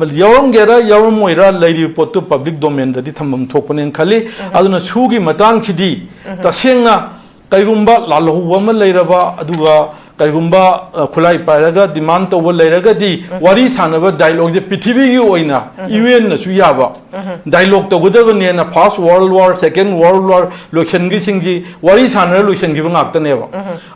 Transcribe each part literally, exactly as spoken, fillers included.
ꯌꯥꯎꯔꯝꯒꯦꯔꯥ ꯌꯥꯎꯔꯝꯃꯣꯏꯔꯥ, ꯂꯩꯔꯤꯕ ꯄꯣꯠꯇꯨ ꯄꯕ꯭ꯂꯤꯛ ꯗꯣꯃꯦꯟꯗꯗꯤ ꯊꯝꯐꯝ ꯊꯣꯛꯄꯅꯦꯅ ꯈꯜꯂꯤ꯫ ꯑꯗꯨꯅ ꯁꯨꯒꯤ ꯃꯇꯥꯡꯁꯤꯗꯤ ꯇꯁꯦꯡꯅ ꯀꯩꯒꯨꯝꯕ ꯂꯥꯜꯍꯧꯕ ꯑꯃ ꯂꯩꯔꯕ, ꯑꯗꯨꯒ ꯀꯩꯒꯨꯝꯕ, ꯑ, ꯈꯨꯠꯂꯥꯏ ꯄꯥꯏꯔꯒ ꯗꯤꯃꯥꯟ ꯇꯧꯕ ꯂꯩꯔꯒꯗꯤ, ꯋꯥꯔꯤ ꯁꯥꯟꯅꯕ ꯗꯥꯏꯂꯣꯒꯁꯦ ꯄ꯭ꯔꯤꯊꯤꯕꯤꯒꯤ ꯑꯣꯏꯅ ꯌꯨ ꯑꯦꯟꯅꯁꯨ ꯌꯥꯕ ꯗꯥꯏꯂꯣꯒ ꯇꯧꯒꯗꯕꯅꯦꯅ, ꯐꯥꯔꯁ ꯋꯥꯔꯜ ꯋꯥꯔ, ꯁꯦꯀꯦꯟ ꯋꯥꯔꯜ ꯋꯥꯔ ꯂꯣꯏꯁꯤꯟꯈꯤꯁꯤꯡꯁꯤ ꯋꯥꯔꯤ ꯁꯥꯟꯅꯔ ꯂꯣꯏꯁꯤꯟꯈꯤꯕ ꯉꯥꯛꯇꯅꯦꯕ꯫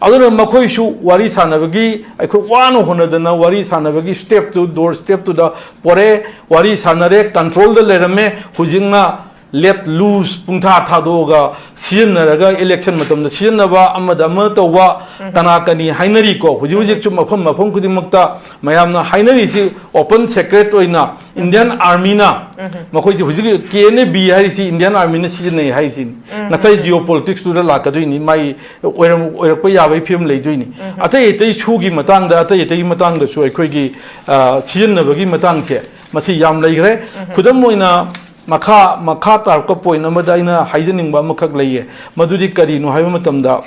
ꯑꯗꯨꯅ ꯃꯈꯣꯏꯁꯨ ꯋꯥꯔꯤ ꯁꯥꯟꯅꯕꯒꯤ, ꯑꯩꯈꯣꯏ ꯋꯥꯅ ꯍꯣꯠꯅꯗꯅ ꯋꯥꯔꯤ ꯁꯥꯟꯅꯕꯒꯤ ꯁ꯭ꯇꯦꯞꯇꯨ, ꯗꯣꯔ ꯁ꯭ꯇꯦꯞꯇꯨꯗ ꯄꯣꯔꯛꯑꯦ, ꯋꯥꯔꯤ ꯁꯥꯟꯅꯔꯦ, ꯀꯟꯇ꯭ꯔꯣꯜꯗ ꯂꯩꯔꯝꯃꯦ꯫ ꯍꯧꯖꯤꯛꯅ ꯂꯦꯠ ꯂꯨꯁ, ꯄꯨꯡꯊꯥ ꯊꯥꯗꯣꯛꯑꯒ ꯁꯤꯖꯤꯟꯅꯔꯒ, ꯏꯂꯦꯛꯁꯟ ꯃꯇꯝꯗ ꯁꯤꯖꯤꯟꯅꯕ, ꯑꯃꯗ ꯑꯃ ꯇꯧꯕ, ꯀꯅꯥ ꯀꯅꯤ ꯍꯥꯏꯅꯔꯤꯀꯣ꯫ ꯍꯧꯖꯤꯛ ꯍꯧꯖꯤꯛꯁꯨ ꯃꯐꯝ ꯃꯐꯝ ꯈꯨꯗꯤꯡꯃꯛꯇ ꯃꯌꯥꯝꯅ ꯍꯥꯏꯅꯔꯤꯁꯤ ꯑꯣꯄꯟ ꯁꯦꯀ꯭ꯔꯦꯠ ꯑꯣꯏꯅ ꯏꯟꯗꯤꯌꯥꯟ ꯑꯥꯔꯃꯤꯅ, ꯃꯈꯣꯏꯁꯤ ꯍꯧꯖꯤꯛ ꯀꯦ ꯑꯦꯟ ꯑꯦ ꯕꯤ ꯍꯥꯏꯔꯤꯁꯤ ꯏꯟꯗꯤꯌꯥꯟ ꯑꯥꯔꯃꯤꯅ ꯁꯤꯖꯤꯟꯅꯩ ꯍꯥꯏꯔꯤꯁꯤꯅꯤ꯫ ꯉꯁꯥꯏ ꯖꯤꯑꯣ ꯄꯣꯂꯤꯇꯤꯛꯁꯇꯨꯗ ꯂꯥꯛꯀꯗꯣꯏꯅꯤ, ꯃꯥꯏ ꯑꯣꯏꯔꯝ-, ꯑꯣꯏꯔꯛꯄ ꯌꯥꯕꯒꯤ ꯐꯤꯕꯝ ꯂꯩꯗꯣꯏꯅꯤ꯫ ꯑꯇꯩ ꯑꯇꯩ ꯁꯨꯒꯤ ꯃꯇꯥꯡꯗ, ꯑꯇꯩ ꯑꯇꯩꯒꯤ ꯃꯇꯥꯡꯗꯁꯨ ꯑꯩꯈꯣꯏꯒꯤ, ꯑ, ꯁꯤꯖꯤꯟꯅꯕꯒꯤ ꯃꯇꯥꯡꯁꯦ ꯃꯁꯤ ꯌꯥꯝ ꯂꯩꯈ꯭ꯔꯦ꯫ ꯈꯨꯗꯝ ꯑꯣꯏꯅ, ꯃꯈꯥ, ꯃꯈꯥ ꯇꯥꯔꯛꯄ ꯄꯣꯏꯟ ꯑꯃꯗ ꯑꯩꯅ ꯍꯥꯏꯖꯅꯤꯡꯕ ꯑꯃꯈꯛ ꯂꯩꯌꯦ꯫ ꯃꯗꯨꯗꯤ ꯀꯔꯤꯅꯣ ꯍꯥꯏꯕ ꯃꯇꯝꯗ,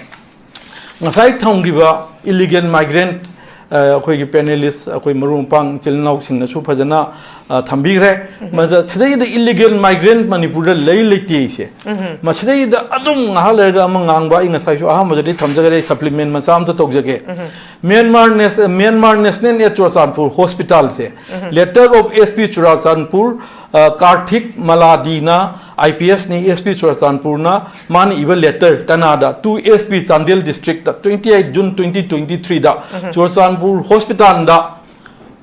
ꯉꯁꯥꯏ ꯊꯝꯈꯤꯕ ꯏꯂꯤꯒꯦꯜ ꯃꯥꯏꯒ꯭ꯔꯦꯟꯠ, ꯑ, ꯑꯩꯈꯣꯏꯒꯤ ꯄꯦꯅꯦꯂꯤꯁ, ꯑꯩꯈꯣꯏ ꯃꯔꯨꯞ ꯃꯄꯥꯡ ꯏꯆꯤꯜ ꯏꯅꯥꯎꯁꯤꯡꯅꯁꯨ ꯐꯖꯅ, ꯑ, ꯊꯝꯕꯤꯈ꯭ꯔꯦ꯫ ꯃꯗ ꯁꯤꯗꯩꯗ ꯏꯂꯤꯒꯦꯜ ꯃꯥꯏꯒ꯭ꯔꯦꯟꯠ ꯃꯅꯤꯄꯨꯔꯗ ꯂꯩ ꯂꯩꯇꯦ ꯍꯥꯏꯁꯦ, ꯃꯁꯤꯗꯩꯗ ꯑꯗꯨꯝ ꯉꯥꯏꯍꯥꯛ ꯂꯩꯔꯒ ꯑꯃ ꯉꯥꯡꯕ, ꯑꯩ ꯉꯁꯥꯏꯁꯨ ꯑꯍꯥꯟꯕꯗꯗꯤ ꯊꯝꯖꯈꯔꯦ, ꯑꯩ ꯁꯄ꯭ꯂꯤꯃꯦꯟ ꯃꯆꯥ ꯑꯃꯇ ꯇꯧꯖꯒꯦ꯫ ꯃ꯭ꯌꯥꯟꯃꯥꯔ ꯅꯦꯁ-, ꯃ꯭ꯌꯥꯟꯃꯥꯔ ꯅꯦꯁꯅꯦꯜ ꯑꯦꯠ ꯆꯨꯔꯆꯥꯟꯄꯨꯔ ꯍꯣꯁꯄꯤꯇꯥꯜꯁꯦ, letter of S P Churachandpur, ꯑ, Karthik Maladina, I P S ꯅꯤ, S P ꯆꯨꯔꯆꯥꯟꯄꯨꯔꯅ, ꯃꯥꯅ ꯏꯕ letter ꯀꯅꯥꯗ, to S P Chandel district, twenty eight June twenty twenty three ꯗ ꯆꯨꯔꯆꯥꯟꯄꯨꯔ ꯍꯣꯁꯄꯤꯇꯥꯜꯗ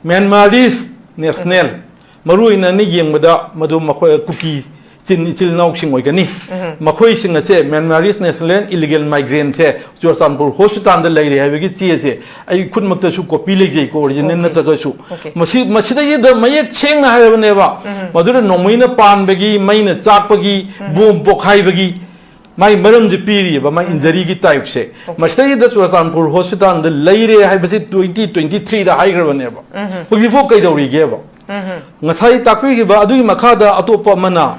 ꯃ꯭ꯌꯥꯟꯃꯥꯔꯤꯁ ꯅꯦꯁꯅꯦꯜ, ꯃꯔꯨꯑꯣꯏꯅ ꯑꯩꯅ ꯌꯦꯡꯕꯗ ꯃꯗꯨ ꯃꯈꯣꯏ ꯀꯨꯀꯤ ꯆꯤꯟ ꯏꯆꯤꯜ ꯏꯅꯥꯎꯁꯤꯡ ꯑꯣꯏꯒꯅꯤ꯫ ꯃꯈꯣꯏꯁꯤꯡ ꯑꯁꯦ ꯃ꯭ꯌꯥꯟꯃꯥꯔꯤꯁ ꯅꯦꯁꯅꯦꯜ ꯏꯂꯤꯒꯦꯜ ꯃꯥꯏꯒ꯭ꯔꯦꯟꯁꯦ ꯆꯨꯔꯆꯥꯟꯄꯨꯔ ꯍꯣꯁꯄꯤꯇꯥꯜꯗ ꯂꯩꯔꯦ ꯍꯥꯏꯕꯒꯤ ꯆꯦ ꯑꯁꯦ ꯑꯩ ꯈꯨꯠꯃꯛꯇꯁꯨ ꯀꯣꯄꯤ ꯂꯩꯖꯩꯀꯣ, ꯑꯣꯔꯤꯖꯤꯅꯦꯜ ꯅꯠꯇ꯭ꯔꯒꯁꯨ꯫ ꯃꯁꯤ, ꯃꯁꯤꯗꯩꯗ ꯃꯌꯦꯛ ꯁꯦꯡꯅ ꯍꯥꯏꯔꯕꯅꯦꯕ, ꯃꯗꯨꯗ ꯅꯣꯡꯃꯩꯅ ꯄꯥꯟꯕꯒꯤ, ꯃꯩꯅ ꯆꯥꯛꯄꯒꯤ, ꯕꯣꯝ ꯄꯣꯈꯥꯏꯕꯒꯤ ꯃꯥꯏ ꯃꯔꯝꯁꯦ ꯄꯤꯔꯤꯑꯕ, ꯃꯥꯏ ꯏꯟꯖꯔꯤꯒꯤ ꯇꯥꯏꯞꯁꯦ꯫ ꯃꯁꯤꯗꯩꯗ ꯆꯨꯔꯆꯥꯟꯄꯨꯔ ꯍꯣꯁꯄꯤꯇꯥꯜꯗ ꯂꯩꯔꯦ ꯍꯥꯏꯕꯁꯤ twenty twenty three ꯗ ꯍꯥꯏꯈ꯭ꯔꯕꯅꯦꯕ꯫ ꯍꯧꯖꯤꯛꯐꯥꯎ ꯀꯩꯗꯧꯔꯤꯒꯦꯕ? ꯉꯁꯥꯏ ꯇꯥꯛꯄꯤꯈꯤꯕ ꯑꯗꯨꯒꯤ ꯃꯈꯥꯗ ꯑꯇꯣꯞꯄ ꯑꯃꯅ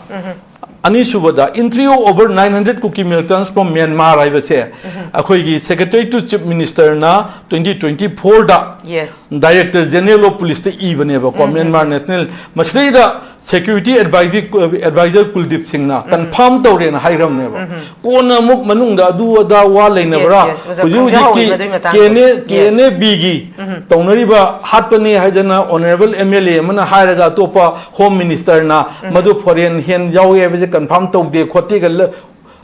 ꯑꯅꯤꯁꯨꯕꯗ, entry of over nine hundred Kuki militants from Myanmar ꯍꯥꯏꯕꯁꯦ ꯑꯩꯈꯣꯏꯒꯤ Secretary to Chief Minister ꯅ twenty twenty four the Yes. Director General of Police ꯇ ꯏꯕꯅꯦꯕꯀꯣ, Myanmar National, ꯃꯁꯤꯗꯩꯗ Security Advisor, Advisor Kuldeep Singh ꯅ confirm ꯇꯧꯔꯦꯅ ꯍꯥꯏꯈ꯭ꯔꯕꯅꯦꯕ꯫ ꯀꯣꯟꯅ ꯑꯃꯨꯛ ꯃꯅꯨꯡꯗ ꯑꯗꯨ ꯑꯗꯥ ꯋꯥ ꯂꯩꯅꯕ꯭ꯔꯥ? Yes, yes. ꯑꯣꯖꯥ, ꯍꯧꯖꯤꯛ ꯍꯧꯖꯤꯛꯀꯤ ꯈꯪꯖꯍꯧꯋꯦꯕ ꯑꯗꯨꯒꯤ ꯃꯇꯥꯡꯗꯣ꯫ K N A, Yes. K N A B ꯒꯤ ꯇꯧꯅꯔꯤꯕ ꯍꯥꯠꯄꯅꯤ ꯍꯥꯏꯗꯅ Honourable M L A ꯑꯃꯅ ꯍꯥꯏꯔꯒ ꯑꯇꯣꯞꯄ Home Minister ꯅ ꯃꯗꯨ foreign hand ꯌꯥꯎꯋꯦ ꯍꯥꯏꯕꯁꯦ confirm ꯇꯧꯗꯦ ꯈꯣꯠꯇꯦꯒ ꯂ-,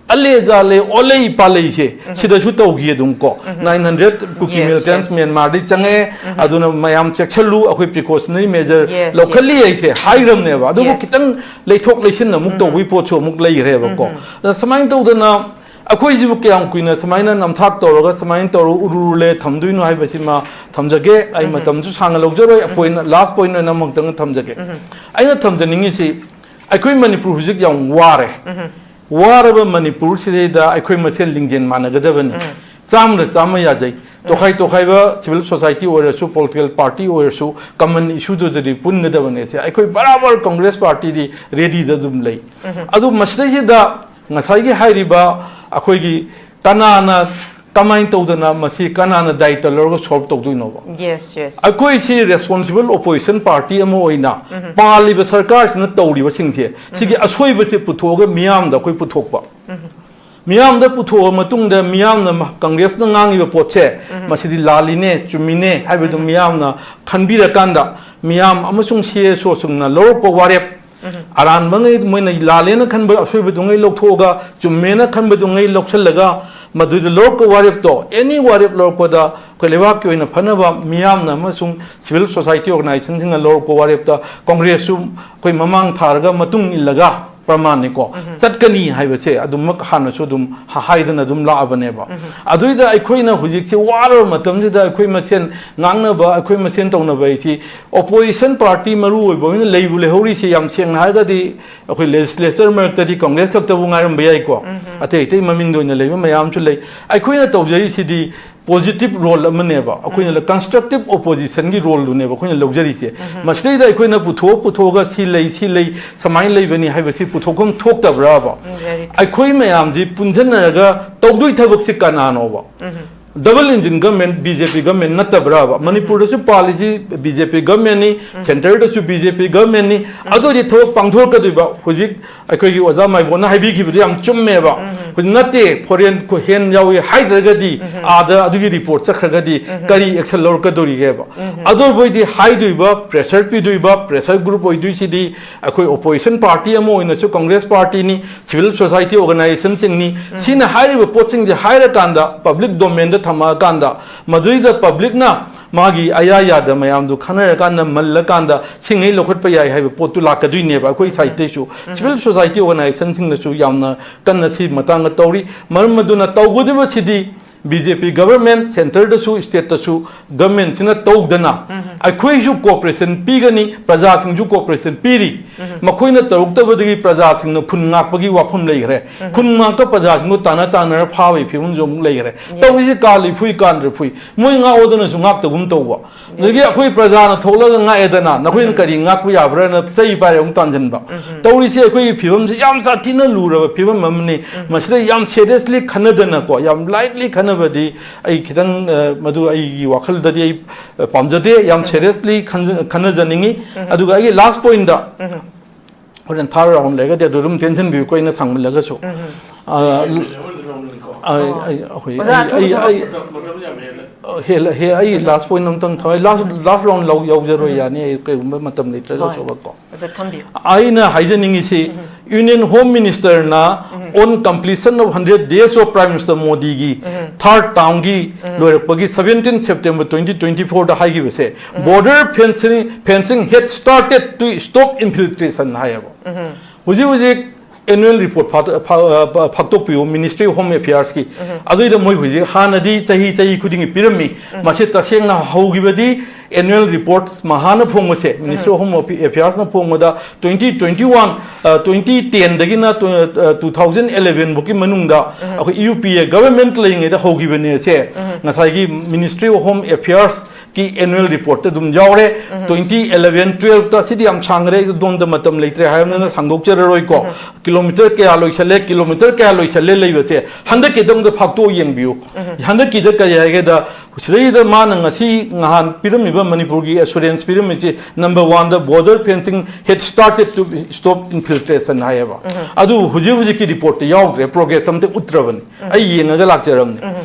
ꯑꯂꯦ ꯖꯥꯂꯦ ꯑꯣꯂꯩ ꯄꯥꯂꯩꯁꯦ ꯁꯤꯗꯁꯨ ꯇꯧꯈꯤ ꯑꯗꯨꯝ ꯀꯣ꯫ Nine hundred Kuki Yes, militants yes. Myanmar ꯗꯒꯤ ꯆꯪꯉꯛꯑꯦ꯫ ꯑꯗꯨꯅ ꯃꯌꯥꯝ ꯆꯦꯛꯁꯤꯜꯂꯨ, ꯑꯩꯈꯣꯏ precautionary measure Yes, ꯂꯧꯈꯠꯂꯤ ꯍꯥꯏꯁꯦ ꯍꯥꯏꯈ꯭ꯔꯕꯅꯦꯕ꯫ ꯑꯗꯨꯕꯨ Yes. ꯈꯤꯇꯪ ꯂꯩꯊꯣꯛ ꯂꯩꯁꯤꯟ ꯑꯃꯨꯛ ꯇꯧꯕꯒꯤ ꯄꯣꯠꯁꯨ ꯑꯃꯨꯛ ꯂꯩꯈ꯭ꯔꯦꯕꯀꯣ꯫ ꯑꯗ ꯁꯨꯃꯥꯏꯅ ꯇꯧꯗꯅ ꯑꯩꯈꯣꯏꯁꯤꯕꯨ ꯀꯌꯥꯝ ꯀꯨꯏꯅ ꯁꯨꯃꯥꯏꯅ ꯅꯝꯊꯥꯛ ꯇꯧꯔꯒ ꯁꯨꯃꯥꯏꯅ ꯇꯧꯔꯒ ꯎꯔꯨꯔꯨꯂꯦ ꯊꯝꯗꯣꯏꯅꯣ ꯍꯥꯏꯕꯁꯤꯃ ꯊꯝꯖꯒꯦ꯫ ꯑꯩ ꯃꯇꯝꯁꯨ ꯁꯥꯡꯅ ꯂꯧꯖꯔꯣꯏ꯫ ꯑꯄꯣꯏꯅ, last point ꯑꯣꯏꯅ ꯑꯃꯨꯛꯇꯪ ꯊꯝꯖꯒꯦ꯫ ꯑꯩꯅ ꯊꯝꯖꯅꯤꯡꯉꯤꯁꯤ, ꯑꯩꯈꯣꯏ ꯃꯅꯤꯄꯨꯔ ꯍꯧꯖꯤꯛ ꯌꯥꯝ ꯋꯥꯔꯦ꯫ ꯋꯥꯔꯕ ꯃꯅꯤꯄꯨꯔꯁꯤꯗꯩꯗ ꯑꯩꯈꯣꯏ ꯃꯁꯦꯜ ꯂꯤꯡꯖꯦꯜ ꯃꯥꯟꯅꯒꯗꯕꯅꯤ꯫ ꯆꯥꯝꯃꯗ ꯆꯥꯝꯃ ꯌꯥꯖꯩ꯫ ꯇꯣꯈꯥꯏ ꯇꯣꯈꯥꯏꯕ civil society ꯑꯣꯏꯔꯁꯨ, political party ꯑꯣꯏꯔꯁꯨ, common issue ꯗꯨꯗꯗꯤ ꯄꯨꯟꯒꯗꯕꯅꯦ꯫ ꯁꯦ ꯑꯩꯈꯣꯏ ꯕꯔꯥꯕꯔ Congress party ꯗꯤ ready ꯗ ꯑꯗꯨꯝ ꯂꯩ꯫ ꯑꯗꯨ ꯃꯁꯤꯗꯩꯁꯤꯗ ꯉꯁꯥꯏꯒꯤ ꯍꯥꯏꯔꯤꯕ ꯑꯩꯈꯣꯏꯒꯤ ꯀꯅꯥꯅ ꯀꯃꯥꯏꯅ ꯇꯧꯗꯅ ꯃꯁꯤ ꯀꯅꯥꯅ ꯗꯥꯏꯇ ꯂꯧꯔꯒ solve ꯇꯧꯗꯣꯏꯅꯣꯕ? Yes, yes. ꯑꯩꯈꯣꯏꯁꯤ responsible opposition party ꯑꯃ ꯑꯣꯏꯅ ꯄꯥꯜꯂꯤꯕ ꯁꯔꯀꯥꯔꯁꯤꯅ ꯇꯧꯔꯤꯕꯁꯤꯡꯁꯦ ꯁꯤꯒꯤ ꯑꯁꯣꯏꯕꯁꯦ ꯄꯨꯊꯣꯛꯑꯒ ꯃꯤꯌꯥꯝꯗ ꯑꯩꯈꯣꯏ ꯄꯨꯊꯣꯛꯄ꯫ ꯃꯤꯌꯥꯝꯗ ꯄꯨꯊꯣꯛꯑ ꯃꯇꯨꯡꯗ ꯃꯤꯌꯥꯝꯅ ꯃ-, Congress ꯅ ꯉꯥꯡꯉꯤꯕ ꯄꯣꯠꯁꯦ ꯃꯁꯤꯗꯤ ꯂꯥꯜꯂꯤꯅꯦ, ꯆꯨꯝꯃꯤꯅꯦ ꯍꯥꯏꯕꯗꯨ ꯃꯤꯌꯥꯝꯅ ꯈꯟꯕꯤꯔꯀꯥꯟꯗ ꯃꯤꯌꯥꯝ ꯑꯃꯁꯨꯡ C S O ꯁꯤꯡꯅ ꯂꯧꯔꯛꯄ ꯋꯥꯔꯦꯞ ꯑꯔꯥꯟꯕꯉꯩ ꯃꯣꯏꯅ ꯂꯥꯜꯂꯦꯅ ꯈꯟꯕ ꯑꯁꯣꯏꯕꯗꯨꯉꯩ ꯂꯧꯊꯣꯛꯑꯒ ꯆꯨꯝꯃꯦꯅ ꯈꯟꯕꯗꯨꯉꯩ ꯂꯧꯁꯜꯂꯒ ꯃꯗꯨꯗ ꯂꯧꯔꯛꯄ ꯋꯥꯔꯦꯞꯇꯣ, any ꯋꯥꯔꯦꯞ ꯂꯧꯔꯛꯄꯗ ꯑꯩꯈꯣꯏ ꯂꯩꯕꯥꯛꯀꯤ ꯑꯣꯏꯅ ꯐꯅꯕ ꯃꯤꯌꯥꯝꯅ ꯑꯃꯁꯨꯡ civil society organization ꯁꯤꯡꯅ ꯂꯧꯔꯛꯄ ꯋꯥꯔꯦꯞꯇ Congress ꯁꯨ ꯑꯩꯈꯣꯏ ꯃꯃꯥꯡ ꯊꯥꯔꯒ ꯃꯇꯨꯡ ꯏꯜꯂꯒ ꯄ꯭ꯔꯃꯥꯟꯅꯤꯀꯣ ꯆꯠꯀꯅꯤ ꯍꯥꯏꯕꯁꯦ ꯑꯗꯨꯃꯛ ꯍꯥꯟꯅꯁꯨ ꯑꯗꯨꯝ ꯍ-, ꯍꯥꯏꯗꯅ ꯑꯗꯨꯝ ꯂꯥꯛꯑꯕꯅꯦꯕ꯫ ꯑꯗꯨꯏꯗ ꯑꯩꯈꯣꯏꯅ ꯍꯧꯖꯤꯛꯁꯦ ꯋꯥꯔꯕ ꯃꯇꯝꯁꯤꯗ ꯑꯩꯈꯣꯏ ꯃꯁꯦꯟ ꯉꯥꯡꯅꯕ, ꯑꯩꯈꯣꯏ ꯃꯁꯦꯟ ꯇꯧꯅꯕ ꯍꯥꯏꯁꯤ opposition party ꯃꯔꯨ ꯑꯣꯏꯕ ꯑꯣꯏꯅ ꯂꯩꯕꯨ ꯂꯩꯍꯧꯔꯤꯁꯦ ꯌꯥꯝ ꯁꯦꯡꯅ ꯍꯥꯏꯔꯒꯗꯤ ꯑꯩꯈꯣꯏ legislature ꯃꯔꯛꯇꯗꯤ Congress ꯈꯛꯇꯕꯨ ꯉꯥꯏꯔꯝꯕ ꯌꯥꯏꯀꯣ꯫ ꯑꯇꯩ ꯑꯇꯩ ꯃꯃꯤꯡꯗ ꯑꯣꯏꯅ ꯂꯩꯕ ꯃꯌꯥꯝꯁꯨ ꯂꯩ꯫ ꯑꯩꯈꯣꯏꯅ ꯇꯧꯖꯔꯤꯁꯤꯗꯤ ꯄꯣꯖꯤꯇꯤꯚ ꯔꯣꯜ ꯑꯃꯅꯦꯕ ꯑꯩꯈꯣꯏꯅ, ꯀꯟꯁꯇ꯭ꯔꯛꯇꯤꯚ ꯑꯣꯄꯣꯖꯤꯁꯟꯒꯤ ꯔꯣꯜꯗꯨꯅꯦꯕ ꯑꯩꯈꯣꯏꯅ ꯂꯧꯖꯔꯤꯁꯦ꯫ ꯃꯁꯤꯗꯩꯗ ꯑꯩꯈꯣꯏꯅ ꯄꯨꯊꯣꯛ ꯄꯨꯊꯣꯛꯑꯒ ꯁꯤ ꯂꯩ, ꯁꯤ ꯂꯩ, ꯁꯨꯃꯥꯏꯅ ꯂꯩꯕꯅꯤ ꯍꯥꯏꯕꯁꯤ ꯄꯨꯊꯣꯛꯐꯝ ꯊꯣꯛꯇꯕ꯭ꯔꯕ? ꯑꯩꯈꯣꯏ ꯃꯌꯥꯝꯁꯤ ꯄꯨꯟꯁꯤꯟꯅꯔꯒ ꯇꯧꯗꯣꯏ ꯊꯕꯛꯁꯤ ꯀꯅꯥꯅꯣꯕ? Double engine government B J P government ꯅꯠꯇꯕ꯭ꯔꯕ? ꯃꯅꯤꯄꯨꯔꯗꯁꯨ ꯄꯥꯜꯂꯤꯁꯤ ꯕꯤ ꯖꯦ ꯄꯤ ꯒꯃꯦꯟꯅꯤ, ꯁꯦꯟꯇꯔꯗꯁꯨ ꯕꯤ ꯖꯦ ꯄꯤ ꯒꯃꯦꯟꯅꯤ꯫ ꯑꯗꯨ ꯑꯣꯏꯔꯗꯤ ꯊꯕꯛ ꯄꯥꯡꯊꯣꯔꯛꯀꯗꯣꯏꯕ? ꯍꯧꯖꯤꯛ ꯑꯩꯈꯣꯏꯒꯤ ꯑꯣꯖꯥ ꯃꯥꯏꯕꯣꯟꯅ ꯍꯥꯏꯕꯤꯈꯤꯕꯗꯨ ꯌꯥꯝ ꯆꯨꯝꯃꯦꯕ꯫ ꯍꯧꯖꯤꯛ ꯅꯠꯇꯦ, ꯐꯣꯔꯦꯟ ꯈꯨ-, ꯍꯦꯟ ꯌꯥꯎꯏ ꯍꯥꯏꯗ꯭ꯔꯒꯗꯤ ꯑꯥꯗ ꯑꯗꯨꯒꯤ ꯔꯤꯄꯣꯔꯠ ꯆꯠꯈ꯭ꯔꯒꯗꯤ ꯀꯔꯤ ꯑꯦꯛꯁꯟ ꯂꯧꯔꯛꯀꯗꯣꯔꯤꯒꯦꯕ? ꯑꯗꯨ ꯑꯣꯏꯕ ꯑꯣꯏꯗꯤ ꯍꯥꯏꯗꯣꯏꯕ, ꯄ꯭ꯔꯦꯁꯔ ꯄꯤꯗꯣꯏꯕ, ꯄ꯭ꯔꯦꯁꯔ ꯒ꯭ꯔꯨꯞ ꯑꯣꯏꯗꯣꯏꯁꯤꯗꯤ ꯑꯩꯈꯣꯏ ꯑꯣꯄꯣꯖꯤꯁꯟ ꯄꯥꯔꯇꯤ ꯑꯃ ꯑꯣꯏꯅꯁꯨ ꯀꯪꯒ꯭ꯔꯦꯁ ꯄꯥꯔꯇꯤꯅꯤ, ꯁꯤꯚꯤꯜ ꯁꯣꯁꯥꯏꯇꯤ ꯑꯣꯔꯒꯅꯥꯏꯖꯦꯁꯟꯁꯤꯡꯅꯤ꯫ ꯁꯤꯅ ꯍꯥꯏꯔꯤꯕ ꯄꯣꯠꯁꯤꯡꯁꯦ ꯍꯥꯏꯔꯀꯥꯟꯗ ꯄꯕ꯭ꯂꯤꯛ ꯗꯣꯃꯦꯟꯗ ꯊꯝꯃꯛꯑꯀꯥꯟꯗ ꯃꯗꯨꯏꯗ ꯄꯕ꯭ꯂꯤꯛꯅ ꯃꯥꯒꯤ ꯑꯌꯥ ꯌꯥꯗ ꯃꯌꯥꯝꯗꯨ ꯈꯟꯅꯔꯀꯥꯟꯗ ꯃꯜꯂꯀꯥꯟꯗ ꯁꯤꯡꯉꯩ ꯂꯧꯈꯠꯄ ꯌꯥꯏ ꯍꯥꯏꯕ ꯄꯣꯠꯇꯨ ꯂꯥꯛꯀꯗꯣꯏꯅꯦꯕ꯫ ꯑꯩꯈꯣꯏ ꯁꯥꯏꯠꯇꯩꯁꯨ ꯁꯤꯚꯤꯜ ꯁꯣꯁꯥꯏꯇꯤ ꯑꯣꯔꯒꯅꯥꯏꯖꯦꯁꯟꯁꯤꯡꯅꯁꯨ ꯌꯥꯝꯅ ꯀꯟꯅ ꯁꯤ ꯃꯇꯥꯡꯗ ꯇꯧꯔꯤ꯫ ꯃꯔꯝ ꯑꯗꯨꯅ ꯇꯧꯒꯗꯕꯁꯤꯗꯤ ꯕꯤ ꯖꯦ ꯄꯤ ꯒꯚꯔꯟꯃꯦꯟ, ꯁꯦꯟꯇꯔꯗꯁꯨ ꯁ꯭ꯇꯦꯠꯇꯁꯨ ꯒꯚꯔꯟꯃꯦꯟꯁꯤꯅ ꯇꯧꯗꯅ ꯑꯩꯈꯣꯏꯁꯨ ꯀꯣꯑꯣꯄꯔꯦꯁꯟ ꯄꯤꯒꯅꯤ, ꯄ꯭ꯔꯖꯥꯁꯤꯡꯁꯨ ꯀꯣꯑꯣꯄꯔꯦꯁꯟ ꯄꯤꯔꯤ꯫ ꯃꯈꯣꯏꯅ ꯇꯧꯔꯛꯇꯕꯗꯒꯤ ꯄ꯭ꯔꯖꯥꯁꯤꯡꯅ ꯈꯨꯟ ꯉꯥꯛꯄꯒꯤ ꯋꯥꯐꯝ ꯂꯩꯈ꯭ꯔꯦ꯫ ꯈꯨꯟ ꯉꯥꯛꯇ ꯄ꯭ꯔꯖꯥꯁꯤꯡꯗꯣ ꯇꯥꯟꯅ ꯇꯥꯟꯅꯔ ꯐꯥꯕꯒꯤ ꯐꯤꯕꯝꯁꯨ ꯑꯃꯨꯛ ꯂꯩꯈ꯭ꯔꯦ꯫ ꯇꯧꯔꯤꯁꯦ ꯀꯥꯜꯂꯤ ꯐꯨꯏ ꯀꯥꯟꯗ꯭ꯔ ꯐꯨꯏ꯫ ꯃꯣꯏ ꯉꯥꯛꯑꯣꯗꯅꯁꯨ ꯉꯥꯛꯇꯒꯨꯝ ꯇꯧꯕ꯫ ꯑꯗꯒꯤ ꯑꯩꯈꯣꯏ ꯄ꯭ꯔꯖꯥꯅ ꯊꯣꯛꯂꯒ ꯉꯥꯛꯑꯦꯗꯅ, "ꯅꯈꯣꯏꯅ ꯀꯔꯤ ꯉꯥꯛꯄ ꯌꯥꯕ꯭ꯔꯥꯅ?" ꯆꯩ ꯄꯥꯏꯔ ꯑꯃꯨꯛ ꯇꯥꯟꯁꯤꯟꯕ꯫ ꯇꯧꯔꯤꯁꯦ ꯑꯩꯈꯣꯏꯒꯤ ꯐꯤꯕꯝꯁꯦ ꯌꯥꯝ ꯁꯥꯊꯤꯅ ꯂꯨꯔꯕ ꯐꯤꯕꯝ ꯑꯃꯅꯤ꯫ ꯃꯁꯤꯗ ꯌꯥꯝ ꯁꯦꯔꯤꯌꯁꯂꯤ ꯈꯟꯅꯗꯅꯀꯣ, ꯌꯥꯝ ꯂꯥꯏꯠꯂꯤ ꯈꯟꯅꯕꯗꯤ ꯑꯩ ꯈꯤꯇꯪ, ꯑ, ꯃꯗꯨ ꯑꯩꯒꯤ ꯋꯥꯈꯜꯗꯗꯤ ꯑꯩ, ꯑ, ꯄꯥꯝꯖꯗꯦ꯫ ꯌꯥꯝ ꯁꯦꯔꯤꯌꯁꯂꯤ ꯈꯟꯖ-, ꯈꯟꯅꯖꯅꯤꯡꯉꯤ꯫ ꯑꯗꯨꯒ ꯑꯩꯒꯤ ꯂꯥꯁ ꯄꯣꯏꯟꯗ, ꯍꯣꯔꯦꯟ ꯊꯥꯔ ꯔꯥꯎꯟ ꯂꯩꯔꯒꯗꯤ ꯑꯗꯨ ꯑꯗꯨꯝ ꯇꯦꯟꯁꯤꯟꯕꯤꯌꯨꯀꯣ, ꯑꯩꯅ ꯁꯥꯡꯃꯜꯂꯒꯁꯨ꯫ ꯑ, ꯑ, ꯑꯩ, ꯑꯩ, ꯑꯣꯖꯥ, ꯑꯩ, ꯑꯩ, ꯑꯊꯨꯕ ꯑꯩ, ꯊꯕꯛ ꯑ, ꯍꯦꯜꯂ-, ꯍꯦ-, ꯑꯩ ꯂꯥꯁ ꯄꯣꯏꯟ ꯑꯃꯇꯪ ꯊꯝꯃꯦ꯫ ꯂꯥꯁ, ꯂꯥꯁ ꯔꯥꯎꯟ ꯂꯧ-, ꯌꯧꯖꯔꯣꯏ, ꯌꯥꯅꯤ, ꯑꯩ ꯀꯩꯒꯨꯝꯕ ꯃꯇꯝ ꯂꯩꯇ꯭ꯔꯒꯁꯨ꯫ ꯍꯣꯏ꯫ ꯀꯣ꯫ ꯑꯣꯖꯥ, ꯊꯝꯕꯤꯌꯨ꯫ ꯑꯩꯅ ꯍꯥꯏꯖꯅꯤꯡꯉꯤꯁꯤ, Union Home Minister ꯅ on completion of hundred days of Prime Minister ꯃꯣꯗꯤꯒꯤ ꯊꯥꯔꯠ ꯇꯥꯔꯝꯒꯤ ꯂꯣꯏꯔꯛꯄꯒꯤ seventeen September twenty twenty four the ꯍꯥꯏꯈꯤꯕꯁꯦ, "Border fencing, fencing had started to stop infiltration" ꯍꯥꯏꯌꯦꯕ꯫ ꯍꯧꯖꯤꯛ ꯍꯧꯖꯤꯛ ꯑꯦꯅꯨꯋꯦꯜ ꯔꯤꯄꯣꯔꯠ ꯐꯥ-, ꯐꯥ-, ꯐꯥꯛꯇꯣꯛꯄꯤꯌꯨ ꯃꯤꯅꯤꯁꯇ꯭ꯔꯤ ꯑꯣꯐ ꯍꯣꯝ ꯑꯦꯐꯤꯌꯔꯁꯀꯤ꯫ ꯑꯗꯨꯏꯗ ꯃꯣꯏ ꯍꯧꯖꯤꯛ ꯍꯥꯟꯅꯗꯤ ꯆꯍꯤ ꯆꯍꯤ ꯈꯨꯗꯤꯡꯒꯤ ꯄꯤꯔꯝꯃꯤ꯫ ꯃꯁꯤ ꯇꯁꯦꯡꯅ ꯍꯧꯈꯤꯕꯗꯤ ꯑꯦꯅꯨꯋꯦꯜ ꯔꯤꯄꯣꯔꯠ ꯃꯍꯥꯅ ꯐꯣꯡꯕꯁꯦ, ꯃꯤꯅꯤꯁꯇ꯭ꯔꯤ ꯑꯣꯐ ꯍꯣꯝ ꯑꯦꯐꯤꯌꯔꯁꯅ ꯐꯣꯡꯕꯗ, ꯇ꯭ꯋꯦꯟꯇꯤ ꯇ꯭ꯋꯦꯟꯇꯤ ꯋꯥꯟ, ꯇ꯭ꯋꯦꯟꯇꯤ ꯇꯦꯟꯗꯒꯤꯅ ꯇꯨ ꯊꯥꯎꯖꯟ ꯑꯦꯂꯦꯚꯦꯟ ꯐꯥꯎꯒꯤ ꯃꯅꯨꯡꯗ ꯑꯩꯈꯣꯏ ꯌꯨ ꯄꯤ ꯑꯦ ꯒꯚꯔꯟꯃꯦꯟꯠ ꯂꯩꯔꯤꯉꯩꯗ ꯍꯧꯈꯤꯕꯅꯦ ꯁꯦ꯫ ꯉꯁꯥꯏꯒꯤ ꯃꯤꯅꯤꯁꯇ꯭ꯔꯤ ꯑꯣꯐ ꯍꯣꯝ ꯑꯦꯐꯤꯌꯔꯁꯀꯤ ꯑꯦꯅꯨꯋꯦꯜ ꯔꯤꯄꯣꯔꯠꯇ ꯑꯗꯨꯝ ꯌꯥꯎꯔꯦ꯫ ꯇ꯭ꯋꯦꯟꯇꯤ ꯑꯦꯂꯦꯚꯦꯟ ꯇꯨꯋꯦꯜꯐꯇ, ꯁꯤꯗꯤ ꯌꯥꯝ ꯁꯥꯡꯈ꯭ꯔꯦ, ꯑꯩꯁꯨ ꯑꯗꯣꯝꯗ ꯃꯇꯝ ꯂꯩꯇ꯭ꯔꯦ ꯍꯥꯏꯕꯅꯤꯅ ꯁꯥꯡꯗꯣꯛꯆꯔꯔꯣꯏꯀꯣ꯫ ꯀꯤꯂꯣꯃꯤꯇꯔ ꯀꯌꯥ ꯂꯣꯏꯁꯜꯂꯦ, ꯀꯤꯂꯣꯃꯤꯇꯔ ꯀꯌꯥ ꯂꯣꯏꯁꯜꯂꯦ ꯂꯩꯕꯁꯦ ꯍꯟꯗꯛꯀꯤꯗ ꯑꯝꯇ ꯐꯥꯛꯇꯣꯛꯑ ꯌꯦꯡꯕꯤꯌꯨ꯫ ꯍꯟꯗꯛꯀꯤꯗ ꯀꯔꯤ ꯍꯥꯏꯒꯦꯗ, ꯁꯤꯗꯩꯗ ꯃꯥꯅ ꯉꯁꯤ ꯅꯍꯥꯟ ꯄꯤꯔꯝꯃꯤꯕ, ꯃꯅꯤꯄꯨꯔꯒꯤ ꯑꯦꯁꯨꯔꯦꯟꯁ ꯄꯤꯔꯝꯃꯤꯁꯤ, number one ꯗ border fencing had started to stop infiltration ꯍꯥꯏꯌꯦꯕ꯫ ꯑꯗꯨ ꯍꯧꯖꯤꯛ ꯍꯧꯖꯤꯛꯀꯤ ꯔꯤꯄꯣꯔꯠꯇ ꯌꯥꯎꯗ꯭ꯔꯦ, ꯄ꯭ꯔꯣꯒ꯭ꯔꯦꯁ ꯑꯝꯇ ꯎꯠꯇ꯭ꯔꯕꯅꯤ꯫ ꯑꯩ ꯌꯦꯡꯉꯒ ꯂꯥꯛꯆꯔꯕꯅꯤ꯫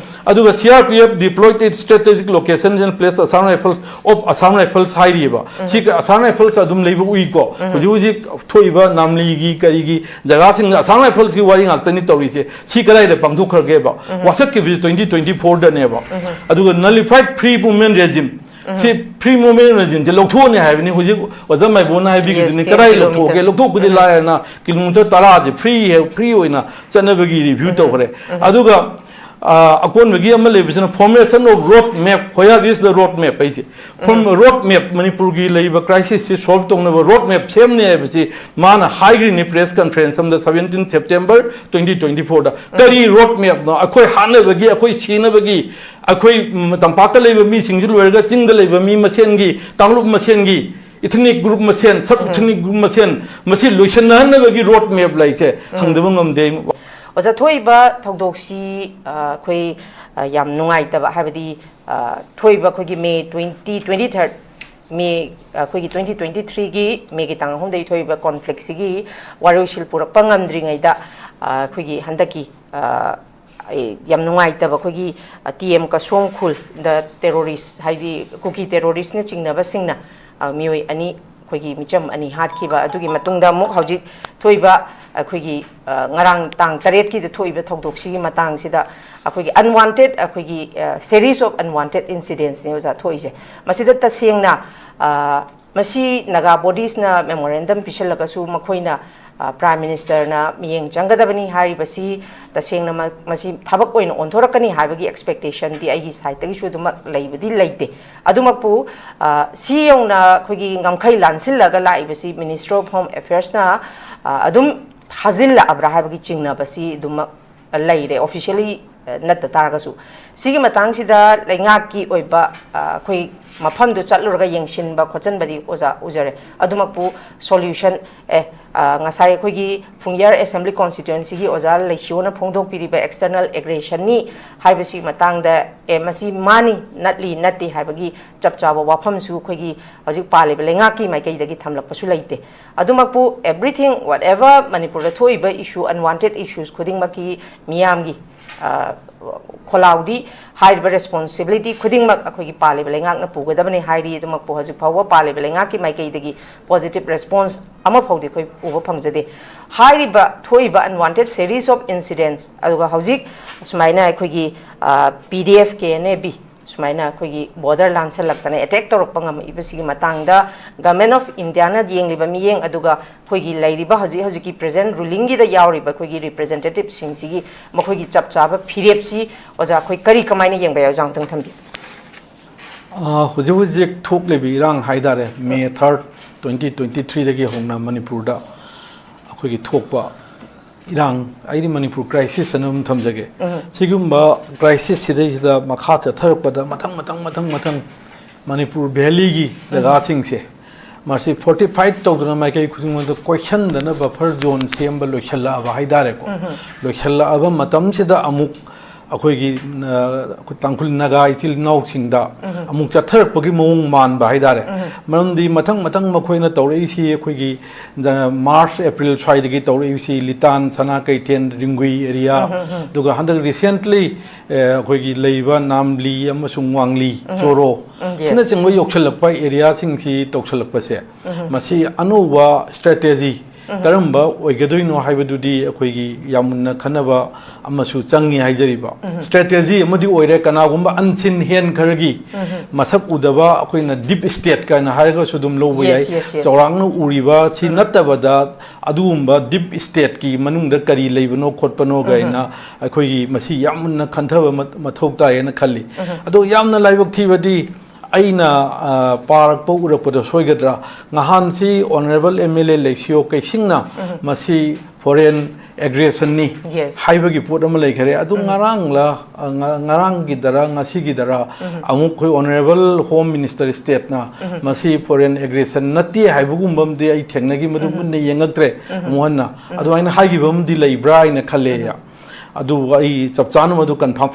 ꯑꯗꯨꯒ C R P F deployed its strategic locations and placed Assam Rifles of Assam Rifles ꯍꯥꯏꯔꯤꯕ꯫ ꯁꯤ ꯑꯁꯥꯝ ꯔꯥꯏꯐꯜꯁ ꯑꯗꯨꯝ ꯂꯩꯕ ꯎꯏꯀꯣ꯫ ꯍꯧꯖꯤꯛ ꯍꯧꯖꯤꯛ ꯊꯣꯛꯏꯕ ꯅꯥꯝꯂꯤꯒꯤ ꯀꯔꯤꯒꯤ ꯖꯒꯥꯁꯤꯡꯗ ꯑꯁꯥꯝ ꯔꯥꯏꯐꯜꯁꯀꯤ ꯋꯥꯔꯤ ꯉꯥꯛꯇꯅꯤ ꯇꯧꯔꯤꯁꯦ꯫ ꯁꯤ ꯀꯗꯥꯏꯗ ꯄꯥꯡꯊꯣꯛꯈ꯭ꯔꯒꯦꯕ? ꯋꯥꯁꯛꯈꯤꯕꯁꯤ ꯇ꯭ꯋꯦꯟꯇꯤ ꯇ꯭ꯋꯦꯟꯇꯤ ꯐꯣꯔꯗꯅꯦꯕ꯫ ꯑꯗꯨꯒ nullified free movement regime, ꯁꯤ free movement regimeꯁꯦ ꯂꯧꯊꯣꯛꯑꯅꯤ ꯍꯥꯏꯕꯅꯤ꯫ ꯍꯧꯖꯤꯛ ꯑꯣꯖꯥ ꯃꯥꯏꯕꯣꯟꯅ ꯍꯥꯏꯕꯤꯈꯤꯗꯨꯅꯤ꯫ Yes, ꯀꯗꯥꯏ ten ꯂꯧꯊꯣꯛꯑꯒꯦ? Kilometer. ꯂꯧꯊꯣꯛꯄꯗꯤ ꯂꯥꯏꯔꯅ ꯀꯤꯂꯣꯃꯤꯇꯔ ꯇꯔꯥꯁꯦ free ꯍꯦꯛ, free ꯑꯣꯏꯅ ꯆꯠꯅꯕꯒꯤ review ꯇꯧꯈ꯭ꯔꯦ꯫ ꯑꯗꯨꯒ ꯑ, ꯑꯀꯣꯟꯕꯒꯤ ꯑꯃ ꯂꯩꯕꯁꯤꯅ formation of road map, where is the road map ꯍꯥꯏꯁꯦ꯫ From road map, ꯃꯅꯤꯄꯨꯔꯒꯤ ꯂꯩꯔꯤꯕ crisis ꯁꯤ solve ꯇꯧꯅꯕ road map ꯁꯦꯝꯅꯤ ꯍꯥꯏꯕꯁꯤ ꯃꯥꯅ ꯍꯥꯏꯈ꯭ꯔꯤꯅꯤ press conference ꯑꯃꯗ, seventeen September twenty twenty fourꯗ꯫ ꯀꯔꯤ road mapꯅꯣ? ꯑꯩꯈꯣꯏ ꯍꯥꯠꯅꯕꯒꯤ, ꯑꯩꯈꯣꯏ ꯁꯤꯅꯕꯒꯤ, ꯑꯩꯈꯣꯏ, ꯎꯝ, ꯇꯝꯄꯥꯛꯇ ꯂꯩꯕ ꯃꯤꯁꯤꯡꯁꯤ ꯂꯣꯏꯔꯒ ꯆꯤꯡꯗ ꯂꯩꯕ ꯃꯤ ꯃꯁꯦꯟꯒꯤ, ꯀꯥꯡꯂꯨꯞ ꯃꯁꯦꯟꯒꯤ, ethnic group ꯃꯁꯦꯟ, sub ethnic group ꯃꯁꯦꯟ, ꯃꯁꯤ ꯂꯣꯏꯁꯤꯟꯅꯍꯟꯅꯕꯒꯤ road map ꯂꯩꯁꯦ ꯍꯪꯗꯕ ꯉꯝꯗꯦ꯫ ꯑꯣꯖꯥ, ꯊꯣꯛꯏꯕ ꯊꯧꯗꯣꯛꯁꯤ, ꯑ, ꯑꯩꯈꯣꯏ, ꯑ, ꯌꯥꯝ ꯅꯨꯡꯉꯥꯏꯇꯕ, ꯍꯥꯏꯕꯗꯤ, ꯑ, ꯊꯣꯛꯏꯕ ꯑꯩꯈꯣꯏꯒꯤ May twenty, twenty third, May, ꯑꯩꯈꯣꯏꯒꯤ twenty twenty threeꯒꯤ Mayꯒꯤ ꯇꯥꯡ ꯑꯍꯨꯝꯗꯒꯤ ꯊꯣꯛꯏꯕ conflictꯁꯤꯒꯤ ꯋꯥꯔꯣꯏꯁꯤꯟ ꯄꯨꯔꯛꯄ ꯉꯝꯗ꯭ꯔꯤꯉꯩꯗ, ꯑ, ꯑꯩꯈꯣꯏꯒꯤ ꯍꯟꯗꯛꯀꯤ, ꯑ, ꯑꯩ ꯌꯥꯝ ꯅꯨꯡꯉꯥꯏꯇꯕ, ꯑꯩꯈꯣꯏꯒꯤ, ꯑ, T M ꯀꯁꯣꯝ ꯈꯨꯜꯗ terrorist, ꯍꯥꯏꯗꯤ ꯀꯨꯀꯤ terroristꯅ ꯆꯤꯡꯅꯕꯁꯤꯡꯅ, ꯑ, ꯃꯤꯑꯣꯏ ꯑꯅꯤ, ꯑꯩꯈꯣꯏꯒꯤ ꯃꯤꯆꯝ ꯑꯅꯤ ꯍꯥꯠꯈꯤꯕ, ꯑꯗꯨꯒꯤ ꯃꯇꯨꯡꯗ ꯑꯃꯨꯛ ꯍꯧꯖꯤꯛ ꯊꯣꯛꯏꯕ, ꯑꯩꯈꯣꯏꯒꯤ, ꯑ, ꯉꯔꯥꯡ ꯇꯥꯡ ꯇꯔꯦꯠꯀꯤꯗ ꯊꯣꯛꯏꯕ ꯊꯧꯗꯣꯛꯁꯤꯒꯤ ꯃꯇꯥꯡꯁꯤꯗ, ꯑꯩꯈꯣꯏꯒꯤ unwanted, ꯑꯩꯈꯣꯏꯒꯤ, ꯑ, series of unwanted incidentsꯅꯦ, ꯑꯣꯖꯥ, ꯊꯣꯛꯏꯁꯦ꯫ ꯃꯁꯤꯗ ꯇꯁꯦꯡꯅ, ꯑ, ꯃꯁꯤ ꯅꯥꯒꯥ ꯕꯣꯗꯤꯁꯅ ꯃꯦꯃꯣꯔꯦꯟꯗꯝ ꯄꯤꯁꯜꯂꯒꯁꯨ ꯃꯈꯣꯏꯅ, ꯑ, ꯄ꯭ꯔꯥꯏꯝ ꯃꯤꯅꯤꯁꯇꯔꯅ ꯃꯤꯠꯌꯦꯡ ꯆꯪꯒꯗꯕꯅꯤ ꯍꯥꯏꯔꯤꯕꯁꯤ ꯇꯁꯦꯡꯅ ꯃ-, ꯃꯁꯤ ꯊꯕꯛ ꯑꯣꯏꯅ ꯑꯣꯟꯊꯣꯔꯛꯀꯅꯤ ꯍꯥꯏꯕꯒꯤ ꯑꯦꯛꯁꯄꯦꯛꯇꯦꯁꯟꯗꯤ ꯑꯩꯒꯤ ꯁꯥꯏꯠꯇꯒꯤꯁꯨ ꯑꯗꯨꯃꯛ ꯂꯩꯕꯗꯤ ꯂꯩꯇꯦ꯫ ꯑꯗꯨꯃꯛꯄꯨ, ꯑ, ꯁꯤ ꯌꯧꯅ ꯑꯩꯈꯣꯏꯒꯤ ꯉꯝꯈꯩ ꯂꯥꯟꯁꯤꯜꯂꯒ ꯂꯥꯛꯏꯕꯁꯤ Ministry of Home Affairsꯅ, ꯑ, ꯑꯗꯨꯝ ꯊꯥꯖꯤꯜꯂꯛꯑꯕ꯭ꯔꯥ ꯍꯥꯏꯕꯒꯤ ꯆꯤꯡꯅꯕꯁꯤ ꯑꯗꯨꯃꯛ ꯂꯩꯔꯦ, ꯑꯣꯐꯤꯁꯤꯌꯦꯜꯂꯤ, ꯑ, ꯅꯠꯇ ꯇꯥꯔꯒꯁꯨ꯫ ꯁꯤꯒꯤ ꯃꯇꯥꯡꯁꯤꯗ ꯂꯩꯉꯥꯛꯀꯤ ꯑꯣꯏꯕ, ꯑ, ꯑꯩꯈꯣꯏ ꯃꯐꯝꯗꯨ ꯆꯠꯂꯨꯔꯒ ꯌꯦꯡꯁꯤꯟꯕ ꯈꯣꯠꯆꯟꯕꯗꯤ ꯑꯣꯖꯥ ꯎꯖꯔꯦ꯫ ꯑꯗꯨꯃꯛꯄꯨ ꯁꯣꯂ꯭ꯌꯨꯁꯟ, ꯑꯦ, ꯑ, ꯉꯁꯥꯏ ꯑꯩꯈꯣꯏꯒꯤ ꯐꯨꯡꯌꯥꯔ ꯑꯦꯁꯦꯝꯕ꯭ꯂꯤ ꯀꯣꯟꯁꯇꯤꯇ꯭ꯋꯦꯟꯁꯤꯒꯤ ꯑꯣꯖꯥ ꯂꯩꯁꯤꯌꯣꯅ ꯐꯣꯡꯗꯣꯛꯄꯤꯔꯤꯕ ꯑꯦꯛꯁꯇꯔꯅꯦꯜ ꯑꯦꯒ꯭ꯔꯦꯁꯟꯅꯤ ꯍꯥꯏꯕꯁꯤꯒꯤ ꯃꯇꯥꯡꯗ, ꯑꯦ, ꯃꯁꯤ ꯃꯥꯅꯤ, ꯅꯠꯂꯤ, ꯅꯠꯇꯦ ꯍꯥꯏꯕꯒꯤ ꯆꯞ ꯆꯥꯕ ꯋꯥꯐꯝꯁꯨ ꯑꯩꯈꯣꯏꯒꯤ ꯍꯧꯖꯤꯛ ꯄꯥꯜꯂꯤꯕ ꯂꯩꯉꯥꯛꯀꯤ ꯃꯥꯏꯀꯩꯗꯒꯤ ꯊꯝꯂꯛꯄꯁꯨ ꯂꯩꯇꯦ꯫ ꯑꯗꯨꯃꯛꯄꯨ, everything, whatever ꯃꯅꯤꯄꯨꯔꯗ ꯊꯣꯛꯏꯕ ꯏꯁꯨ, ꯑꯟꯋꯥꯟꯇꯦꯗ ꯏꯁꯨꯁ ꯈꯨꯗꯤꯡꯃꯛꯀꯤ ꯃꯤꯌꯥꯝꯒꯤ, ꯑ, ꯈꯣꯜꯂꯥꯎꯗꯤ ꯍꯥꯏꯔꯤꯕ ꯔꯦꯁꯄꯣꯟꯁꯤꯕꯤꯂꯤꯇꯤ ꯈꯨꯗꯤꯡꯃꯛ ꯑꯩꯈꯣꯏꯒꯤ ꯄꯥꯜꯂꯤꯕ ꯂꯩꯉꯥꯛꯅ ꯄꯨꯒꯗꯕꯅꯤ ꯍꯥꯏꯔꯤ꯫ ꯑꯗꯨꯃꯛꯄꯨ ꯍꯧꯖꯤꯛ ꯐꯥꯎꯕ ꯄꯥꯜꯂꯤꯕ ꯂꯩꯉꯥꯛꯀꯤ ꯃꯥꯏꯀꯩꯗꯒꯤ ꯄꯣꯖꯤꯇꯤꯕ ꯔꯦꯁꯄꯣꯟꯁ ꯑꯃꯐꯥꯎꯗꯤ ꯑꯩꯈꯣꯏ ꯎꯕ ꯐꯪꯖꯗꯦ꯫ ꯍꯥꯏꯔꯤꯕ ꯊꯣꯛꯏꯕ ꯑꯟꯋꯥꯟꯇꯦꯗ ꯁꯦꯔꯤꯁ ꯑꯣꯐ ꯏꯟꯁꯤꯗꯦꯟꯁ, ꯑꯗꯨꯒ ꯍꯧꯖꯤꯛ ꯁꯨꯃꯥꯏꯅ ꯑꯩꯈꯣꯏꯒꯤ, ꯑ, P D F, K N A B, ꯁꯨꯃꯥꯏꯅ ꯑꯩꯈꯣꯏꯒꯤ ꯕꯣꯔꯗꯔ ꯂꯥꯟꯁꯜꯂꯛꯇꯅ ꯑꯦꯇꯦꯛ ꯇꯧꯔꯛꯄ ꯉꯝꯃꯛꯏꯕꯁꯤꯒꯤ ꯃꯇꯥꯡꯗ Government of Indiaꯅ ꯌꯦꯡꯂꯤꯕ ꯃꯤꯠꯌꯦꯡ, ꯑꯗꯨꯒ ꯑꯩꯈꯣꯏꯒꯤ ꯂꯩꯔꯤꯕ ꯍꯧꯖꯤꯛ ꯍꯧꯖꯤꯛꯀꯤ ꯄ꯭ꯔꯦꯖꯦꯟ ꯔꯨꯂꯤꯡꯒꯤꯗ ꯌꯥꯎꯔꯤꯕ ꯑꯩꯈꯣꯏꯒꯤ ꯔꯤꯄ꯭ꯔꯦꯖꯦꯟꯇꯦꯇꯤꯞꯁꯤꯡꯁꯤꯒꯤ ꯃꯈꯣꯏꯒꯤ ꯆꯞ ꯆꯥꯕ ꯐꯤꯔꯦꯞꯁꯤ ꯑꯣꯖꯥ ꯑꯩꯈꯣꯏ ꯀꯔꯤ ꯀꯃꯥꯏꯅ ꯌꯦꯡꯕ ꯌꯥꯏ? ꯑꯣꯖꯥ ꯑꯃꯇꯪ ꯊꯝꯕꯤꯌꯨ꯫ ꯑ, ꯍꯧꯖꯤꯛ ꯍꯧꯖꯤꯛ ꯊꯣꯛꯂꯤꯕ ꯏꯔꯥꯡ ꯍꯥꯏꯇꯥꯔꯦ, May third, twenty twenty threeꯗꯒꯤ ꯍꯧꯅ ꯃꯅꯤꯄꯨꯔꯗ ꯑꯩꯈꯣꯏꯒꯤ ꯊꯣꯛꯄ ꯏꯔꯥꯡ, ꯑꯩꯗꯤ ꯃꯅꯤꯄꯨꯔ ꯀ꯭ꯔꯥꯏꯁꯤꯁ ꯑꯅ ꯑꯗꯨꯝ ꯊꯝꯖꯒꯦ꯫ ꯁꯤꯒꯨꯝꯕ ꯀ꯭ꯔꯥꯏꯁꯤꯁ ꯁꯤꯗꯩꯁꯤꯗ ꯃꯈꯥ ꯆꯠꯊꯔꯛꯄꯗ ꯃꯊꯪ, ꯃꯊꯪ, ꯃꯊꯪ, ꯃꯊꯪ ꯃꯅꯤꯄꯨꯔ ꯚꯦꯂꯤꯒꯤ ꯖꯒꯥꯁꯤꯡꯁꯦ ꯃꯁꯤ ꯐꯣꯔꯇꯤꯐꯥꯏꯠ ꯇꯧꯗꯨꯅ ꯃꯥꯏꯀꯩ ꯈꯨꯗꯤꯡꯃꯛꯇ ꯀꯣꯏꯁꯟꯗꯅ ꯕꯐꯔ ꯖꯣꯟ ꯁꯦꯝꯕ ꯂꯣꯏꯁꯤꯜꯂꯛꯑꯕ ꯍꯥꯏꯇꯥꯔꯦꯀꯣ꯫ ꯂꯣꯏꯁꯤꯜꯂꯛꯑꯕ ꯃꯇꯝꯁꯤꯗ ꯑꯃꯨꯛ ꯑꯩꯈꯣꯏꯒꯤ, ꯑ, ꯑꯩꯈꯣꯏ ꯇꯥꯡꯈꯨꯜ ꯅꯥꯒꯥ ꯏꯆꯤꯜ ꯏꯅꯥꯎꯁꯤꯡꯗ ꯑꯃꯨꯛ ꯆꯠꯊꯔꯛꯄꯒꯤ ꯃꯑꯣꯡ ꯃꯥꯟꯕ ꯍꯥꯏꯇꯥꯔꯦ꯫ ꯃꯔꯝꯗꯤ ꯃꯊꯪ ꯃꯊꯪ ꯃꯈꯣꯏꯅ ꯇꯧꯔꯛꯏꯁꯤ ꯑꯩꯈꯣꯏꯒꯤ ꯖ-, ꯃꯥꯔꯆ, ꯑꯦꯄ꯭ꯔꯤꯜ ꯁ꯭ꯋꯥꯏꯗꯒꯤ ꯇꯧꯔꯛꯏꯁꯤ ꯂꯤꯇꯥꯟ, ꯁꯅꯥ ꯀꯩꯊꯦꯜ, ꯔꯤꯡꯒꯨꯏ ꯑꯦꯔꯤꯌꯥ, ꯑꯗꯨꯒ ꯍꯟꯗꯛ ꯔꯤꯁꯦꯟꯠꯂꯤ, ꯑ, ꯑꯩꯈꯣꯏꯒꯤ ꯂꯩꯔꯤꯕ ꯅꯥꯝꯂꯤ ꯑꯃꯁꯨꯡ ꯋꯥꯡꯂꯤ, ꯆꯣꯔꯣ, ꯎꯝ, yes꯫ ꯁꯤꯅꯆꯤꯡꯕ ꯌꯧꯁꯤꯜꯂꯛꯄ ꯑꯦꯔꯤꯌꯥꯁꯤꯡꯁꯤ ꯇꯧꯁꯤꯜꯂꯛꯄꯁꯦ, ꯃꯁꯤ ꯑꯅꯧꯕ ꯁ꯭ꯇ꯭ꯔꯦꯇꯦꯖꯤ ꯀꯔꯝꯕ ꯑꯣꯏꯒꯗꯣꯏꯅꯣ ꯍꯥꯏꯕꯗꯨꯗꯤ ꯑꯩꯈꯣꯏꯒꯤ ꯌꯥꯝ ꯃꯨꯟꯅ ꯈꯟꯅꯕ ꯑꯃꯁꯨ ꯆꯪꯉꯤ ꯍꯥꯏꯖꯔꯤꯕ꯫ ꯁ꯭ꯇ꯭ꯔꯦꯇꯦꯖꯤ ꯑꯃꯗꯤ ꯑꯣꯏꯔꯦ, ꯀꯅꯥꯒꯨꯝꯕ ꯑꯟꯁꯤꯟ ꯍꯦꯟ ꯈꯔꯒꯤ ꯃꯁꯛ ꯎꯗꯕ, ꯑꯩꯈꯣꯏꯅ ꯗꯤꯞ ꯁ꯭ꯇꯦꯠ ꯀꯥꯏꯅ ꯍꯥꯏꯔꯒꯁꯨ ꯑꯗꯨꯝ ꯂꯧꯕ ꯌꯥꯏ꯫ Yes, yes, yes. ꯆꯥꯎꯔꯥꯛꯅ ꯎꯔꯤꯕ ꯁꯤ ꯅꯠꯇꯕꯗ ꯑꯗꯨꯒꯨꯝꯕ ꯗꯤꯞ ꯁ꯭ꯇꯦꯠꯀꯤ ꯃꯅꯨꯡꯗ ꯀꯔꯤ ꯂꯩꯕꯅꯣ ꯈꯣꯠꯄꯅꯣ ꯀꯥꯏꯅ ꯑꯩꯈꯣꯏꯒꯤ ꯃꯁꯤ ꯌꯥꯝ ꯃꯨꯟꯅ ꯈꯟꯊꯕ ꯃ-, ꯃꯊꯧ ꯇꯥꯏꯌꯦꯅ ꯈꯜꯂꯤ꯫ ꯑꯗꯣ ꯌꯥꯝꯅ ꯂꯥꯏꯕꯛ ꯊꯤꯕꯗꯤ ꯑꯩꯅ, ꯑ, ꯄꯥꯔꯛꯄ ꯎꯔꯛꯄꯗ ꯁꯣꯏꯒꯗ꯭ꯔꯥ, ꯉꯍꯥꯟꯁꯤ Honourable M L A ꯂꯩꯁꯤꯌꯣ ꯀꯩꯁꯤꯡꯅ ꯃꯁꯤ foreign aggressionꯅꯤ Yes. ꯍꯥꯏꯕꯒꯤ ꯄꯣꯠ ꯑꯃ ꯂꯩꯈꯔꯦ꯫ ꯑꯗꯨ ꯉꯔꯥꯡꯂ, ꯑ, ꯉ-, ꯉꯔꯥꯡꯒꯤꯗꯔ ꯉꯁꯤꯒꯤꯗꯔ ꯑꯃꯨꯛ ꯑꯩꯈꯣꯏ Honourable Home Minister stateꯅ ꯃꯁꯤ foreign aggression ꯅꯠꯇꯦ ꯍꯥꯏꯕꯒꯨꯝꯕ ꯑꯃꯗꯤ ꯑꯩ ꯊꯦꯡꯅꯈꯤ, ꯃꯗꯨ ꯃꯨꯟꯅ ꯌꯦꯡꯉꯛꯇ꯭ꯔꯦ ꯑꯃꯨꯛ ꯍꯟꯅ꯫ ꯑꯗꯨꯃꯥꯏꯅ ꯍꯥꯏꯈꯤꯕ ꯑꯃꯗꯤ ꯂꯩꯕ꯭ꯔꯥ ꯍꯥꯏꯅ ꯈꯜꯂꯦ꯫ ꯑꯗꯨ ꯑꯩ ꯆꯞ ꯆꯥꯅ ꯃꯗꯨ confirm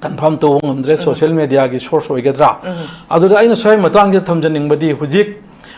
confirm ꯇꯧꯕ ꯉꯝꯗ꯭ꯔꯦ, social mediaꯒꯤ source ꯑꯣꯏꯒꯗ꯭ꯔꯥ꯫ ꯑꯗꯨꯗ ꯑꯩꯅ ꯁ꯭ꯋꯥꯏ ꯃꯇꯥꯡꯁꯤꯗ ꯊꯝꯖꯅꯤꯡꯕꯗꯤ, ꯍꯧꯖꯤꯛ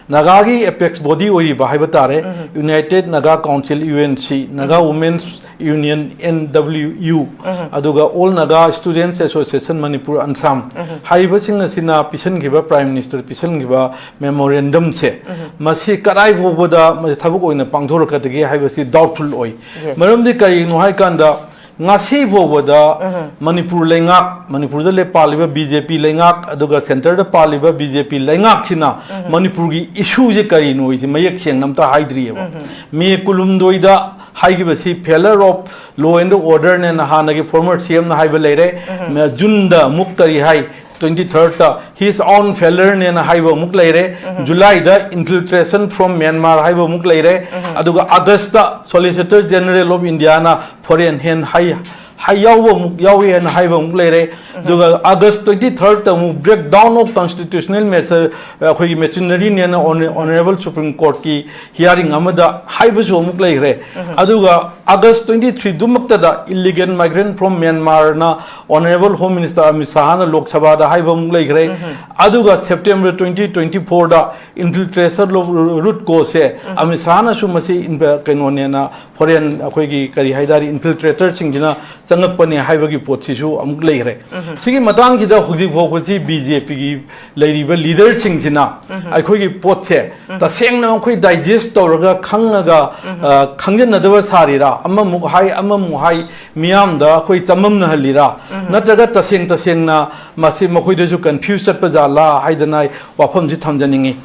ꯅꯥꯒꯥꯒꯤ apex body ꯑꯣꯏꯔꯤꯕ ꯍꯥꯏꯕ ꯇꯥꯔꯦ, United Naga Council, U N C, Naga Women's Union, N W U, ꯑꯗꯨꯒ All Naga Students Association Manipur, ANSAM, ꯍꯥꯏꯔꯤꯕꯁꯤꯡ ꯑꯁꯤꯅ ꯄꯤꯁꯤꯟꯈꯤꯕ, Prime Minister ꯄꯤꯁꯤꯟꯈꯤꯕ memorandumꯁꯦ, ꯃꯁꯤ ꯀꯗꯥꯏ ꯐꯥꯎꯕꯗ ꯃꯁꯤ ꯊꯕꯛ ꯑꯣꯏꯅ ꯄꯥꯡꯊꯣꯔꯛꯀꯗꯒꯦ ꯍꯥꯏꯕꯁꯤ doubtful ꯑꯣꯏ꯫ Yes. ꯃꯔꯝꯗꯤ ꯀꯔꯤꯒꯤꯅꯣ ꯍꯥꯏꯀꯥꯟꯗ, ꯉꯁꯤ ꯐꯥꯎꯕꯗ ꯃꯅꯤꯄꯨꯔ ꯂꯩꯉꯥꯛ, ꯃꯅꯤꯄꯨꯔꯗ ꯂꯩ-, ꯄꯥꯜꯂꯤꯕ B J P ꯂꯩꯉꯥꯛ, ꯑꯗꯨꯒ centreꯗ ꯄꯥꯜꯂꯤꯕ BJ P ꯂꯩꯉꯥꯛꯁꯤꯅ ꯃꯅꯤꯄꯨꯔꯒꯤ issueꯁꯦ ꯀꯔꯤꯅꯣ ꯍꯥꯏꯁꯦ ꯃꯌꯦꯛ ꯁꯦꯡꯅ ꯑꯝꯇ ꯍꯥꯏꯗ꯭ꯔꯤꯑꯕ꯫ ꯃꯦ ꯀꯨꯟꯍꯨꯝꯗꯣꯏꯗ ꯍꯥꯏꯈꯤꯕꯁꯤ failure of law and orderꯅꯦꯅ ꯍꯥꯟꯅꯒꯤ former C Mꯅ ꯍꯥꯏꯕ ꯂꯩꯔꯦ꯫ ꯃ-, Juneꯗ ꯑꯃꯨꯛ ꯀꯔꯤ ꯍꯥꯏ? Twenty thirdꯇ his own failureꯅꯦꯅ ꯍꯥꯏꯕ ꯑꯃꯨꯛ ꯂꯩꯔꯦ꯫ Julyꯗ infiltration from Myanmar ꯍꯥꯏꯕ ꯑꯃꯨꯛ ꯂꯩꯔꯦ꯫ ꯑꯗꯨꯒ Augustꯇ Solicitor General of Indiaꯅ foreign hand ꯍꯥꯏ, ꯍꯥꯏ ꯌꯥꯎꯕ ꯑꯃꯨꯛ ꯌꯥꯎꯏ ꯍꯥꯏꯅ ꯍꯥꯏꯕ ꯑꯃꯨꯛ ꯂꯩꯔꯦ꯫ ꯑꯗꯨꯒ August twenty thirdꯇ ꯑꯃꯨꯛ breakdown of constitutional measure, ꯑꯩꯈꯣꯏꯒꯤ machineryꯅꯦꯅ Hon-, Honourable Supreme Courtꯀꯤ hearing ꯑꯃꯗ ꯍꯥꯏꯕꯁꯨ ꯑꯃꯨꯛ ꯂꯩꯈ꯭ꯔꯦ꯫ ꯑꯗꯨꯒ August twenty three ꯗꯨꯃꯛꯇꯗ illegal migrant from Myanmarꯅ Honorable Home Minister Amit ꯁꯥꯍꯅ ꯂꯣꯛ ꯁꯚꯥꯗ ꯍꯥꯏꯕ ꯑꯃꯨꯛ ꯂꯩꯈ꯭ꯔꯦ꯫ ꯑꯗꯨꯒ September twenty twenty fourꯗ infiltration route cause ꯁꯦ ꯑꯃꯤꯠ ꯁꯥꯍꯅꯁꯨ ꯃꯁꯤ ꯏꯟ- ꯀꯩꯅꯣꯅꯦꯅ, ꯐꯣꯔꯦꯟ ꯑꯩꯈꯣꯏꯒꯤ ꯀꯔꯤ ꯍꯥꯏꯇꯥꯔꯦ, ꯏꯟꯐꯤꯜꯇ꯭ꯔꯦꯇꯔꯁꯤꯡꯁꯤꯅ ꯆꯪꯉꯛꯄꯅꯦ ꯍꯥꯏꯕꯒꯤ ꯄꯣꯠꯁꯤꯁꯨ ꯑꯃꯨꯛ ꯂꯩꯈ꯭ꯔꯦ꯫ ꯁꯤꯒꯤ ꯃꯇꯥꯡꯁꯤꯗ ꯍꯧꯖꯤꯛ ꯐꯥꯎꯕꯁꯤ ꯕꯤ ꯖꯦ ꯄꯤꯒꯤ ꯂꯩꯔꯤꯕ ꯂꯤꯗꯔꯁꯤꯡꯁꯤꯅ ꯑꯩꯈꯣꯏꯒꯤ ꯄꯣꯠꯁꯦ ꯇꯁꯦꯡꯅ ꯑꯩꯈꯣꯏ ꯗꯥꯏꯖꯦꯁ ꯇꯧꯔꯒ ꯈꯪꯉꯒ, ꯑ, ꯈꯪꯖꯤꯟꯅꯗꯕ ꯁꯥꯔꯤꯔꯥ, ꯑꯃꯃꯨꯛ ꯍꯥꯏ ꯑꯃꯃꯨꯛ ꯍꯥꯏ, ꯃꯤꯌꯥꯝꯗ ꯑꯩꯈꯣꯏ ꯆꯃꯝꯅꯍꯜꯂꯤꯔꯥ, ꯅꯠꯇ꯭ꯔꯒ ꯇꯁꯦꯡ ꯇꯁꯦꯡꯅ ꯃꯁꯤ ꯃꯈꯣꯏꯗꯁꯨ ꯀꯟꯐ꯭ꯌꯨꯁ ꯆꯠꯄ ꯖꯥꯠꯂꯥ ꯍꯥꯏꯗꯅ ꯑꯩ ꯋꯥꯐꯝꯁꯤ ꯊꯝꯖꯅꯤꯡꯉꯤ꯫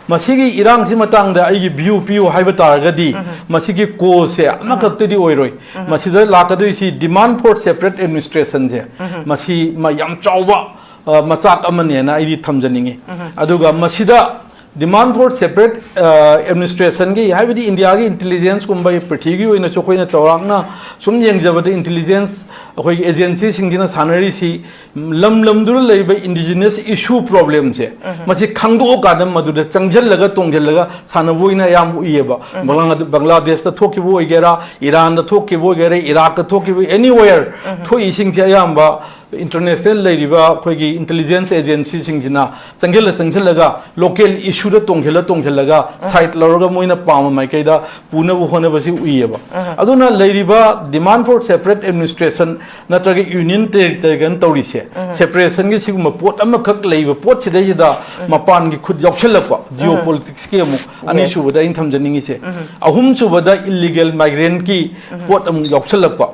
ꯃꯁꯤꯒꯤ ꯏꯔꯥꯡꯁꯤ ꯃꯇꯥꯡꯗ ꯑꯩꯒꯤ ꯚ꯭ꯌꯨ ꯄꯤꯌꯨ ꯍꯥꯏꯕ ꯇꯥꯔꯒꯗꯤ, ꯃꯁꯤꯒꯤ ꯀꯣꯁꯁꯦ ꯑꯃꯈꯛꯇꯗꯤ ꯑꯣꯏꯔꯣꯏ꯫ ꯃꯁꯤꯗ ꯂꯥꯛꯀꯗꯣꯏꯁꯤ demand for separate administrationꯁꯦ, ꯃꯁꯤ ꯃ-, ꯌꯥꯝ ꯆꯥꯎꯕ, ꯑ, ꯃꯆꯥꯛ ꯑꯃꯅꯦꯅ ꯑꯩꯗꯤ ꯊꯝꯖꯅꯤꯡꯉꯤ꯫ ꯑꯗꯨꯒ ꯃꯁꯤꯗ demand for separate, ꯑ, administrationꯒꯤ, ꯍꯥꯏꯕꯗꯤ ꯏꯟꯗꯤꯌꯥꯒꯤ ꯏꯟꯇꯦꯂꯤꯖꯦꯟꯁꯀꯨꯝꯕ ꯄ꯭ꯔꯤꯊꯤꯕꯤꯒꯤ ꯑꯣꯏꯅꯁꯨ ꯑꯩꯈꯣꯏꯅ ꯆꯥꯎꯔꯥꯛꯅ ꯁꯨꯝ ꯌꯦꯡꯖꯕꯗ, ꯏꯟꯇꯦꯂꯤꯖꯦꯟꯁ ꯑꯩꯈꯣꯏꯒꯤ ꯑꯦꯖꯦꯟꯁꯤꯁꯤꯡꯁꯤꯅ ꯁꯥꯟꯅꯔꯤꯁꯤ ꯂꯝ ꯂꯝꯗꯨꯗ ꯂꯩꯔꯤꯕ indigenous issue problemꯁꯦ, ꯃꯁꯤ ꯈꯪꯗꯣꯛꯑꯀꯥꯟꯗ ꯃꯗꯨꯗ ꯆꯪꯁꯤꯜꯂꯒ ꯇꯣꯡꯁꯤꯜꯂꯒ ꯁꯥꯟꯅꯕ ꯑꯣꯏꯅ ꯑꯌꯥꯝꯕ ꯎꯏꯌꯦꯕ꯫ ꯕꯪꯒ꯭ꯂꯥ-, ꯕꯪꯒ꯭ꯂꯥꯗꯦꯁꯇ ꯊꯣꯛꯈꯤꯕ ꯑꯣꯏꯒꯦꯔꯥ, ꯏꯔꯥꯟꯗ ꯊꯣꯛꯈꯤꯕ ꯑꯣꯏꯒꯦꯔꯥ, ꯏꯔꯥꯛꯇ ꯊꯣꯛꯈꯤꯕ, anywhere ꯊꯣꯛꯏꯁꯤꯡꯁꯦ ꯑꯌꯥꯝꯕ ꯏꯟꯇꯔꯅꯦꯁꯅꯦꯜ ꯂꯩꯔꯤꯕ ꯑꯩꯈꯣꯏꯒꯤ ꯏꯟꯇꯦꯂꯤꯖꯦꯟꯁ ꯑꯦꯖꯦꯟꯁꯤꯁꯤꯡꯁꯤꯅ ꯆꯪꯁꯤꯜꯂ ꯆꯪꯁꯤꯜꯂꯒ ꯂꯣꯀꯦꯜ ꯏꯁꯨꯗ ꯇꯣꯡꯁꯤꯜꯂ ꯇꯣꯡꯁꯤꯜꯂꯒ ꯁꯥꯏꯠ ꯂꯧꯔꯒ ꯃꯣꯏꯅ ꯄꯥꯝꯕ ꯃꯥꯏꯀꯩꯗ ꯄꯨꯅꯕ ꯍꯣꯠꯅꯕꯁꯤ ꯎꯏꯌꯦꯕ꯫ ꯑꯗꯨꯅ ꯂꯩꯔꯤꯕ demand for separate administration ꯅꯠꯇ꯭ꯔꯒ ꯌꯨꯅꯤꯌꯟ ꯇꯦꯔꯤꯇꯣꯔꯤꯒꯅ ꯇꯧꯔꯤꯁꯦ, ꯁꯦꯄꯔꯦꯁꯟꯒꯤ ꯁꯤꯒꯨꯝꯕ ꯄꯣꯠ ꯑꯃꯈꯛ ꯂꯩꯕ ꯄꯣꯠꯁꯤꯗꯩꯁꯤꯗ ꯃꯄꯥꯟꯒꯤ ꯈꯨꯠ ꯌꯥꯎꯁꯜꯂꯛꯄ, ꯖꯤꯑꯣ ꯄꯣꯂꯤꯇꯤꯛꯁꯀꯤ ꯑꯃꯨꯛ ꯑꯅꯤꯁꯨꯕꯗ ꯑꯩꯅ ꯊꯝꯖꯅꯤꯡꯉꯤꯁꯦ꯫ ꯑꯍꯨꯝꯁꯨꯕꯗ ꯏꯜꯂꯤꯒꯦꯜ ꯃꯥꯏꯒ꯭ꯔꯦꯟꯠꯀꯤ ꯄꯣꯠ ꯑꯃꯨꯛ ꯌꯥꯎꯁꯜꯂꯛꯄ꯫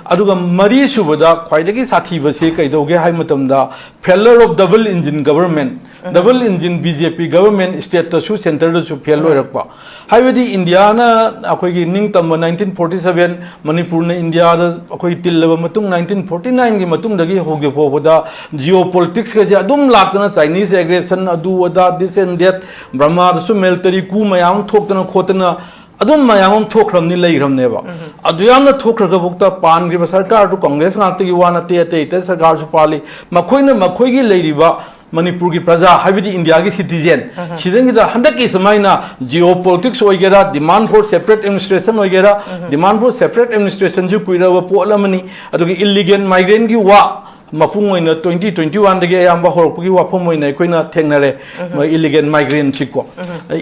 ꯑꯗꯨꯒ ꯃꯔꯤꯁꯨꯕꯗ ꯈ꯭ꯋꯥꯏꯗꯒꯤ ꯁꯥꯊꯤꯕꯁꯤ ꯀꯩꯗꯧꯒꯦ ꯍꯥꯏ ꯃꯇꯝꯗ, failure of double engine government, double engine B J P government, ꯁ꯭ꯇꯦꯠꯇꯁꯨ ꯁꯦꯟꯇꯔꯗꯁꯨ ꯐꯦꯜ ꯑꯣꯏꯔꯛꯄ꯫ ꯍꯥꯏꯕꯗꯤ ꯏꯟꯗꯤꯌꯥꯅ ꯑꯩꯈꯣꯏꯒꯤ ꯅꯤꯡꯇꯝꯕ nineteen forty seven, ꯃꯅꯤꯄꯨꯔꯅ ꯏꯟꯗꯤꯌꯥꯗ ꯑꯩꯈꯣꯏ ꯇꯤꯜꯂꯕ ꯃꯇꯨꯡ nineteen forty nineꯒꯤ ꯃꯇꯨꯡꯗꯒꯤ ꯍꯧꯖꯤꯛ ꯐꯥꯎꯕꯗ ꯖꯤꯑꯣ ꯄꯣꯂꯤꯇꯤꯛꯁꯀꯁꯦ ꯑꯗꯨꯝ ꯂꯥꯛꯇꯅ, Chinese aggression, ꯑꯗꯨ ꯑꯗꯥ, this and that, ꯕ꯭ꯔꯍꯃꯥꯗꯁꯨ ꯃꯤꯂꯤꯇꯔꯤ coup ꯃꯌꯥꯝ ꯑꯃ ꯊꯣꯛꯇꯅ ꯈꯣꯠꯇꯅ ꯑꯗꯨꯝ ꯃꯌꯥꯝ ꯑꯃ ꯊꯣꯛꯈ꯭ꯔꯕꯅꯤ, ꯂꯩꯈ꯭ꯔꯕꯅꯦꯕ꯫ ꯑꯗꯨ ꯌꯥꯝꯅ ꯊꯣꯛꯈ꯭ꯔꯒꯕꯨꯛꯇ ꯄꯥꯟꯈ꯭ꯔꯤꯕ ꯁꯔꯀꯥꯔꯗꯨ ꯀꯪꯒ꯭ꯔꯦꯁ ꯉꯥꯛꯇꯒꯤ ꯋꯥ ꯅꯠꯇꯦ, ꯑꯇꯩ ꯑꯇꯩ ꯁꯔꯀꯥꯔꯁꯨ ꯄꯥꯜꯂꯤ꯫ ꯃꯈꯣꯏꯅ ꯃꯈꯣꯏꯒꯤ ꯂꯩꯔꯤꯕ ꯃꯅꯤꯄꯨꯔꯒꯤ ꯄ꯭ꯔꯖꯥ, ꯍꯥꯏꯕꯗꯤ ꯏꯟꯗꯤꯌꯥꯒꯤ ꯁꯤꯇꯤꯖꯦꯟ, ꯁꯤꯖꯟꯁꯤꯗ ꯍꯟꯗꯛꯀꯤ ꯁꯨꯃꯥꯏꯅ ꯖꯤꯑꯣ ꯄꯣꯂꯤꯇꯤꯛꯁ ꯑꯣꯏꯒꯦꯔꯥ, ꯗꯤꯃꯥꯟ ꯐꯣꯔ ꯁꯦꯄꯔꯦꯠ ꯑꯦꯗꯃꯤꯅꯤꯁꯇ꯭ꯔꯦꯁꯟ ꯑꯣꯏꯒꯦꯔꯥ, ꯗꯤꯃꯥꯟ ꯐꯣꯔ ꯁꯦꯄꯔꯦꯠ ꯑꯦꯗꯃꯤꯅꯤꯁꯇ꯭ꯔꯦꯁꯟꯁꯨ ꯀꯨꯏꯔꯕ ꯄꯣꯠ ꯑꯃꯅꯤ꯫ ꯑꯗꯨꯒ ꯏꯜꯂꯤꯒꯦꯜ ꯃꯥꯏꯒ꯭ꯔꯦꯟꯒꯤ ꯋꯥ ꯃꯄꯨꯡ ꯑꯣꯏꯅ ꯇ꯭ꯋꯦꯟꯇꯤ ꯇ꯭ꯋꯦꯟꯇꯤ ꯋꯥꯟꯗꯒꯤ ꯑꯌꯥꯝꯕ ꯍꯧꯔꯛꯄꯒꯤ ꯋꯥꯐꯝ ꯑꯣꯏꯅ ꯑꯩꯈꯣꯏꯅ ꯊꯦꯡꯅꯔꯦ꯫ ꯏꯜꯂꯤꯒꯦꯜ ꯃꯥꯏꯒ꯭ꯔꯦꯟꯁꯤꯀꯣ,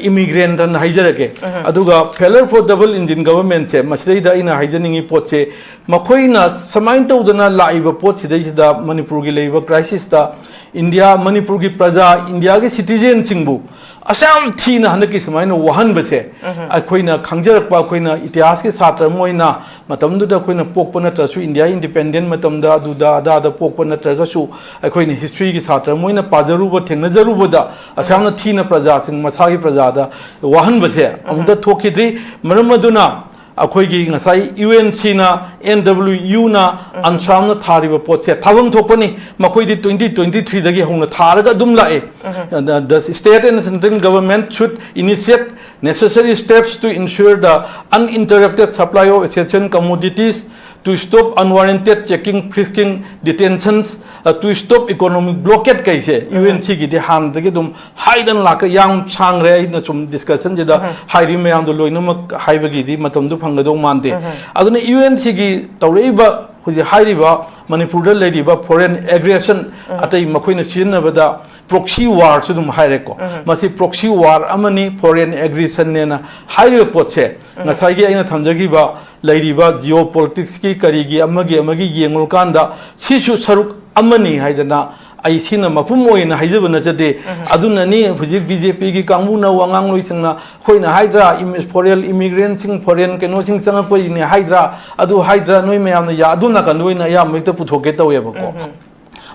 ꯏꯃꯤꯒ꯭ꯔꯦꯟꯠ ꯑꯅ ꯍꯥꯏꯖꯔꯒꯦ꯫ ꯑꯗꯨꯒ failure for double engine governmentꯁꯦ, ꯃꯁꯤꯗꯩꯗ ꯑꯩꯅ ꯍꯥꯏꯖꯅꯤꯡꯉꯤ ꯄꯣꯠꯁꯦ, ꯃꯈꯣꯏꯅ ꯁꯨꯃꯥꯏꯅ ꯇꯧꯗꯅ ꯂꯥꯛꯏꯕ ꯄꯣꯠꯁꯤꯗꯩꯁꯤꯗ ꯃꯅꯤꯄꯨꯔꯒꯤ ꯂꯩꯔꯤꯕ ꯀ꯭ꯔꯥꯏꯁꯤꯁꯇ ꯏꯟꯗꯤꯌꯥ, ꯃꯅꯤꯄꯨꯔꯒꯤ ꯄ꯭ꯔꯖꯥ, ꯏꯟꯗꯤꯌꯥꯒꯤ ꯁꯤꯇꯤꯖꯦꯟꯁꯤꯡꯕꯨ ꯑꯁꯨꯛ ꯌꯥꯝ ꯊꯤꯅ ꯍꯟꯗꯛꯀꯤ ꯁꯨꯃꯥꯏꯅ ꯋꯥꯍꯟꯕꯁꯦ, ꯑꯩꯈꯣꯏꯅ ꯈꯪꯖꯔꯛꯄ, ꯑꯩꯈꯣꯏꯅ ꯏꯇꯤꯍꯥꯁꯀꯤ ꯁꯥꯇ꯭ꯔ ꯑꯃ ꯑꯣꯏꯅ, ꯃꯇꯝꯗꯨꯗ ꯑꯩꯈꯣꯏꯅ ꯄꯣꯛꯄ ꯅꯠꯇ꯭ꯔꯁꯨ, ꯏꯟꯗꯤꯌꯥ ꯏꯟꯗꯤꯄꯦꯟꯗꯦꯟ ꯃꯇꯝꯗ, ꯑꯗꯨꯗ ꯑꯗꯥꯗ ꯄꯣꯛꯄ ꯅꯠꯇ꯭ꯔꯒꯁꯨ, ꯑꯩꯈꯣꯏꯅ ꯍꯤꯁꯇ꯭ꯔꯤꯒꯤ ꯁꯥꯇ꯭ꯔ ꯑꯃ ꯑꯣꯏꯅ ꯄꯥꯖꯔꯨꯕ, ꯊꯦꯡꯅꯖꯔꯨꯕꯗ, ꯑꯁꯨꯛ ꯌꯥꯝꯅ ꯊꯤꯅ ꯄ꯭ꯔꯖꯥꯁꯤꯡ, ꯃꯁꯥꯒꯤ ꯄ꯭ꯔꯖꯥꯗ ꯋꯥꯍꯟꯕꯁꯦ ꯑꯃꯨꯛꯇ ꯊꯣꯛꯈꯤꯗ꯭ꯔꯤ꯫ ꯃꯔꯝ ꯑꯗꯨꯅ ꯑꯩꯈꯣꯏꯒꯤ ꯉꯁꯥꯏ ꯌꯨ ꯑꯦꯟ ꯁꯤꯅ, ꯑꯦꯟ ꯗꯕ꯭ꯂꯤꯎ ꯌꯨꯅ, ꯑꯟꯁꯥꯝꯅ ꯊꯥꯔꯤꯕ ꯄꯣꯠꯁꯦ ꯊꯥꯐꯝ ꯊꯣꯛꯄꯅꯤ꯫ ꯃꯈꯣꯏꯗꯤ ꯇ꯭ꯋꯦꯟꯇꯤ ꯇ꯭ꯋꯦꯟꯇꯤ ꯊ꯭ꯔꯤꯗꯒꯤ ꯍꯧꯅ ꯊꯥꯔꯒ ꯑꯗꯨꯝ ꯂꯥꯛꯑꯦ꯫ The, the state and central government should initiate necessary steps to ensure the uninterrupted supply of essential commodities, to stop unwarranted checking, frisking, detentions, uh, to stop economic blockade ꯀꯩꯁꯦ U N ꯁꯤꯒꯤꯗꯤ ꯍꯥꯟꯅꯗꯒꯤ ꯑꯗꯨꯝ ꯍꯥꯏꯗꯅ ꯂꯥꯛꯈ꯭ꯔꯦ꯫ ꯌꯥꯝ ꯁꯥꯡꯈ꯭ꯔꯦ, ꯑꯩꯅ ꯁꯨꯝ ꯗꯤꯁꯀꯁꯟꯁꯤꯗ ꯍꯥꯏꯔꯤ ꯃꯌꯥꯝꯗꯣ ꯂꯣꯏꯅꯃꯛ ꯍꯥꯏꯕꯒꯤꯗꯤ ꯃꯇꯝꯗꯨ ꯐꯪꯒꯗꯧ ꯃꯥꯟꯗꯦ꯫ ꯑꯗꯨꯅ ꯌꯨ ꯑꯦꯟ ꯁꯤꯒꯤ ꯇꯧꯔꯛꯏꯕ ꯍꯧꯖꯤꯛ ꯍꯥꯏꯔꯤꯕ ꯃꯅꯤꯄꯨꯔꯗ ꯂꯩꯔꯤꯕ ꯐꯣꯔꯦꯟ ꯑꯦꯒ꯭ꯔꯦꯁꯟ, ꯑꯇꯩ ꯃꯈꯣꯏꯅ ꯁꯤꯖꯤꯟꯅꯕꯗ ꯄ꯭ꯔꯣꯛꯁꯤ ꯋꯥꯔꯁꯨ ꯑꯗꯨꯝ ꯍꯥꯏꯔꯦꯀꯣ꯫ ꯃꯁꯤ ꯄ꯭ꯔꯣꯛꯁꯤ ꯋꯥꯔ ꯑꯃꯅꯤ, ꯐꯣꯔꯦꯟ ꯑꯦꯒ꯭ꯔꯦꯁꯟꯅꯦꯅ ꯍꯥꯏꯔꯤꯕ ꯄꯣꯠꯁꯦ, ꯉꯁꯥꯏꯒꯤ ꯑꯩꯅ ꯊꯝꯖꯈꯤꯕ ꯂꯩꯔꯤꯕ ꯖꯤꯑꯣ ꯄꯣꯂꯤꯇꯤꯛꯁꯀꯤ ꯀꯔꯤꯒꯤ ꯑꯃꯒꯤ ꯑꯃꯒꯤ ꯌꯦꯡꯉꯨꯔꯀꯥꯟꯗ ꯁꯤꯁꯨ ꯁꯔꯨꯛ ꯑꯃꯅꯤ ꯍꯥꯏꯗꯅ ꯑꯩ ꯁꯤꯅ ꯃꯄꯨꯝ ꯑꯣꯏꯅ ꯍꯥꯏꯖꯕ ꯅꯠꯆꯗꯦ꯫ ꯑꯗꯨꯅꯅꯤ ꯍꯧꯖꯤꯛ ꯕꯤ ꯖꯦ ꯄꯤꯒꯤ ꯀꯥꯡꯕꯨꯅ, ꯋꯥꯉꯥꯡꯂꯣꯏꯁꯤꯡꯅ ꯑꯩꯈꯣꯏꯅ ꯍꯥꯏꯗ꯭ꯔꯥ, ꯏꯃꯤ-, ꯐꯣꯔꯦꯟ ꯏꯃꯤꯒ꯭ꯔꯦꯟꯁꯤꯡ, ꯐꯣꯔꯦꯟ ꯀꯩꯅꯣꯁꯤꯡ ꯆꯪꯉꯛꯄꯒꯤꯅꯤ ꯍꯥꯏꯗ꯭ꯔꯥ, ꯑꯗꯨ ꯍꯥꯏꯗ꯭ꯔꯥ, ꯅꯣꯏ ꯃꯌꯥꯝꯅ ꯌꯥ-, ꯑꯗꯣꯝ ꯅꯥꯀꯟꯗ ꯑꯣꯏꯅ ꯑꯌꯥꯝꯕ ꯍꯦꯛꯇ ꯄꯨꯊꯣꯛꯀꯦ ꯇꯧꯋꯦꯕꯀꯣ꯫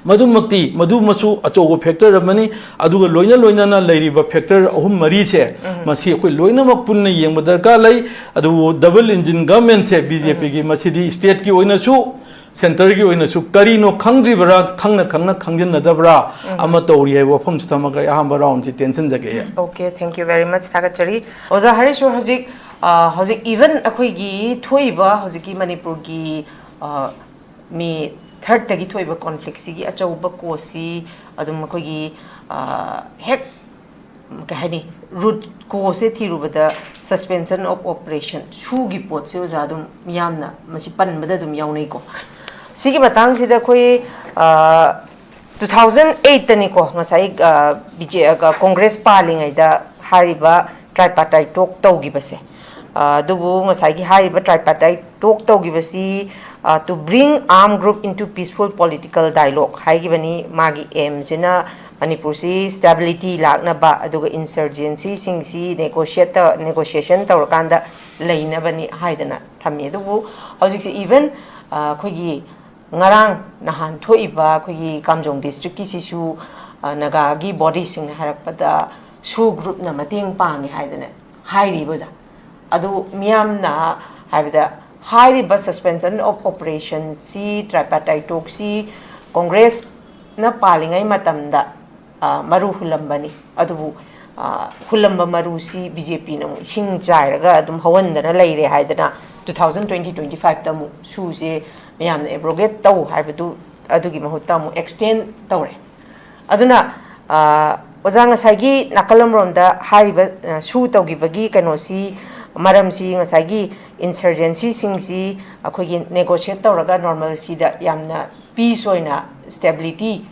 ꯃꯗꯨꯃꯛꯇꯤ, ꯃꯗꯨꯃꯁꯨ ꯑꯆꯧꯕ ꯐꯦꯛꯇꯔ ꯑꯃꯅꯤ꯫ ꯑꯗꯨꯒ ꯂꯣꯏꯅ ꯂꯣꯏꯅꯅ ꯂꯩꯔꯤꯕ ꯐꯦꯛꯇꯔ ꯑꯍꯨꯝ ꯃꯔꯤꯁꯦ, ꯃꯁꯤ ꯑꯩꯈꯣꯏ ꯂꯣꯏꯅꯃꯛ ꯄꯨꯟꯅ ꯌꯦꯡꯕ ꯗꯔꯀꯥꯔ ꯂꯩ꯫ ꯑꯗꯨꯕꯨ ꯗꯕꯜ ꯏꯟꯖꯤꯟ ꯒꯚꯔꯟꯃꯦꯟꯠꯁꯦ ꯕꯤ ꯖꯦ ꯄꯤꯒꯤ, ꯃꯁꯤꯗꯤ ꯁ꯭ꯇꯦꯠꯀꯤ ꯑꯣꯏꯅꯁꯨ, ꯁꯦꯟꯇꯔꯒꯤ ꯑꯣꯏꯅꯁꯨ ꯀꯔꯤꯅꯣ ꯈꯪꯗ꯭ꯔꯤꯕ꯭ꯔꯥ, ꯈꯪꯅ ꯈꯪꯅ ꯈꯪꯖꯤꯟꯅꯗꯕ꯭ꯔꯥ ꯑꯃ ꯇꯧꯔꯤ ꯍꯥꯏꯕ ꯋꯥꯐꯝꯁꯤ ꯊꯝꯃꯒ ꯑꯩ ꯑꯍꯥꯟꯕ ꯔꯥꯎꯟꯁꯤ ꯇꯦꯟꯁꯤꯟꯖꯒꯦ꯫ Okay, thank you very much, ꯊꯥꯒꯠꯆꯔꯤ꯫ ꯑꯣꯖꯥ ꯍꯔꯤꯁꯁꯨ ꯍꯧꯖꯤꯛ, ꯑ, ꯍꯧꯖꯤꯛ even ꯑꯩꯈꯣꯏꯒꯤ ꯊꯣꯛꯏꯕ ꯍꯧꯖꯤꯛꯀꯤ ꯃꯅꯤꯄꯨꯔꯒꯤ, ꯑ, ꯃꯤ ꯊꯥꯔꯠꯇꯒꯤ ꯊꯣꯛꯏꯕ ꯀꯣꯟꯐ꯭ꯂꯤꯛꯁꯤꯒꯤ ꯑꯆꯧꯕ ꯀꯣꯁꯁꯤ ꯑꯗꯨꯝ ꯑꯩꯈꯣꯏꯒꯤ ꯍꯦꯛ ꯀꯩ ꯍꯥꯏꯅꯤ, ꯔꯨꯠ ꯀꯣꯁꯁꯦ ꯊꯤꯔꯨꯕꯗ suspension of operation, ꯁꯨꯒꯤ ꯄꯣꯠꯁꯦ ꯑꯣꯖꯥ ꯑꯗꯨꯝ ꯃꯤꯌꯥꯝꯅ ꯃꯁꯤ ꯄꯟꯕꯗ ꯑꯗꯨꯝ ꯌꯥꯎꯅꯩꯀꯣ꯫ ꯁꯤꯒꯤ ꯃꯇꯥꯡꯁꯤꯗ ꯑꯩꯈꯣꯏ ꯇꯨ ꯊꯥꯎꯖꯟ ꯑꯩꯠꯇꯅꯤꯀꯣ, ꯉꯁꯥꯏ ꯕꯤ ꯖꯦ ꯀꯣꯡꯒ꯭ꯔꯦꯁ ꯄꯥꯜꯂꯤꯉꯩꯗ ꯍꯥꯏꯔꯤꯕ ꯇ꯭ꯔꯥꯏꯄꯥꯇꯥꯏꯠ ꯇꯣꯛ ꯇꯧꯈꯤꯕꯁꯦ꯫ ꯑꯗꯨꯕꯨ ꯉꯁꯥꯏꯒꯤ ꯍꯥꯏꯔꯤꯕ ꯇ꯭ꯔꯥꯏꯄꯥꯇꯥꯏꯠ ꯇꯣꯛ ꯇꯧꯈꯤꯕꯁꯤ, to bring armed group into peaceful political dialogue ꯍꯥꯏꯈꯤꯕꯅꯤ꯫ ꯃꯥꯒꯤ ꯑꯦꯝꯁꯤꯅ ꯃꯅꯤꯄꯨꯔꯁꯤ ꯁ꯭ꯇꯦꯕꯤꯂꯤꯇꯤ ꯂꯥꯛꯅꯕ, ꯑꯗꯨꯒ ꯏꯟꯁꯔꯖꯦꯟꯁꯤꯁꯤꯡꯁꯤ ꯅꯦꯒꯣꯁꯤꯌꯦꯠ ꯅꯦꯒꯣꯁꯤꯌꯦꯁꯟ ꯇꯧꯔꯀꯥꯟꯗ ꯂꯩꯅꯕꯅꯤ ꯍꯥꯏꯗꯅ ꯊꯝꯃꯤ꯫ ꯑꯗꯨꯕꯨ ꯍꯧꯖꯤꯛꯁꯦ ꯏꯚꯟ ꯑꯩꯈꯣꯏꯒꯤ ꯉꯔꯥꯡ ꯅꯍꯥꯟ ꯊꯣꯛꯏꯕ ꯑꯩꯈꯣꯏꯒꯤ ꯀꯥꯝꯖꯣꯡ ꯗꯤꯁꯇ꯭ꯔꯤꯛꯀꯤꯁꯤꯁꯨ ꯅꯥꯒꯥꯒꯤ ꯕꯣꯗꯤꯁꯤꯡꯅ ꯍꯥꯏꯔꯛꯄꯗ ꯁꯨ ꯒ꯭ꯔꯨꯞꯅ ꯃꯇꯦꯡ ꯄꯥꯡꯉꯦ ꯍꯥꯏꯗꯅ ꯍꯥꯏꯔꯤꯕ ꯑꯣꯖꯥ꯫ ꯑꯗꯨ ꯃꯤꯌꯥꯝꯅ ꯍꯥꯏꯕꯗ ꯍꯥꯏꯔꯤꯕ suspension of operationꯁꯤ, ꯇ꯭ꯔꯥꯏꯄꯥꯇꯥꯏꯠ ꯇꯣꯛꯁꯤ ꯀꯣꯡꯒ꯭ꯔꯦꯁꯅ ꯄꯥꯜꯂꯤꯉꯩ ꯃꯇꯝꯗ ꯃꯔꯨ ꯍꯨꯜꯂꯝꯕꯅꯤ꯫ ꯑꯗꯨꯕꯨ ꯍꯨꯜꯂꯝꯕ ꯃꯔꯨꯁꯤ ꯕꯤ ꯖꯦ ꯄꯤꯅ ꯑꯃꯨꯛ ꯏꯁꯤꯡ ꯆꯥꯏꯔꯒ ꯑꯗꯨꯝ ꯍꯧꯍꯟꯗꯅ ꯂꯩꯔꯦ ꯍꯥꯏꯗꯅ, ꯇꯨ ꯊꯥꯎꯖꯟ ꯇ꯭ꯋꯦꯟꯇꯤ ꯇ꯭ꯋꯦꯟꯇꯤ ꯐꯥꯏꯚꯇ ꯑꯃꯨꯛ ꯁꯨꯁꯦ ꯃꯌꯥꯝꯅ ꯑꯦꯕ꯭ꯔꯣꯒꯦꯠ ꯇꯧ ꯍꯥꯏꯕꯗꯨ, ꯑꯗꯨꯒꯤ ꯃꯍꯨꯠꯇ ꯑꯃꯨꯛ ꯑꯦꯛꯁꯇꯦꯟ ꯇꯧꯔꯦ꯫ ꯑꯗꯨꯅ ꯑꯣꯖꯥ, ꯉꯁꯥꯏꯒꯤ ꯅꯥꯀꯜ ꯑꯃꯔꯣꯝꯗ ꯍꯥꯏꯔꯤꯕ ꯁꯨ ꯇꯧꯈꯤꯕꯒꯤ ꯀꯩꯅꯣꯁꯤ, ꯃꯔꯝꯁꯤ ꯉꯁꯥꯏꯒꯤ ꯏꯟꯁꯔꯖꯦꯟꯁꯤꯁꯤꯡꯁꯤ ꯑꯩꯈꯣꯏꯒꯤ ꯅꯦꯒꯣꯁꯤꯌꯦꯠ ꯇꯧꯔꯒ ꯅꯣꯔꯃꯦꯜꯁꯤꯗ ꯌꯥꯝꯅ ꯄꯤꯁ ꯑꯣꯏꯅ ꯁ꯭ꯇꯦꯕꯤꯂꯤꯇꯤ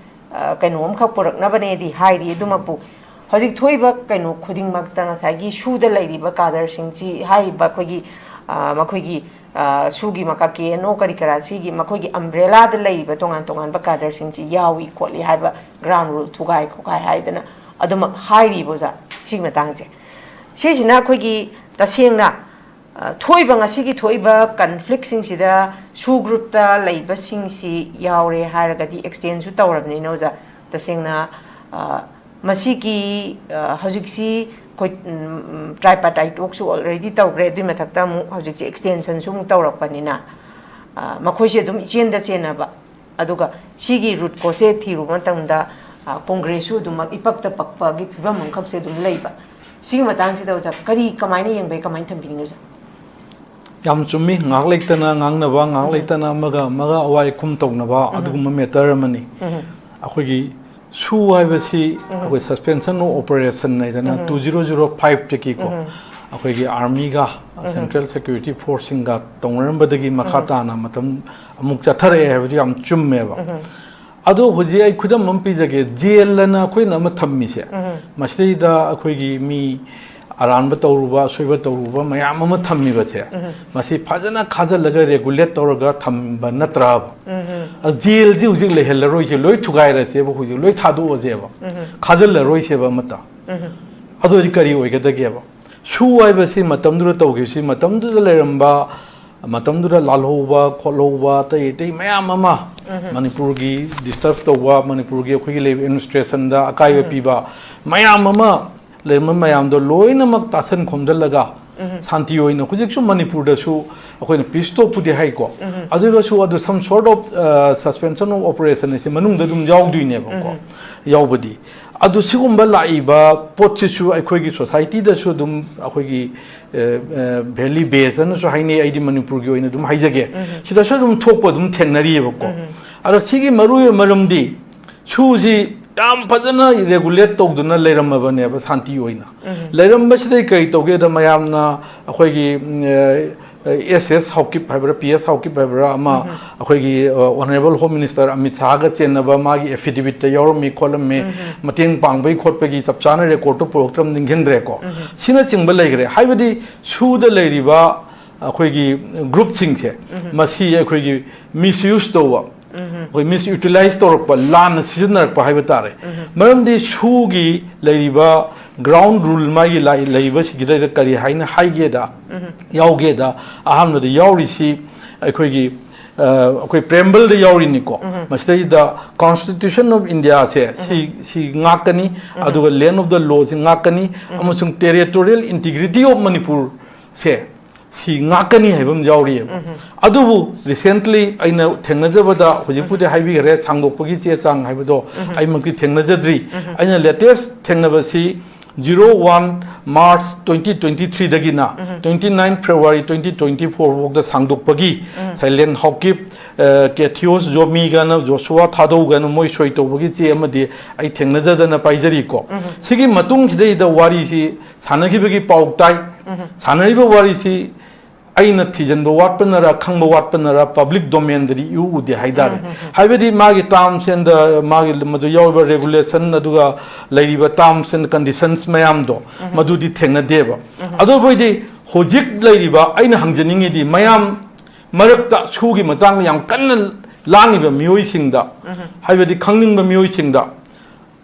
ꯀꯩꯅꯣ ꯑꯃꯈꯛ ꯄꯨꯔꯛꯅꯕꯅꯦꯗꯤ ꯍꯥꯏꯔꯤ꯫ ꯑꯗꯨꯃꯛꯄꯨ ꯍꯧꯖꯤꯛ ꯊꯣꯛꯏꯕ ꯀꯩꯅꯣ ꯈꯨꯗꯤꯡꯃꯛꯇ ꯉꯁꯥꯏꯒꯤ ꯁꯨꯗ ꯂꯩꯔꯤꯕ ꯀꯥꯗꯔꯁꯤꯡꯁꯤ, ꯍꯥꯏꯔꯤꯕ ꯑꯩꯈꯣꯏꯒꯤ ꯃꯈꯣꯏꯒꯤ ꯁꯨꯒꯤ ꯃꯈꯥ ꯀꯦ ꯑꯦꯟ ꯑꯣ ꯀꯔꯤ ꯀꯔꯥ, ꯁꯤꯒꯤ ꯃꯈꯣꯏꯒꯤ ꯑꯝꯕ꯭ꯔꯦꯂꯥꯗ ꯂꯩꯔꯤꯕ ꯇꯣꯉꯥꯟ ꯇꯣꯉꯥꯟꯕ ꯀꯥꯗꯔꯁꯤꯡꯁꯤ ꯌꯥꯎꯏ ꯈꯣꯠꯂꯤ ꯍꯥꯏꯕ ꯒ꯭ꯔꯥꯎꯟ ꯔꯨꯜ ꯊꯨꯒꯥꯏ ꯈꯣꯠꯀꯥꯏ ꯍꯥꯏꯗꯅ ꯑꯗꯨꯃꯛ ꯍꯥꯏꯔꯤꯕ ꯑꯣꯖꯥ꯫ ꯁꯤꯒꯤ ꯃꯇꯥꯡꯁꯦ, ꯁꯤꯁꯤꯅ ꯑꯩꯈꯣꯏꯒꯤ ꯇꯁꯦꯡꯅ ꯊꯣꯛꯏꯕ, ꯉꯁꯤꯒꯤ ꯊꯣꯛꯏꯕ ꯀꯟꯐ꯭ꯂꯤꯛꯁꯤꯡꯁꯤꯗ ꯁꯨ ꯒ꯭ꯔꯨꯞꯇ ꯂꯩꯕꯁꯤꯡꯁꯤ ꯌꯥꯎꯔꯦ ꯍꯥꯏꯔꯒꯗꯤ, ꯑꯦꯛꯁꯇꯦꯟꯁꯨ ꯇꯧꯔꯕꯅꯤꯅ ꯑꯣꯖꯥ, ꯇꯁꯦꯡꯅ ꯃꯁꯤꯒꯤ ꯍꯧꯖꯤꯛꯁꯤ ꯑꯩꯈꯣꯏ ꯇ꯭ꯔꯥꯏꯄꯥꯇꯥꯏꯠ ꯇꯣꯛꯁꯨ ꯑꯣꯜꯔꯦꯗꯤ ꯇꯧꯈ꯭ꯔꯦ꯫ ꯑꯗꯨꯏ ꯃꯊꯛꯇ ꯑꯃꯨꯛ ꯍꯧꯖꯤꯛꯁꯤ ꯑꯦꯛꯁꯇꯦꯟꯁꯟꯁꯨ ꯑꯃꯨꯛ ꯇꯧꯔꯛꯄꯅꯤꯅ, ꯃꯈꯣꯏꯁꯦ ꯑꯗꯨꯝ ꯏꯆꯦꯟꯗ ꯆꯦꯟꯅꯕ, ꯑꯗꯨꯒ ꯁꯤꯒꯤ ꯔꯨꯠ ꯀꯣꯁꯁꯦ ꯊꯤꯔꯨꯕ ꯃꯇꯝꯗ ꯀꯣꯡꯒ꯭ꯔꯦꯁꯁꯨ ꯑꯗꯨꯃꯛ ꯏꯄꯛꯇ ꯄꯛꯄꯒꯤ ꯐꯤꯕꯝ ꯑꯃꯈꯛꯁꯦ ꯑꯗꯨꯝ ꯂꯩꯕ꯫ ꯁꯤꯒꯤ ꯃꯇꯥꯡꯁꯤꯗ ꯑꯣꯖꯥ ꯀꯔꯤ, ꯀꯃꯥꯏꯅ ꯌꯦꯡꯕ ꯌꯥꯏ, ꯀꯃꯥꯏꯅ ꯊꯝꯕꯤꯅꯤꯡꯉꯤ ꯑꯣꯖꯥ? ꯌꯥꯝ ꯆꯨꯝꯃꯤ꯫ ꯉꯥꯏꯍꯥꯛ ꯂꯩꯇꯅ ꯉꯥꯡꯅꯕ, ꯉꯥꯏꯍꯥꯛ ꯎꯝ꯫ ꯂꯩꯇꯅ ꯑꯃꯒ ꯑꯃꯒ ꯑꯋꯥꯏ ꯑꯩꯈꯨꯝ ꯇꯧꯅꯕ, ꯎꯝ꯫ ꯑꯗꯨꯒꯨꯝꯕ matter ꯑꯃꯅꯤ꯫ ꯎꯝ꯫ ꯑꯩꯈꯣꯏꯒꯤ ꯁꯨ ꯍꯥꯏꯕꯁꯤ ꯎꯝ꯫ ꯑꯩꯈꯣꯏ suspension of operation ꯍꯥꯏꯗꯅ ꯎꯝ꯫ Two zero zero five ꯇꯒꯤꯀꯣ, ꯎꯝ꯫ ꯑꯩꯈꯣꯏꯒꯤ army ꯒ ꯎꯝ꯫ Central Security Force ꯁꯤꯡꯒ ꯇꯧꯅꯔꯝꯕꯗꯒꯤ ꯃꯈꯥ ꯎꯝ꯫ ꯇꯥꯅ ꯃꯇꯝ ꯑꯃꯨꯛ ꯆꯠꯊꯔꯛꯑꯦ ꯍꯥꯏꯕꯗꯨ ꯌꯥꯝ ꯆꯨꯝꯃꯦꯕ꯫ ꯎꯝ꯫ ꯑꯗꯣ ꯍꯧꯖꯤꯛ ꯑꯩ ꯈꯨꯗꯝ ꯑꯃ ꯄꯤꯖꯒꯦ꯫ Jail ꯑꯅ ꯑꯩꯈꯣꯏꯅ ꯑꯃ ꯊꯝꯃꯤꯁꯦ, ꯎꯝ꯫ ꯃꯁꯤꯗꯩꯗ ꯑꯩꯈꯣꯏꯒꯤ ꯃꯤ ꯑꯔꯥꯟꯕ ꯇꯧꯔꯨꯕ, ꯑꯁꯣꯏꯕ ꯇꯧꯔꯨꯕ ꯃꯌꯥꯝ ꯑꯃ ꯊꯝꯃꯤꯕꯁꯦ, ꯎꯝ꯫ ꯃꯁꯤ ꯐꯖꯅ ꯈꯥꯖꯤꯜꯂꯒ regulate ꯇꯧꯔꯒ ꯊꯝꯕ ꯅꯠꯇ꯭ꯔꯕ? ꯎꯝ꯫ ꯑ, jail ꯁꯤ ꯍꯧꯖꯤꯛ ꯂꯩꯍꯜꯂꯔꯣꯏꯁꯦ, ꯂꯣꯏ ꯊꯨꯒꯥꯏꯔꯁꯦꯕ, ꯍꯧꯖꯤꯛ ꯂꯣꯏ ꯊꯥꯗꯣꯛꯑꯁꯦꯕ, ꯎꯝ꯫ ꯈꯥꯖꯤꯜꯂꯔꯣꯏꯁꯦꯕ ꯑꯃꯠꯇ꯫ ꯎꯝ꯫ ꯑꯗꯨ ꯑꯣꯏꯔꯗꯤ ꯀꯔꯤ ꯑꯣꯏꯒꯗꯒꯦꯕ? ꯁꯨ ꯍꯥꯏꯕꯁꯤ ꯃꯇꯝꯗꯨꯗ ꯇꯧꯈꯤꯕꯁꯤ, ꯃꯇꯝꯗꯨꯗ ꯂꯩꯔꯝꯕ, ꯃꯇꯝꯗꯨꯗ ꯂꯥꯜꯍꯧꯕ, ꯈꯣꯠꯍꯧꯕ, ꯑꯇꯩ ꯑꯇꯩ ꯃꯌꯥꯝ ꯑꯃ ꯎꯝ꯫ ꯃꯅꯤꯄꯨꯔꯒꯤ disturb ꯇꯧꯕ, ꯃꯅꯤꯄꯨꯔꯒꯤ ꯑꯩꯈꯣꯏꯒꯤ ꯂꯩꯔꯤꯕ administration ꯗ ꯑꯀꯥꯏꯕ ꯎꯝ꯫ ꯄꯤꯕ ꯃꯌꯥꯝ ꯑꯃ ꯂꯩꯔꯝꯕ ꯃꯌꯥꯝꯗꯣ ꯂꯣꯏꯅꯃꯛ ꯇꯥꯁꯟ ꯈꯣꯝꯖꯤꯜꯂꯒ ꯎꯝ꯫ ꯁꯥꯟꯇꯤ ꯑꯣꯏꯅ ꯍꯧꯖꯤꯛꯁꯨ ꯃꯅꯤꯄꯨꯔꯗꯁꯨ ꯑꯩꯈꯣꯏꯅ peace talk ꯄꯨꯗꯤ ꯍꯥꯏꯀꯣ, ꯎꯝ꯫ ꯑꯗꯨꯒꯁꯨ ꯑꯗꯨ some sort of, ꯑ, suspension of operation ꯑꯁꯤ ꯃꯅꯨꯡꯗ ꯑꯗꯨꯝ ꯌꯥꯎꯗꯣꯏꯅꯦꯕꯀꯣ, ꯎꯝ꯫ ꯌꯥꯎꯕꯗꯤ꯫ ꯑꯗꯨ ꯁꯤꯒꯨꯝꯕ ꯂꯥꯛꯏꯕ ꯄꯣꯠꯁꯤꯁꯨ ꯑꯩꯈꯣꯏꯒꯤ society ꯗꯁꯨ ꯑꯗꯨꯝ ꯑꯩꯈꯣꯏꯒꯤ, ꯑ, ꯑ, valley base ꯑꯅꯁꯨ ꯍꯥꯏꯅꯩ, ꯑꯩꯗꯤ ꯃꯅꯤꯄꯨꯔꯒꯤ ꯑꯣꯏꯅ ꯑꯗꯨꯝ ꯍꯥꯏꯖꯒꯦ, ꯎꯝ꯫ ꯁꯤꯗꯁꯨ ꯑꯗꯨꯝ ꯊꯣꯛꯄ ꯑꯗꯨꯝ ꯊꯦꯡꯅꯔꯤꯑꯕꯀꯣ꯫ ꯎꯝ꯫ ꯑꯗꯣ ꯁꯤꯒꯤ ꯃꯔꯨꯑꯣꯏꯕ ꯃꯔꯝꯗꯤ ꯁꯨꯁꯤ ꯌꯥꯝ ꯐꯖꯅ regulate ꯇꯧꯗꯨꯅ ꯂꯩꯔꯝꯃꯕꯅꯦꯕ ꯁꯥꯟꯇꯤ ꯑꯣꯏꯅ꯫ ꯎꯝ꯫ ꯂꯩꯔꯝꯕꯁꯤꯗꯩ ꯀꯔꯤ ꯇꯧꯒꯦꯗ, ꯃꯌꯥꯝꯅ ꯑꯩꯈꯣꯏꯒꯤ, ꯎꯝ, ꯑ, ꯑꯦꯁ ꯑꯦꯁ ꯍꯥꯎꯀꯤꯞ ꯍꯥꯏꯕ꯭ꯔꯥ, ꯄꯤ ꯑꯦꯁ ꯍꯥꯎꯀꯤꯞ ꯍꯥꯏꯕ꯭ꯔꯥ ꯑꯃ, ꯎꯝ꯫ ꯑꯩꯈꯣꯏꯒꯤ, ꯑ, Honourable Home Minister ꯑꯃꯤꯠ ꯁꯥꯍꯒ ꯆꯦꯟꯅꯕ ꯃꯥꯒꯤ affidavit ꯇ ꯌꯥꯎꯔꯝꯃꯤ ꯈꯣꯠꯂꯝꯃꯤ, ꯎꯝ꯫ ꯃꯇꯦꯡ ꯄꯥꯡꯕꯒꯤ ꯈꯣꯠꯄꯒꯤ ꯆꯞ ꯆꯥꯅ record ꯇꯣ ꯄꯨꯔꯛꯇ꯭ꯔꯕ ꯅꯤꯡꯁꯤꯡꯗ꯭ꯔꯦꯀꯣ꯫ ꯎꯝ꯫ ꯁꯤꯅꯆꯤꯡꯕ ꯂꯩꯈ꯭ꯔꯦ꯫ ꯍꯥꯏꯕꯗꯤ ꯁꯨꯗ ꯂꯩꯔꯤꯕ ꯑꯩꯈꯣꯏꯒꯤ group ꯁꯤꯡꯁꯦ, ꯎꯝ꯫ ꯃꯁꯤ ꯑꯩꯈꯣꯏꯒꯤ misuse ꯇꯧꯕ, ꯎꯝ꯫ ꯑꯩꯈꯣꯏ misutilize ꯇꯧꯔꯛꯄ, ꯂꯥꯟꯅ ꯁꯤꯖꯤꯟꯅꯔꯛꯄ ꯍꯥꯏꯕ ꯇꯥꯔꯦ꯫ ꯎꯝ꯫ ꯃꯔꯝꯗꯤ ꯁꯨꯒꯤ ꯂꯩꯔꯤꯕ ground rule ꯃꯥꯒꯤ ꯂꯥꯏ-, ꯂꯩꯔꯤꯕꯁꯤꯡꯁꯤꯗꯩꯗ ꯀꯔꯤ ꯍꯥꯏꯅ ꯍꯥꯏꯒꯦꯗ, ꯎꯝ꯫ ꯌꯥꯎꯒꯦꯗ, ꯑꯍꯥꯟꯕꯗ ꯌꯥꯎꯔꯤꯁꯤ ꯑꯩꯈꯣꯏꯒꯤ, ꯑ, ꯑꯩꯈꯣꯏ preamble the ꯌꯥꯎꯔꯤꯅꯤꯀꯣ꯫ Um. ꯃꯁꯤꯗꯩꯗ Constitution of India ꯁꯦ ꯁꯤ, ꯎꯝ꯫ ꯁꯤ ꯉꯥꯛꯀꯅꯤ, ꯎꯝ꯫ ꯑꯗꯨꯒ land of the law ꯁꯤ ꯉꯥꯛꯀꯅꯤ, ꯎꯝ꯫ ꯑꯃꯁꯨꯡ territorial integrity of Manipur ꯁꯦ ꯁꯤ ꯉꯥꯛꯀꯅꯤ ꯍꯥꯏꯕ ꯑꯃ ꯌꯥꯎꯔꯤꯑꯕ꯫ ꯎꯝ꯫ ꯑꯗꯨꯕꯨ recently ꯑꯩꯅ ꯊꯦꯡꯅꯖꯕꯗ, ꯍꯧꯖꯤꯛꯄꯨꯗꯤ ꯎꯝ꯫ ꯍꯥꯏꯕꯤꯈ꯭ꯔꯦ, ꯁꯥꯡꯗꯣꯛꯄꯒꯤ ꯆꯦ ꯆꯥꯡ ꯍꯥꯏꯕꯗꯣ ꯎꯝ꯫ ꯑꯩꯃꯛꯇꯤ ꯊꯦꯡꯅꯖꯗ꯭ꯔꯤ꯫ ꯎꯝ꯫ ꯑꯩꯅ latest ꯊꯦꯡꯅꯕꯁꯤ Zero one March twenty twenty-three ꯗꯒꯤꯅ twenty nine February twenty twenty-four ꯐꯥꯎꯗ ꯁꯥꯡꯗꯣꯛꯄꯒꯤ ꯁꯥꯏꯂꯦꯟ ꯍꯥꯎꯀꯤꯞ, ꯀꯦꯊꯤꯌꯣꯁ ꯖꯣꯃꯤꯒꯅ ꯖꯣꯁꯨꯋꯥ ꯊꯥꯗꯧꯒꯅ ꯃꯣꯏ ꯁꯣꯏ ꯇꯧꯕꯒꯤ ꯆꯦ ꯑꯃꯗꯤ ꯑꯩ ꯊꯦꯡꯅꯖꯗꯅ ꯄꯥꯏꯖꯔꯤꯀꯣ꯫ ꯁꯤꯒꯤ ꯃꯇꯨꯡꯁꯤꯗꯩꯗ ꯋꯥꯔꯤꯁꯤ ꯁꯥꯟꯅꯈꯤꯕꯒꯤ ꯄꯥꯎ ꯇꯥꯏ꯫ ꯁꯥꯟꯅꯔꯤꯕ ꯋꯥꯔꯤꯁꯤ ꯑꯩꯅ ꯊꯤꯖꯤꯟꯕ ꯋꯥꯠꯄꯅꯔ, ꯈꯪꯕ ꯋꯥꯠꯄꯅꯔ, ꯄꯕ꯭ꯂꯤꯛ ꯗꯣꯃꯦꯟꯗꯗꯤ ꯏꯎ ꯎꯗꯦ ꯍꯥꯏꯇꯥꯔꯦ꯫ ꯍꯥꯏꯕꯗꯤ ꯃꯥꯒꯤ ꯇꯥꯔꯝꯁ ꯑꯦꯟ ꯗ, ꯃꯥꯒꯤ ꯃꯗꯨ ꯌꯥꯎꯔꯤꯕ ꯔꯦꯒꯨꯂꯦꯁꯟ, ꯑꯗꯨꯒ ꯂꯩꯔꯤꯕ ꯇꯥꯔꯝꯁ ꯑꯦꯟ ꯀꯟꯗꯤꯁꯟꯁ ꯃꯌꯥꯝꯗꯣ, ꯃꯗꯨꯗꯤ ꯊꯦꯡꯅꯗꯦꯕ꯫ ꯑꯗꯨꯕꯨ ꯑꯩꯗꯤ ꯍꯧꯖꯤꯛ ꯂꯩꯔꯤꯕ, ꯑꯩꯅ ꯍꯪꯖꯅꯤꯡꯉꯤꯗꯤ, ꯃꯌꯥꯝ ꯃꯔꯛꯇ ꯁꯨꯒꯤ ꯃꯇꯥꯡꯗ ꯌꯥꯝ ꯀꯟꯅ ꯂꯥꯡꯉꯤꯕ ꯃꯤꯑꯣꯏꯁꯤꯡꯗ, ꯍꯥꯏꯕꯗꯤ ꯈꯪꯅꯤꯡꯕ ꯃꯤꯑꯣꯏꯁꯤꯡꯗ,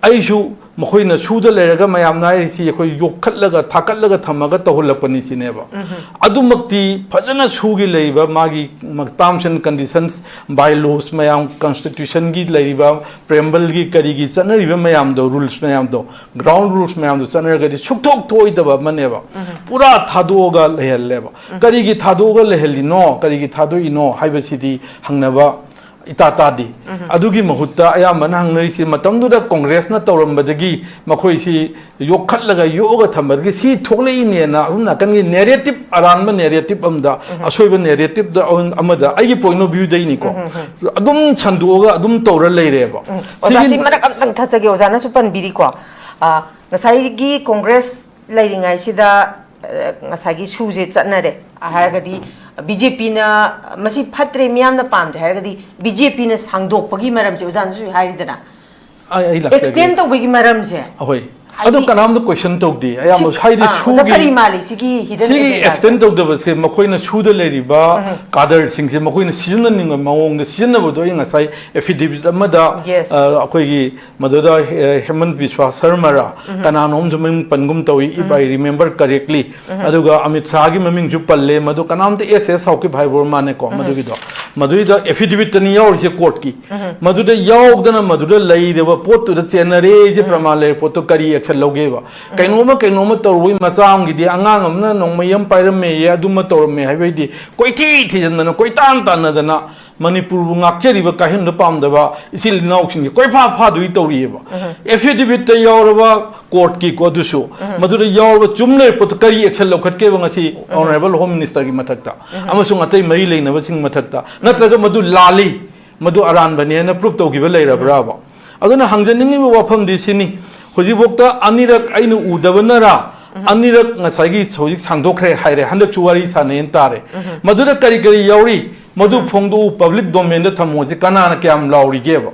ꯑꯩꯁꯨ ꯃꯈꯣꯏꯅ ꯁꯨꯗ ꯂꯩꯔꯒ ꯃꯌꯥꯝꯅ ꯍꯥꯏꯔꯤꯁꯤ ꯑꯩꯈꯣꯏ ꯌꯣꯛꯈꯠꯂꯒ ꯊꯥꯀꯠꯂꯒ ꯊꯝꯃꯒ ꯇꯧꯍꯜꯂꯛꯄꯅꯤ ꯁꯤꯅꯦꯕ꯫ ꯑꯗꯨꯃꯛꯇꯤ ꯐꯖꯅ ꯁꯨꯒꯤ ꯂꯩꯔꯤꯕ ꯃꯥꯒꯤ ꯇꯥꯔꯝꯁ ꯑꯦꯟ ꯀꯟꯗꯤꯁꯟꯁ, ꯕꯥꯏ ꯂꯣꯁ ꯃꯌꯥꯝ, ꯀꯟꯁꯇꯤꯇ꯭ꯌꯨꯁꯟꯒꯤ ꯂꯩꯔꯤꯕ ꯄ꯭ꯔꯦꯝꯕꯜꯒꯤ ꯀꯔꯤꯒꯤ ꯆꯠꯅꯔꯤꯕ ꯃꯌꯥꯝꯗꯣ, ꯔꯨꯜꯁ ꯃꯌꯥꯝꯗꯣ, ꯒ꯭ꯔꯥꯎꯟ ꯔꯨꯜꯁ ꯃꯌꯥꯝꯗꯣ ꯆꯠꯅꯔꯒꯗꯤ ꯁꯨꯛꯊꯣꯛ ꯊꯣꯛꯑꯣꯏꯗꯕ ꯑꯃꯅꯦꯕ꯫ ꯄꯨꯔꯥ ꯊꯥꯗꯣꯛꯑꯒ ꯂꯩꯍꯜꯂꯦꯕ꯫ ꯀꯔꯤꯒꯤ ꯊꯥꯗꯣꯛꯑꯒ ꯂꯩꯍꯜꯂꯤꯅꯣ, ꯀꯔꯤꯒꯤ ꯊꯥꯗꯣꯛꯏꯅꯣ ꯍꯥꯏꯕꯁꯤꯗꯤ ꯍꯪꯅꯕ ꯏꯇꯥ ꯇꯥꯗꯦ꯫ ꯑꯗꯨꯒꯤ ꯃꯍꯨꯠꯇ ꯑꯌꯥꯝꯕꯅ ꯍꯪꯅꯔꯤꯁꯤ ꯃꯇꯝꯗꯨꯗ ꯀꯣꯡꯒ꯭ꯔꯦꯁꯅ ꯇꯧꯔꯝꯕꯗꯒꯤ, ꯃꯈꯣꯏꯁꯤ ꯌꯣꯛꯈꯠꯂꯒ ꯌꯣꯛꯑꯒ ꯊꯝꯕꯗꯒꯤ ꯁꯤ ꯊꯣꯛꯂꯛꯏꯅꯦꯅ ꯑꯁꯣꯝ ꯅꯥꯀꯟꯒꯤ ꯅꯦꯔꯦꯇꯤꯞ, ꯑꯔꯥꯟꯕ ꯅꯦꯔꯦꯇꯤꯞ ꯑꯃꯗ, ꯑꯁꯣꯏꯕ ꯅꯦꯔꯦꯇꯤꯞꯇ ꯑꯃꯗ, ꯑꯩꯒꯤ ꯄꯣꯏꯟ ꯑꯣꯐ ꯚ꯭ꯌꯨꯗꯩꯅꯤꯀꯣ, ꯑꯗꯨꯝ ꯁꯟꯗꯣꯛꯑꯒ ꯑꯗꯨꯝ ꯇꯧꯔ ꯂꯩꯔꯦꯕ꯫ ꯑꯣꯖꯥ, ꯁꯤꯒꯤ ꯁꯤ ꯃꯔꯛ ꯑꯝꯇꯪ ꯊꯠꯆꯒꯦ꯫ ꯑꯣꯖꯥꯅꯁꯨ ꯄꯟꯕꯤꯔꯤꯀꯣ, ꯑ, ꯉꯁꯥꯏꯒꯤ ꯀꯣꯡꯒ꯭ꯔꯦꯁ ꯂꯩꯔꯤꯉꯩꯁꯤꯗ, ꯑ, ꯉꯁꯥꯏꯒꯤ ꯁꯨꯁꯦ ꯆꯠꯅꯔꯦ ꯍꯥꯏꯔꯒꯗꯤ, ꯕꯤ ꯖꯦ ꯄꯤꯅ ꯃꯁꯤ ꯐꯠꯇ꯭ꯔꯦ, ꯃꯤꯌꯥꯝꯅ ꯄꯥꯝꯗ꯭ꯔꯦ ꯍꯥꯏꯔꯒꯗꯤ, ꯕꯤ ꯖꯦ ꯄꯤꯅ ꯁꯥꯡꯗꯣꯛꯄꯒꯤ ꯃꯔꯝꯁꯦ ꯑꯣꯖꯥꯅꯁꯨ ꯍꯥꯏꯔꯤꯗꯅ, ꯑꯩ, ꯑꯩ ꯂꯥꯛꯆꯒꯦ꯫ ꯑꯦꯛꯁꯇꯦꯟ ꯇꯧꯕꯒꯤ ꯃꯔꯝꯁꯦ, ꯑꯍꯣꯏ꯫ ꯍꯥꯏꯗꯤ ꯑꯗꯣ ꯀꯅꯥꯝꯇ ꯀꯣꯏꯁꯟ ꯇꯧꯗꯦ꯫ ꯑꯌꯥꯝꯕ ꯁꯤ-, ꯍꯥꯏꯗꯤ ꯑꯥ, ꯑꯣꯖꯥ, ꯁꯨꯒꯤ, ꯀꯔꯤ ꯃꯥꯜꯂꯤ ꯁꯤꯒꯤ hidden ꯁꯤꯒꯤ agenda ꯑꯦꯛꯁꯇꯦꯟ ꯁꯦ? ꯇꯧꯗꯕꯁꯦ ꯃꯈꯣꯏꯅ ꯁꯨꯗ ꯂꯩꯔꯤꯕ ꯀꯥꯗꯔꯁꯤꯡꯁꯦ ꯃꯈꯣꯏꯅ ꯁꯤꯖꯤꯟꯅꯅꯤꯡꯕ ꯃꯑꯣꯡꯗ ꯁꯤꯖꯤꯟꯅꯕꯗꯣ ꯑꯩ ꯉꯁꯥꯏ ꯑꯦꯐꯤꯗꯦꯕꯤꯠ ꯑꯃꯗ, Yes. ꯑ, ꯑꯩꯈꯣꯏꯒꯤ ꯃꯗꯨꯗ, ꯑ, ꯍꯦꯃꯟ ꯕꯤꯁ꯭ꯋꯥ ꯁꯔꯃꯔ ꯀꯅꯥꯅꯣꯝꯁꯨ ꯃꯃꯤꯡ ꯄꯟꯒꯨꯝ ꯇꯧꯏ, if I remember correctly꯫ ꯑꯗꯨꯒ ꯑꯃꯤꯠ ꯁꯥꯍꯒꯤ ꯃꯃꯤꯡꯁꯨ ꯄꯜꯂꯦ꯫ ꯃꯗꯨ ꯀꯅꯥꯝꯇ ꯑꯦꯁ ꯑꯦꯁ ꯍꯥꯎꯀꯤꯞ ꯍꯥꯏꯕ ꯑꯣꯏꯔ ꯃꯥꯅꯦꯀꯣ, ꯃꯗꯨꯒꯤꯗꯣ꯫ ꯃꯗꯨꯏꯗ ꯑꯦꯐꯤꯗꯦꯕꯤꯠꯇꯅꯤ ꯌꯥꯎꯔꯤꯁꯦ ꯀꯣꯔꯠꯀꯤ꯫ ꯃꯗꯨꯗ ꯌꯥꯎꯗꯅ ꯃꯗꯨꯗ ꯂꯩꯔꯕ ꯄꯣꯠꯇꯨꯗ ꯆꯦꯟꯅꯔꯦ, ꯑꯩꯁꯦ ꯄ꯭ꯔꯃꯥꯟ ꯂꯩꯔ ꯄꯣꯠꯇꯣ ꯀꯔꯤ ꯑꯦꯛꯁꯟ ꯂꯧꯒꯦꯕ? ꯀꯩꯅꯣꯝꯃ, ꯀꯩꯅꯣꯝꯃ ꯇꯧꯔꯨꯕꯩ ꯃꯆꯥ ꯑꯃꯒꯤꯗꯤ ꯑꯉꯥꯡ ꯑꯃꯅ ꯅꯣꯡꯃꯩ ꯑꯃ ꯄꯥꯏꯔꯝꯃꯦꯌꯦ, ꯑꯗꯨꯃ ꯇꯧꯔꯝꯃꯦ ꯍꯥꯏꯕꯩꯗꯤ ꯀꯣꯏꯊꯤ ꯊꯤꯖꯤꯟꯗꯅ, ꯀꯣꯏꯇꯥꯟ ꯇꯥꯟꯅꯗꯅ, ꯃꯅꯤꯄꯨꯔꯕꯨ ꯉꯥꯛꯆꯔꯤꯕ ꯀꯥꯏꯍꯟꯕ ꯄꯥꯝꯗꯕ ꯏꯆꯤꯜ ꯏꯅꯥꯎꯁꯤꯡꯁꯦ ꯀꯣꯏꯐꯥ ꯐꯥꯗꯨꯒꯤ ꯇꯧꯔꯤꯑꯕ꯫ Affidavitꯇ ꯌꯥꯎꯔꯕ courtꯀꯤꯀꯣ, ꯑꯗꯨꯁꯨ ꯃꯗꯨꯗ ꯌꯥꯎꯔꯕ ꯆꯨꯝ ꯂꯩꯔ ꯄꯣꯠꯇꯣ ꯀꯔꯤ action ꯂꯧꯈꯠꯀꯦꯕ ꯉꯁꯤ Honourable Home Ministerꯒꯤ ꯃꯊꯛꯇ ꯑꯃꯁꯨꯡ ꯑꯇꯩ ꯃꯔꯤ ꯂꯩꯅꯕꯁꯤꯡ ꯃꯊꯛꯇ? ꯅꯠꯇ꯭ꯔꯒ ꯃꯗꯨ ꯂꯥꯜꯂꯤ, ꯃꯗꯨ ꯑꯔꯥꯟꯕꯅꯦꯅ prove ꯇꯧꯈꯤꯕ ꯂꯩꯔꯕ꯭ꯔꯥꯕ? ꯑꯗꯨꯅ ꯍꯪꯖꯅꯤꯡꯉꯤꯕ ꯋꯥꯐꯝꯗꯤ ꯁꯤꯅꯤ, ꯍꯧꯖꯤꯛꯐꯥꯎꯗ ꯑꯅꯤꯔꯛ ꯑꯩꯅ ꯎꯗꯕꯅꯔꯥ, ꯑꯅꯤꯔꯛ ꯉꯁꯥꯏꯒꯤ ꯍꯧꯖꯤꯛ ꯁꯥꯡꯗꯣꯛꯈ꯭ꯔꯦ ꯍꯥꯏꯔꯦ, ꯍꯟꯗꯛꯁꯨ ꯋꯥꯔꯤ ꯁꯥꯟꯅꯩꯅ ꯇꯥꯔꯦ꯫ ꯃꯗꯨꯗ ꯀꯔꯤ ꯀꯔꯤ ꯌꯥꯎꯔꯤ? ꯃꯗꯨ ꯐꯣꯡꯗꯣꯛꯎ, public domainꯗ ꯊꯝꯃꯣꯁꯦ ꯀꯅꯥꯅ ꯀꯌꯥꯝ ꯂꯥꯎꯔꯤꯒꯦꯕ?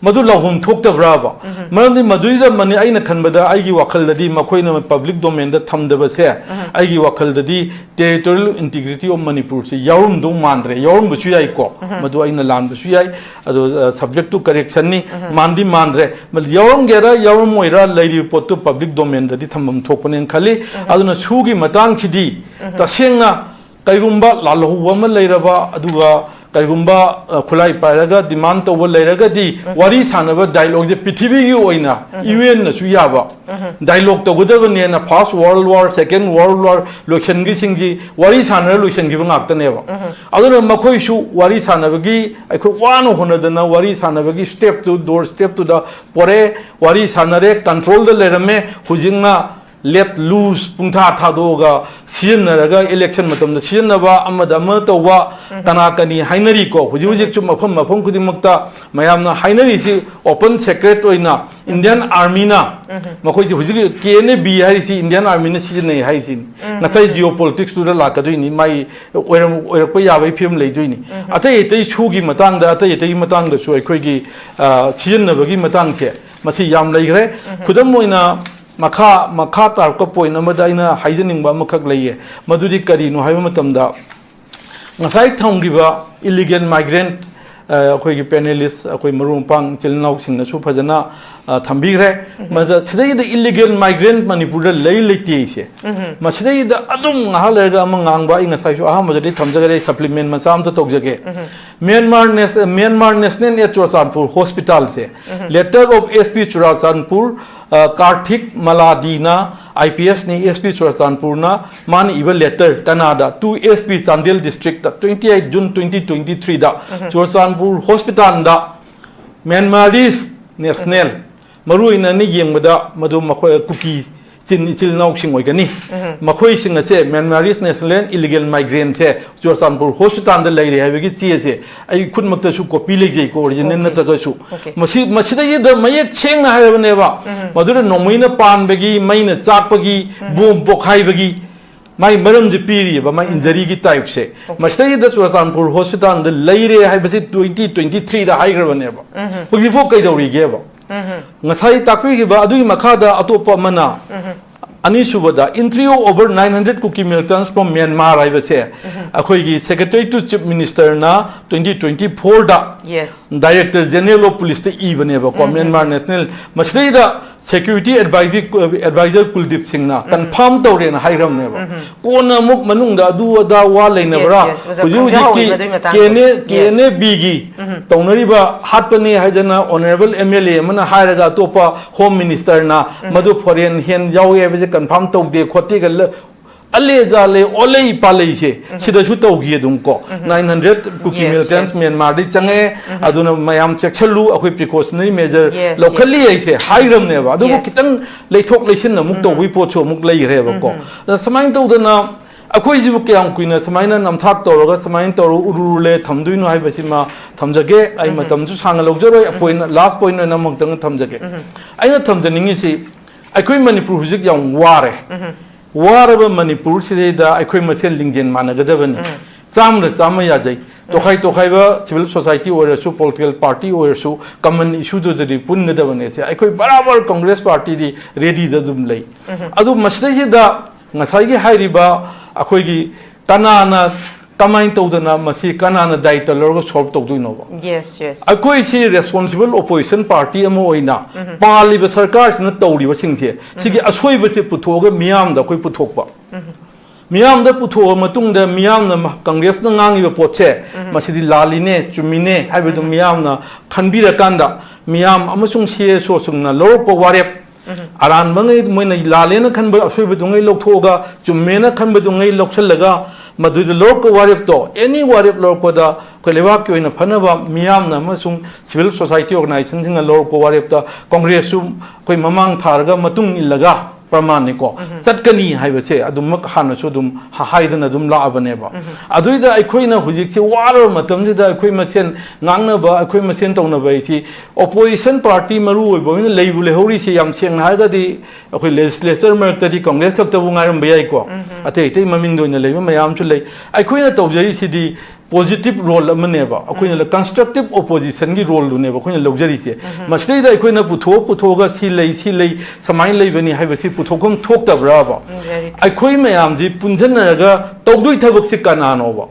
ꯃꯗꯨ ꯂꯥꯎꯐꯝ ꯊꯣꯛꯇꯕ꯭ꯔꯥꯕ? ꯃꯔꯝꯗꯤ ꯃꯗꯨꯏꯗ ꯃꯅꯤ-, ꯑꯩꯅ ꯈꯟꯕꯗ, ꯑꯩꯒꯤ ꯋꯥꯈꯜꯗꯗꯤ ꯃꯈꯣꯏꯅ public domainꯗ ꯊꯝꯗꯕꯁꯦ, ꯑꯩꯒꯤ ꯋꯥꯈꯜꯗꯗꯤ territorial integrity of Manipurꯁꯦ ꯌꯥꯎꯔꯝꯗꯧ ꯃꯥꯟꯗ꯭ꯔꯦ꯫ ꯌꯥꯎꯔꯝꯕꯁꯨ ꯌꯥꯏꯀꯣ, ꯃꯗꯨ ꯑꯩꯅ ꯂꯥꯟꯕꯁꯨ ꯌꯥꯏ꯫ ꯑꯗꯣ, ꯑ, subject to correctionꯅꯤ, ꯃꯥꯟꯗꯤ ꯃꯥꯟꯗ꯭ꯔꯦ꯫ ꯃꯗꯨ ꯌꯥꯎꯔꯝꯒꯦꯔꯥ ꯌꯥꯎꯔꯝꯃꯣꯏꯔꯥ, ꯂꯩꯔꯤꯕ ꯄꯣꯠꯇꯨ public domainꯗꯗꯤ ꯊꯝꯐꯝ ꯊꯣꯛꯄꯅꯦꯅ ꯈꯜꯂꯤ꯫ ꯑꯗꯨꯅ ꯁꯨꯒꯤ ꯃꯇꯥꯡꯁꯤꯗꯤ ꯇꯁꯦꯡꯅ ꯀꯩꯒꯨꯝꯕ ꯂꯥꯜꯍꯧꯕ ꯑꯃ ꯂꯩꯔꯕ, ꯑꯗꯨꯒ ꯀꯩꯒꯨꯝꯕ, ꯑ, ꯈꯨꯠꯂꯥꯏ ꯄꯥꯏꯔꯒ demand ꯇꯧꯕ ꯂꯩꯔꯒꯗꯤ, ꯋꯥꯔꯤ ꯁꯥꯟꯅꯕ dialogueꯁꯦ ꯄ꯭ꯔꯤꯊꯤꯕꯤꯒꯤ ꯑꯣꯏꯅ UNꯅꯁꯨ ꯌꯥꯕ dialogue ꯇꯧꯒꯗꯕꯅꯦꯅ, First World War, Second World War ꯂꯣꯏꯁꯟꯈꯤꯁꯤꯡꯁꯤ ꯋꯥꯔꯤ ꯁꯥꯟꯅꯔ ꯂꯣꯏꯁꯟꯈꯤꯕ ꯉꯥꯛꯇꯅꯦꯕ꯫ ꯑꯗꯨꯅ ꯃꯈꯣꯏꯁꯨ ꯋꯥꯔꯤ ꯁꯥꯟꯅꯕꯒꯤ, ꯑꯩꯈꯣꯏ ꯋꯥꯅ ꯍꯣꯠꯅꯗꯅ ꯋꯥꯔꯤ ꯁꯥꯟꯅꯕꯒꯤ stepꯇꯨ, door stepꯇꯨꯗ ꯄꯣꯔꯦ, ꯋꯥꯔꯤ ꯁꯥꯟꯅꯔꯦ, controlꯗ ꯂꯩꯔꯝꯃꯦ, ꯍꯧꯖꯤꯛꯅ let loose, ꯄꯨꯡꯊꯥ ꯊꯥꯗꯣꯛꯑꯒ ꯁꯤꯖꯤꯟꯅꯔꯒ election ꯃꯇꯝꯗ ꯁꯤꯖꯤꯟꯅꯕ, ꯑꯃꯗ ꯑꯃ ꯇꯧꯕ, ꯀꯅꯥ ꯀꯅꯤ ꯍꯥꯏꯅꯔꯤꯀꯣ꯫ ꯍꯧꯖꯤꯛ ꯍꯧꯖꯤꯛꯁꯨ ꯃꯐꯝ ꯃꯐꯝ ꯈꯨꯗꯤꯡꯃꯛꯇ ꯃꯌꯥꯝꯅ ꯍꯥꯏꯅꯔꯤꯁꯤ open secret ꯑꯣꯏꯅ Indian Armyꯅ, ꯃꯈꯣꯏꯁꯤ ꯍꯧꯖꯤꯛ K N A B ꯍꯥꯏꯔꯤꯁꯤ Indian Armyꯅ ꯁꯤꯖꯤꯟꯅꯩ ꯍꯥꯏꯔꯤꯁꯤꯅꯤ꯫ ꯉꯁꯥꯏ geopoliticsꯇꯨꯗ ꯂꯥꯛꯀꯗꯣꯏꯅꯤ, ꯃꯥꯒꯤ ꯑꯣꯏꯔꯝ-, ꯑꯣꯏꯔꯛꯄ ꯌꯥꯕꯒꯤ ꯐꯤꯕꯝ ꯂꯩꯗꯣꯏꯅꯤ꯫ ꯑꯇꯩ ꯑꯇꯩ ꯁꯨꯒꯤ ꯃꯇꯥꯡꯗ, ꯑꯇꯩ ꯑꯇꯩꯒꯤ ꯃꯇꯥꯡꯗꯁꯨ ꯑꯩꯈꯣꯏꯒꯤ, ꯑ, ꯁꯤꯖꯤꯟꯅꯕꯒꯤ ꯃꯇꯥꯡꯁꯦ ꯃꯁꯤ ꯌꯥꯝ ꯂꯩꯈ꯭ꯔꯦ꯫ ꯈꯨꯗꯝ ꯑꯣꯏꯅ ꯃꯈꯥ, ꯃꯈꯥ ꯇꯥꯔꯛꯄ point ꯑꯃꯗ ꯑꯩꯅ ꯍꯥꯏꯖꯅꯤꯡꯕ ꯑꯃꯈꯛ ꯂꯩꯌꯦ꯫ ꯃꯗꯨꯗꯤ ꯀꯔꯤꯅꯣ ꯍꯥꯏꯕ ꯃꯇꯝꯗ, ꯉꯁꯥꯏ ꯊꯝꯈꯤꯕ illegal migrant, ꯑ, ꯑꯩꯈꯣꯏꯒꯤ panelist, ꯑꯩꯈꯣꯏ ꯃꯔꯨꯞ ꯃꯄꯥꯡ ꯏꯆꯤꯜ ꯏꯅꯥꯎꯁꯤꯡꯅꯁꯨ ꯐꯖꯅ, ꯑ, ꯊꯝꯕꯤꯈ꯭ꯔꯦ꯫ ꯃꯗ ꯁꯤꯗꯩꯗ illegal migrant ꯃꯅꯤꯄꯨꯔꯗ ꯂꯩ ꯂꯩꯇꯦ ꯍꯥꯏꯁꯦ, ꯃꯁꯤꯗꯩꯗ ꯑꯗꯨꯝ ꯉꯥꯏꯍꯥꯛ ꯂꯩꯔꯒ ꯑꯃ ꯉꯥꯡꯕ, ꯑꯩ ꯉꯁꯥꯏꯁꯨ ꯑꯍꯥꯟꯕꯗꯗꯤ ꯊꯝꯖꯈ꯭ꯔꯦ, supplement ꯃꯆꯥ ꯑꯃꯇ ꯇꯧꯖꯒꯦ꯫ Myanmar Nas-, Myanmar National at Churachandpur Hospitalꯁꯦ, letter of S P Churachandpur, ꯑ, Karthik Maladiꯅ I P ꯑꯦꯁꯅꯤ, S P ꯆꯨꯔꯆꯥꯟꯄꯨꯔꯅ, ꯃꯥꯅ ꯏꯕ letter ꯀꯅꯥꯗ, to S P Chandel District, twenty eight June twenty twenty three the Churachandpur hospital the Myanmarese national, ꯃꯔꯨ ꯑꯣꯏꯅ ꯑꯩꯅ ꯌꯦꯡꯕꯗ ꯃꯗꯨ ꯃꯈꯣꯏ ꯀꯨꯀꯤ ꯆꯤꯟ ꯏꯆꯤꯜ ꯏꯅꯥꯎꯁꯤꯡ ꯑꯣꯏꯒꯅꯤ꯫ ꯃꯈꯣꯏꯁꯤꯡ ꯑꯁꯦ Myanmarese national illegal migrant ꯁꯦ ꯆꯨꯔꯆꯥꯟꯄꯨꯔ hospital ꯗ ꯂꯩꯔꯦ ꯍꯥꯏꯕꯒꯤ ꯆꯦ ꯑꯁꯦ ꯑꯩ ꯈꯨꯠꯃꯛꯇꯁꯨ copy ꯂꯩꯖꯩꯀꯣ, original Okay. ꯅꯠꯇ꯭ꯔꯒꯁꯨ꯫ Okay. ꯃꯁꯤ, ꯃꯁꯤꯗꯩꯗ ꯃꯌꯦꯛ ꯁꯦꯡꯅ ꯍꯥꯏꯔꯕꯅꯦꯕ, ꯃꯗꯨꯗ ꯅꯣꯡꯃꯩꯅ ꯄꯥꯟꯕꯒꯤ, ꯃꯩꯅ ꯆꯥꯛꯄꯒꯤ, bomb ꯄꯣꯈꯥꯏꯕꯒꯤ ꯃꯥꯏ ꯃꯔꯝꯁꯦ ꯄꯤꯔꯤꯑꯕ, ꯃꯥꯏ injury ꯒꯤ type ꯁꯦ꯫ Okay. ꯃꯁꯤꯗꯩꯗ ꯆꯨꯔꯆꯥꯟꯄꯨꯔ hospital ꯗ ꯂꯩꯔꯦ ꯍꯥꯏꯕꯁꯤ twenty twenty three ꯗ ꯍꯥꯏꯈ꯭ꯔꯕꯅꯦꯕ꯫ ꯍꯧꯖꯤꯛꯐꯥꯎ ꯀꯩꯗꯧꯔꯤꯒꯦꯕ? ꯉꯁꯥꯏ ꯇꯥꯛꯄꯤꯈꯤꯕ ꯑꯗꯨꯒꯤ ꯃꯈꯥꯗ ꯑꯇꯣꯞꯄ ꯑꯃꯅ, ꯑꯅꯤꯁꯨꯕꯗ, entry of over nine hundred Kuki militants from Myanmar ꯍꯥꯏꯕꯁꯦ ꯑꯩꯈꯣꯏꯒꯤ Secretary to Chief Minister ꯅ twenty twenty four the Yes. Director General of Police ꯇ ꯏꯕꯅꯦꯕꯀꯣ, Myanmar National, ꯃꯁꯤꯗꯩꯗ Security Advisor, Advisor ꯀꯨꯜꯗꯤꯞ ꯁꯤꯡꯅ confirm ꯇꯧꯔꯦꯅ ꯍꯥꯏꯈ꯭ꯔꯕꯅꯦꯕ꯫ ꯀꯣꯟꯅ ꯑꯃꯨꯛ ꯃꯅꯨꯡꯗ ꯑꯗꯨ ꯑꯗꯥ ꯋꯥ ꯂꯩꯅꯕ꯭ꯔꯥ? Yes, yes, ꯑꯣꯖꯥ, ꯍꯧꯖꯤꯛ ꯈꯪꯖꯍꯧꯋꯤ ꯍꯧꯖꯤꯛꯀꯤ ꯃꯗꯨꯒꯤ ꯃꯇꯥꯡꯗ꯫ K N A, Yes. K N A B ꯒꯤ ꯇꯧꯅꯔꯤꯕ ꯍꯥꯠꯄꯅꯤ ꯍꯥꯏꯗꯅ Honourable M L A ꯑꯃꯅ ꯍꯥꯏꯔꯒ ꯑꯇꯣꯞꯄ Home Minister ꯅ ꯃꯗꯨ foreign hand ꯌꯥꯎꯏ ꯍꯥꯏꯕꯁꯦ confirm ꯇꯧꯗꯦ ꯈꯣꯠꯇꯦꯒ ꯂ-, ꯑꯂꯦ ꯖꯥꯂꯦ ꯑꯣꯂꯩ ꯄꯥꯂꯩꯁꯦ ꯁꯤꯗꯁꯨ ꯇꯧꯈꯤ ꯑꯗꯨꯝ ꯀꯣ꯫ Nine hundred Kuki Yes, militants yes. Myanmar ꯗꯒꯤ ꯆꯪꯉꯛꯑꯦ, ꯑꯗꯨꯅ ꯃꯌꯥꯝ ꯆꯦꯛꯁꯤꯜꯂꯨ, ꯑꯩꯈꯣꯏ precautionary measure Yes, ꯂꯧꯈꯠꯂꯤ yes. ꯍꯥꯏꯁꯦ ꯍꯥꯏꯈ꯭ꯔꯕꯅꯦꯕ꯫ ꯑꯗꯨꯕꯨ Yes. ꯈꯤꯇꯪ ꯂꯩꯊꯣꯛ ꯂꯩꯁꯤꯟ ꯑꯃꯨꯛ ꯇꯧꯕꯒꯤ ꯄꯣꯠꯁꯨ ꯑꯃꯨꯛ ꯂꯩꯈ꯭ꯔꯦꯕꯀꯣ꯫ ꯑꯗ ꯁꯨꯃꯥꯏꯅ ꯇꯧꯗꯅ ꯑꯩꯈꯣꯏꯁꯤꯕꯨ ꯀꯌꯥꯝ ꯀꯨꯏꯅ ꯁꯨꯃꯥꯏꯅ ꯅꯝꯊꯥꯛ ꯇꯧꯔꯒ ꯁꯨꯃꯥꯏꯅ ꯇꯧꯔꯒ ꯎꯔꯨꯔꯨꯂꯦ ꯊꯝꯗꯣꯏꯅꯣ ꯍꯥꯏꯕꯁꯤꯃ ꯊꯝꯖꯒꯦ꯫ ꯑꯩ ꯃꯇꯝꯁꯨ ꯁꯥꯡꯅ ꯂꯧꯖꯔꯣꯏ꯫ ꯑ, point, last point ꯑꯣꯏꯅ ꯑꯃꯈꯛꯇꯪ ꯊꯝꯖꯒꯦ꯫ ꯑꯩꯅ ꯊꯝꯖꯅꯤꯡꯉꯤꯁꯤ, ꯑꯩꯈꯣꯏ ꯃꯅꯤꯄꯨꯔ ꯍꯧꯖꯤꯛ ꯌꯥꯝ ꯋꯥꯔꯦ꯫ ꯋꯥꯔꯕ ꯃꯅꯤꯄꯨꯔꯁꯤꯗꯩꯗ ꯑꯩꯈꯣꯏ ꯃꯁꯦꯟ ꯂꯤꯡꯖꯦꯜ ꯃꯥꯟꯅꯒꯗꯕꯅꯤ꯫ ꯆꯥꯝꯃꯗ ꯆꯥꯝꯃ ꯌꯥꯖꯩ꯫ ꯇꯣꯈꯥꯏ ꯇꯣꯈꯥꯏꯕ civil society ꯑꯣꯏꯔꯁꯨ, political party ꯑꯣꯏꯔꯁꯨ, common issue ꯗꯨꯗꯗꯤ ꯄꯨꯟꯒꯗꯕꯅꯦ꯫ ꯁꯦ ꯑꯩꯈꯣꯏ ꯕꯔꯥꯕꯔ Congress party ꯗꯤ ready ꯗ ꯑꯗꯨꯝ ꯂꯩ꯫ ꯑꯗꯨ ꯃꯁꯤꯗꯩꯁꯤꯗ ꯉꯁꯥꯏꯒꯤ ꯍꯥꯏꯔꯤꯕ ꯑꯩꯈꯣꯏꯒꯤ ꯀꯅꯥꯅ, ꯀꯃꯥꯏꯅ ꯇꯧꯗꯅ ꯃꯁꯤ ꯀꯅꯥꯅ ꯗꯥꯏꯇ ꯂꯧꯔꯒ solve ꯇꯧꯗꯣꯏꯅꯣꯕ? Yes, yes. ꯑꯩꯈꯣꯏꯁꯤ responsible opposition party ꯑꯃ ꯑꯣꯏꯅ ꯄꯥꯜꯂꯤꯕ ꯁꯔꯀꯥꯔꯁꯤꯅ ꯇꯧꯔꯤꯕꯁꯤꯡꯁꯦ, ꯁꯤꯒꯤ ꯑꯁꯣꯏꯕꯁꯦ ꯄꯨꯊꯣꯛꯑꯒ ꯃꯤꯌꯥꯝꯗ ꯑꯩꯈꯣꯏ ꯄꯨꯊꯣꯛꯄ꯫ ꯃꯤꯌꯥꯝꯗ ꯄꯨꯊꯣꯛꯑ ꯃꯇꯨꯡꯗ ꯃꯤꯌꯥꯝꯅ ꯃ-, Congress ꯅ ꯉꯥꯡꯉꯤꯕ ꯄꯣꯠꯁꯦ, ꯃꯁꯤꯗꯤ ꯂꯥꯜꯂꯤꯅꯦ, ꯆꯨꯝꯃꯤꯅꯦ ꯍꯥꯏꯕꯗꯨ ꯃꯤꯌꯥꯝꯅ ꯈꯟꯕꯤꯔꯀꯥꯟꯗ, ꯃꯤꯌꯥꯝ ꯑꯃꯁꯨꯡ C S O ꯁꯤꯡꯅ ꯂꯧꯔꯛꯄ ꯋꯥꯔꯦꯞ, ꯑꯔꯥꯟꯕꯉꯩ, ꯃꯣꯏꯅ ꯂꯥꯜꯂꯦꯅ ꯈꯟꯕ ꯑꯁꯣꯏꯕꯗꯨꯉꯩ ꯂꯧꯊꯣꯛꯑꯒ, ꯆꯨꯝꯃꯦꯅ ꯈꯟꯕꯗꯨꯉꯩ ꯂꯧꯁꯤꯜꯂꯒ, ꯃꯗꯨꯗ ꯂꯧꯔꯛꯄ ꯋꯥꯔꯦꯞꯇꯣ, ꯑꯦꯅꯤ ꯋꯥꯔꯦꯞ ꯂꯧꯔꯛꯄꯗ ꯑꯩꯈꯣꯏ ꯂꯩꯕꯥꯛꯀꯤ ꯑꯣꯏꯅ ꯐꯅꯕ ꯃꯤꯌꯥꯝꯅ ꯑꯃꯁꯨꯡ ꯁꯤꯚꯤꯜ ꯁꯣꯁꯥꯏꯇꯤ ꯑꯣꯔꯒꯅꯥꯏꯖꯦꯁꯟꯁꯤꯡꯅ ꯂꯧꯔꯛꯄ ꯋꯥꯔꯦꯞꯇ ꯀꯣꯡꯒ꯭ꯔꯦꯁꯁꯨ ꯑꯩꯈꯣꯏ ꯃꯃꯥꯡ ꯊꯥꯔꯒ ꯃꯇꯨꯡ ꯏꯜꯂꯒ ꯄ꯭ꯔꯃꯥꯟꯅꯤꯀꯣ, ꯆꯠꯀꯅꯤ ꯍꯥꯏꯕꯁꯦ ꯑꯗꯨꯃꯛ ꯍꯥꯟꯅꯁꯨ ꯑꯗꯨꯝ ꯍꯥꯏꯗꯅ ꯑꯗꯨꯝ ꯂꯥꯛꯑꯕꯅꯦꯕ꯫ ꯑꯗꯨꯏꯗ ꯑꯩꯈꯣꯏꯅ ꯍꯧꯖꯤꯛꯁꯦ ꯋꯥꯔꯕ ꯃꯇꯝꯁꯤꯗ ꯑꯩꯈꯣꯏ ꯃꯁꯦꯟ ꯉꯥꯡꯅꯕ, ꯑꯩꯈꯣꯏ ꯃꯁꯦꯟ ꯇꯧꯅꯕ ꯍꯥꯏꯁꯤ, ꯑꯣꯄꯣꯖꯤꯁꯟ ꯄꯥꯔꯇꯤ ꯃꯔꯨ ꯑꯣꯏꯕ ꯑꯣꯏꯅ ꯂꯩꯕꯨ ꯂꯩꯍꯧꯔꯤꯁꯦ, ꯌꯥꯝ ꯁꯦꯡꯅ ꯍꯥꯏꯔꯒꯗꯤ ꯑꯩꯈꯣꯏ ꯂꯦꯖꯤꯁꯂꯦꯆꯔ ꯃꯔꯛꯇꯗꯤ ꯀꯣꯡꯒ꯭ꯔꯦꯁ ꯈꯛꯇꯕꯨ ꯉꯥꯏꯔꯝꯕ ꯌꯥꯏꯀꯣ꯫ ꯑꯇꯩ ꯑꯇꯩ ꯃꯃꯤꯡꯗ ꯑꯣꯏꯅ ꯂꯩꯕ ꯃꯌꯥꯝꯁꯨ ꯂꯩ꯫ ꯑꯩꯈꯣꯏꯅ ꯇꯧꯖꯔꯤꯁꯤꯗꯤ ꯄꯣꯖꯤꯇꯤꯚ ꯔꯣꯜ ꯑꯃꯅꯦꯕ, ꯑꯩꯈꯣꯏꯅ ꯀꯟꯁꯇ꯭ꯔꯛꯇꯤꯚ ꯑꯣꯄꯣꯖꯤꯁꯟꯒꯤ ꯔꯣꯜꯗꯨꯅꯦꯕ ꯑꯩꯈꯣꯏꯅ ꯂꯧꯖꯔꯤꯁꯦ꯫ ꯃꯁꯤꯗꯩꯗ ꯑꯩꯈꯣꯏꯅ ꯄꯨꯊꯣꯛꯑ ꯄꯨꯊꯣꯛꯑꯒ ꯁꯤ ꯂꯩ, ꯁꯤ ꯂꯩ, ꯁꯨꯃꯥꯏꯅ ꯂꯩꯕꯅꯤ ꯍꯥꯏꯕꯁꯤ ꯄꯨꯊꯣꯛꯐꯝ ꯊꯣꯛꯇꯕ꯭ꯔꯥꯕ? ꯑꯩꯈꯣꯏ ꯃꯌꯥꯝꯁꯤ ꯄꯨꯟꯁꯤꯟꯅꯔꯒ ꯇꯧꯗꯣꯏ ꯊꯕꯛꯁꯤ ꯀꯅꯥꯅꯣꯕ?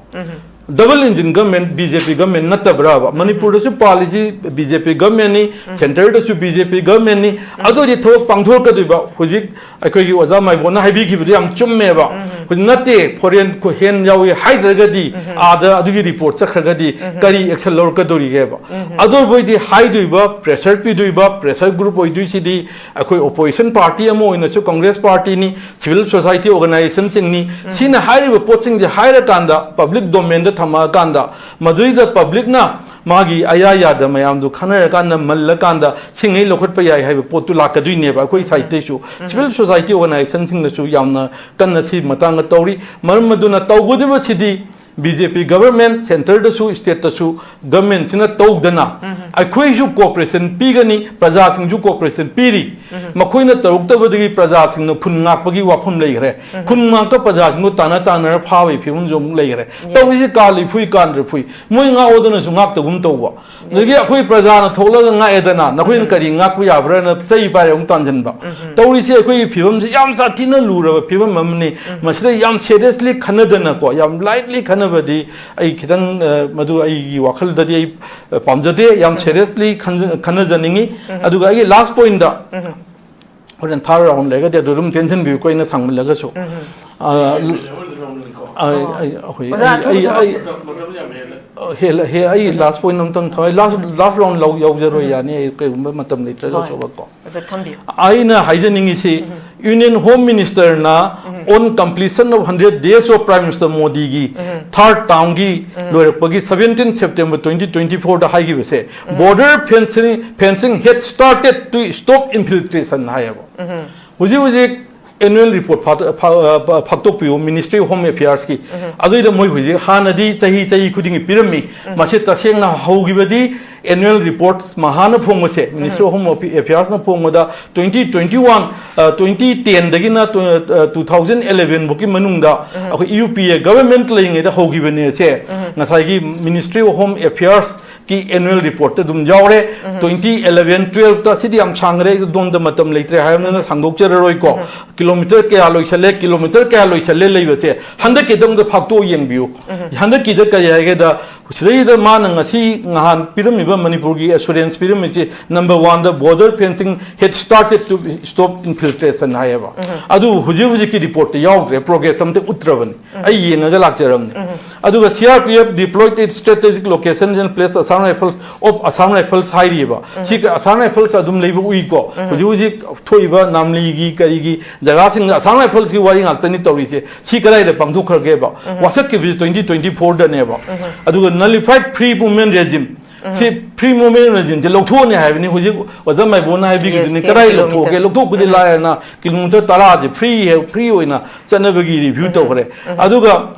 Double engine government B J P government ꯅꯠꯇꯕ꯭ꯔꯥꯕ? ꯃꯅꯤꯄꯨꯔꯗꯁꯨ ꯄꯥꯜꯂꯤꯁꯤ ꯕꯤ ꯖꯦ ꯄꯤ ꯒꯃꯦꯟꯅꯤ, ꯁꯦꯟꯇꯔꯗꯁꯨ ꯕꯤ ꯖꯦ ꯄꯤ ꯒꯃꯦꯟꯅꯤ꯫ ꯑꯗꯨ ꯑꯣꯏꯔꯗꯤ ꯊꯕꯛ ꯄꯥꯡꯊꯣꯔꯛꯀꯗꯣꯏꯕ? ꯍꯧꯖꯤꯛ ꯑꯩꯈꯣꯏꯒꯤ ꯑꯣꯖꯥ ꯃꯥꯏꯕꯣꯟꯅ ꯍꯥꯏꯕꯤꯈꯤꯕꯗꯨ ꯌꯥꯝ ꯆꯨꯝꯃꯦꯕ꯫ ꯍꯧꯖꯤꯛ ꯅꯠꯇꯦ, ꯐꯣꯔꯦꯟ ꯈꯨ-, ꯍꯦꯟ ꯌꯥꯎꯏ ꯍꯥꯏꯗ꯭ꯔꯒꯗꯤ ꯑꯥꯗ ꯑꯗꯨꯒꯤ ꯔꯤꯄꯣꯔꯠ ꯆꯠꯈ꯭ꯔꯒꯗꯤ ꯀꯔꯤ ꯑꯦꯛꯁꯟ ꯂꯧꯔꯛꯀꯗꯧꯔꯤꯒꯦꯕ? ꯑꯗꯨ ꯑꯣꯏꯕ ꯑꯣꯏꯗꯤ ꯍꯥꯏꯗꯣꯏꯕ, ꯄ꯭ꯔꯦꯁꯔ ꯄꯤꯗꯣꯏꯕ, ꯄ꯭ꯔꯦꯁꯔ ꯒ꯭ꯔꯨꯞ ꯑꯣꯏꯗꯣꯏꯁꯤꯗꯤ ꯑꯩꯈꯣꯏ ꯑꯣꯄꯣꯖꯤꯁꯟ ꯄꯥꯔꯇꯤ ꯑꯃ ꯑꯣꯏꯅꯁꯨ ꯀꯣꯡꯒ꯭ꯔꯦꯁ ꯄꯥꯔꯇꯤꯅꯤ, ꯁꯤꯚꯤꯜ ꯁꯣꯁꯥꯏꯇꯤ ꯑꯣꯔꯒꯅꯥꯏꯖꯦꯁꯟꯁꯤꯡꯅꯤ꯫ ꯁꯤꯅ ꯍꯥꯏꯔꯤꯕ ꯄꯣꯠꯁꯤꯡꯁꯦ ꯍꯥꯏꯔꯀꯥꯟꯗ, ꯄꯕ꯭ꯂꯤꯛ ꯗꯣꯃꯦꯟꯗ ꯊꯝꯃꯛꯑꯀꯥꯟꯗ, ꯃꯗꯨꯗꯩꯗ ꯄꯕ꯭ꯂꯤꯛꯅ ꯃꯥꯒꯤ ꯑꯌꯥ ꯌꯥꯗ ꯃꯌꯥꯝꯗꯨ ꯈꯟꯅꯔꯀꯥꯟꯗ ꯃꯜꯂꯀꯥꯟꯗ ꯁꯤꯡꯉꯩ ꯂꯧꯈꯠꯄ ꯌꯥꯏ ꯍꯥꯏꯕ ꯄꯣꯠꯇꯨ ꯂꯥꯛꯀꯗꯣꯏꯅꯦꯕ꯫ ꯑꯩꯈꯣꯏ ꯁꯥꯏꯠꯇꯩꯁꯨ ꯁꯤꯚꯤꯜ ꯁꯣꯁꯥꯏꯇꯤ ꯑꯣꯔꯒꯅꯥꯏꯖꯦꯁꯟꯁꯤꯡꯅꯁꯨ ꯌꯥꯝꯅ ꯀꯟꯅ ꯁꯤ ꯃꯇꯥꯡꯗ ꯇꯧꯔꯤ꯫ ꯃꯔꯝ ꯑꯗꯨꯅ ꯇꯧꯒꯗꯕꯁꯤꯗꯤ ꯕꯤ ꯖꯦ ꯄꯤ ꯒꯚꯔꯟꯃꯦꯟꯠ, ꯁꯦꯟꯇꯔꯗꯁꯨ, ꯁ꯭ꯇꯦꯠꯇꯁꯨ ꯒꯚꯔꯟꯃꯦꯟꯠꯁꯤꯅ ꯇꯧꯗꯅ ꯑꯩꯈꯣꯏꯁꯨ ꯀꯣꯑꯣꯄꯔꯦꯁꯟ ꯄꯤꯒꯅꯤ, ꯄ꯭ꯔꯖꯥꯁꯤꯡꯁꯨ ꯀꯣꯑꯣꯄꯔꯦꯁꯟ ꯄꯤꯔꯤ꯫ ꯃꯈꯣꯏꯅ ꯇꯧꯔꯛꯇꯕꯗꯒꯤ ꯄ꯭ꯔꯖꯥꯁꯤꯡꯅ ꯈꯨꯟ ꯉꯥꯛꯄꯒꯤ ꯋꯥꯐꯝ ꯂꯩꯈ꯭ꯔꯦ꯫ ꯈꯨꯟ ꯉꯥꯛꯄ ꯄ꯭ꯔꯖꯥꯁꯤꯡꯗꯨ ꯇꯥꯟꯅ ꯇꯥꯟꯅꯔ ꯐꯥꯕꯒꯤ ꯐꯤꯕꯝꯁꯨ ꯑꯃꯨꯛ ꯂꯩꯈ꯭ꯔꯦ꯫ ꯇꯧꯔꯤꯁꯦ ꯀꯥ ꯂꯩꯐꯨꯏ ꯀꯥꯟꯗ꯭ꯔ ꯐꯨꯏ꯫ ꯃꯣꯏ ꯉꯥꯛꯑꯣꯗꯅꯁꯨ ꯉꯥꯛꯇꯒꯨꯝ ꯇꯧꯕ꯫ ꯑꯗꯒꯤ ꯑꯩꯈꯣꯏ ꯄ꯭ꯔꯖꯥꯅ ꯊꯣꯛꯂꯒ ꯉꯥꯛꯑꯦꯗꯅ, ꯅꯈꯣꯏꯅ ꯀꯔꯤ ꯉꯥꯛꯄ ꯌꯥꯕ꯭ꯔꯥꯅ ꯆꯩ ꯄꯥꯏꯔ ꯑꯃꯨꯛ ꯇꯥꯟꯁꯤꯟꯕ꯫ ꯇꯧꯔꯤꯁꯦ ꯑꯩꯈꯣꯏꯒꯤ ꯐꯤꯕꯝꯁꯦ ꯌꯥꯝ ꯁꯥꯊꯤꯅ ꯂꯨꯔꯕ ꯐꯤꯕꯝ ꯑꯃꯅꯤ꯫ ꯃꯁꯤꯗ ꯌꯥꯝ ꯁꯦꯔꯤꯌꯁꯂꯤ ꯈꯟꯅꯗꯅꯀꯣ, ꯌꯥꯝ ꯂꯥꯏꯠꯂꯤ ꯈꯟꯅꯕꯗꯤ ꯑꯩ ꯈꯤꯇꯪ, ꯑ, ꯃꯗꯨ ꯑꯩꯒꯤ ꯋꯥꯈꯜꯗꯗꯤ ꯑꯩ, ꯑ, ꯄꯥꯝꯖꯗꯦ꯫ ꯌꯥꯝ ꯁꯦꯔꯤꯌꯁꯂꯤ ꯈꯟꯖ-, ꯈꯟꯅꯖꯅꯤꯡꯉꯤ꯫ ꯑꯗꯨꯒ ꯑꯩꯒꯤ ꯂꯥꯁ ꯄꯣꯏꯟꯠꯇ ꯍꯣꯔꯦꯟ ꯊꯥꯔ ꯔꯥꯎꯟ ꯂꯩꯔꯒꯗꯤ ꯑꯗꯨ ꯑꯗꯨꯝ ꯇꯦꯟꯁꯤꯟꯕꯤꯌꯨꯀꯣ, ꯑꯩꯅ ꯁꯥꯡꯃꯜꯂꯒꯁꯨ꯫ ꯑ, ꯑꯩ, ꯑꯩ, ꯑꯩꯈꯣꯏ, ꯑꯣꯖꯥ, ꯑꯩ, ꯑꯩ, ꯑꯊꯨꯕ ꯑꯩ, ꯊꯕꯛ꯫ ꯑ, ꯍꯦꯜꯂ-, ꯍꯦ-, ꯑꯩ ꯂꯥꯁ ꯄꯣꯏꯟ ꯑꯝꯇꯪ ꯊꯝꯃꯦ, ꯂꯥꯁ, ꯂꯥꯁ ꯔꯥꯎꯟ ꯂꯧ-, ꯌꯧꯖꯔꯣꯏ, ꯌꯥꯅꯤ, ꯑꯩ ꯀꯩꯒꯨꯝꯕ ꯃꯇꯝ ꯂꯩꯇ꯭ꯔꯒꯁꯨ꯫ ꯍꯣꯏ꯫ ꯀꯣ꯫ ꯑꯗ ꯊꯝꯕꯤꯌꯨ꯫ ꯑꯩꯅ ꯍꯥꯏꯖꯅꯤꯡꯉꯤꯁꯤ, ꯌꯨꯅꯤꯌꯟ ꯍꯣꯝ ꯃꯤꯅꯤꯁꯇꯔꯅ on completion of hundred days of Prime Minister ꯃꯣꯗꯤꯒꯤ ꯊꯥꯔꯠ ꯇꯥꯔꯝꯒꯤ ꯂꯣꯏꯔꯛꯄꯒꯤ seventeen September twenty twenty fourꯗ ꯍꯥꯏꯈꯤꯕꯁꯦ, border fencing, fencing had started to stop infiltration ꯍꯥꯏꯌꯦꯕ꯫ ꯍꯧꯖꯤꯛ ꯍꯧꯖꯤꯛ ꯑꯦꯅꯨꯋꯦꯜ ꯔꯤꯄꯣꯔꯠ ꯐꯥꯛꯇꯣꯛꯄꯤꯌꯨ ꯃꯤꯅꯤꯁꯇ꯭ꯔꯤ ꯑꯣꯐ ꯍꯣꯝ ꯑꯦꯐꯤꯌꯔꯁꯀꯤ꯫ ꯑꯗꯨꯏꯗ ꯃꯣꯏ ꯍꯧꯖꯤꯛ, ꯍꯥꯟꯅꯗꯤ ꯆꯍꯤ ꯆꯍꯤ ꯈꯨꯗꯤꯡꯒꯤ ꯄꯤꯔꯝꯃꯤ꯫ ꯃꯁꯤ ꯇꯁꯦꯡꯅ ꯍꯧꯈꯤꯕꯗꯤ ꯑꯦꯅꯨꯋꯦꯜ ꯔꯤꯄꯣꯔꯠ ꯃꯍꯥꯅ ꯐꯣꯡꯕꯁꯦ, ꯃꯤꯅꯤꯁꯇ꯭ꯔꯤ ꯑꯣꯐ ꯍꯣꯝ ꯑꯦꯐꯤꯌꯔꯁꯅ ꯐꯣꯡꯕꯗ twenty twenty one, twenty tenꯗꯒꯤꯅ two thousand eleven ꯐꯥꯎꯒꯤ ꯃꯅꯨꯡꯗ ꯑꯩꯈꯣꯏ ꯌꯨ ꯄꯤ ꯑꯦ ꯒꯚꯔꯟꯃꯦꯟꯠ ꯂꯩꯔꯤꯉꯩꯗ ꯍꯧꯈꯤꯕꯅꯦ ꯁꯦ꯫ ꯉꯁꯥꯏꯒꯤ ꯃꯤꯅꯤꯁꯇ꯭ꯔꯤ ꯑꯣꯐ ꯍꯣꯝ ꯑꯦꯐꯤꯌꯔꯁ ꯀꯤ ꯑꯦꯅꯨꯋꯦꯜ ꯔꯤꯄꯣꯔꯠꯇ ꯑꯗꯨꯝ ꯌꯥꯎꯔꯦ꯫ Twenty eleven twelveꯇ, ꯁꯤꯗꯤ ꯌꯥꯝ ꯁꯥꯡꯈ꯭ꯔꯦ, ꯑꯩ ꯑꯗꯣꯝꯗ ꯃꯇꯝ ꯂꯩꯇ꯭ꯔꯦ ꯍꯥꯏꯕꯅꯤꯅ ꯁꯥꯡꯗꯣꯛꯆꯔꯔꯣꯏꯀꯣ꯫ ꯀꯤꯂꯣꯃꯤꯇꯔ ꯀꯌꯥ ꯂꯣꯏꯁꯜꯂꯦ, ꯀꯤꯂꯣꯃꯤꯇꯔ ꯀꯌꯥ ꯂꯣꯏꯁꯜꯂꯦ ꯂꯩꯕꯁꯦ ꯍꯟꯗꯛꯀꯤꯗ ꯑꯃꯨꯛꯇ ꯐꯥꯛꯇꯣꯛꯑ ꯌꯦꯡꯕꯤꯌꯨ꯫ ꯍꯟꯗꯛꯀꯤꯗ ꯀꯔꯤ ꯍꯥꯏꯒꯦꯗ, ꯁꯤꯗꯩꯗ ꯃꯥꯅ ꯉꯁꯤ ꯉꯍꯥꯟ ꯄꯤꯔꯝꯃꯤꯕ ꯃꯅꯤꯄꯨꯔꯒꯤ ꯑꯦꯁꯨꯔꯦꯟꯁ ꯄꯤꯔꯝꯃꯤꯁꯤ, number oneꯗ border fencing had started to stop infiltration ꯍꯥꯏꯌꯦꯕ꯫ ꯑꯗꯨ ꯍꯧꯖꯤꯛ ꯍꯧꯖꯤꯛꯀꯤ ꯔꯤꯄꯣꯔꯠꯇ ꯌꯥꯎꯗ꯭ꯔꯦ, ꯄ꯭ꯔꯣꯒ꯭ꯔꯦꯁ ꯑꯝꯇ ꯎꯠꯇ꯭ꯔꯕꯅꯤ꯫ ꯑꯩ ꯌꯦꯡꯉꯒ ꯂꯥꯛꯆꯔꯝꯅꯤ꯫ ꯑꯗꯨꯒ C R P F deployed its strategic location and placed Assam Rifles of Assam Rifles ꯍꯥꯏꯔꯤꯑꯕ꯫ ꯁꯤ Assam Rifles ꯑꯗꯨꯝ ꯂꯩꯕ ꯎꯏꯀꯣ꯫ ꯍꯧꯖꯤꯛ ꯍꯧꯖꯤꯛ ꯊꯣꯛꯏꯕ ꯅꯥꯝꯂꯤꯒꯤ ꯀꯔꯤꯒꯤ ꯖꯒꯥꯁꯤꯡꯗ Assam Riflesꯀꯤ ꯋꯥꯔꯤ ꯉꯥꯛꯇꯅꯤ ꯇꯧꯔꯤꯁꯦ꯫ ꯁꯤ ꯀꯗꯥꯏꯗ ꯄꯥꯡꯊꯣꯛꯈ꯭ꯔꯒꯦꯕ? ꯋꯥꯁꯛꯈꯤꯕꯁꯤ twenty twenty fourꯗꯅꯦꯕ꯫ ꯑꯗꯨꯒ nullified free movement regime꯫ ꯁꯤ free movement regimeꯁꯦ ꯂꯧꯊꯣꯛꯑꯅꯤ ꯍꯥꯏꯕꯅꯤ꯫ ꯍꯧꯖꯤꯛ ꯑꯣꯖꯥ ꯃꯥꯏꯕꯣꯟꯅ ꯍꯥꯏꯕꯤꯈꯤꯗꯨꯅꯤ, Yes, ꯀꯗꯥꯏ ten ꯂꯧꯊꯣꯛꯑꯒꯦ? kilometer. ꯂꯧꯊꯣꯛꯄꯗꯤ ꯂꯥꯏꯔꯅ ꯀꯤꯂꯣꯃꯤꯇꯔ ꯇꯔꯥꯁꯦ free ꯍꯦ-, free ꯑꯣꯏꯅ ꯆꯠꯅꯕꯒꯤ review ꯇꯧꯈ꯭ꯔꯦ꯫ ꯑꯗꯨꯒ,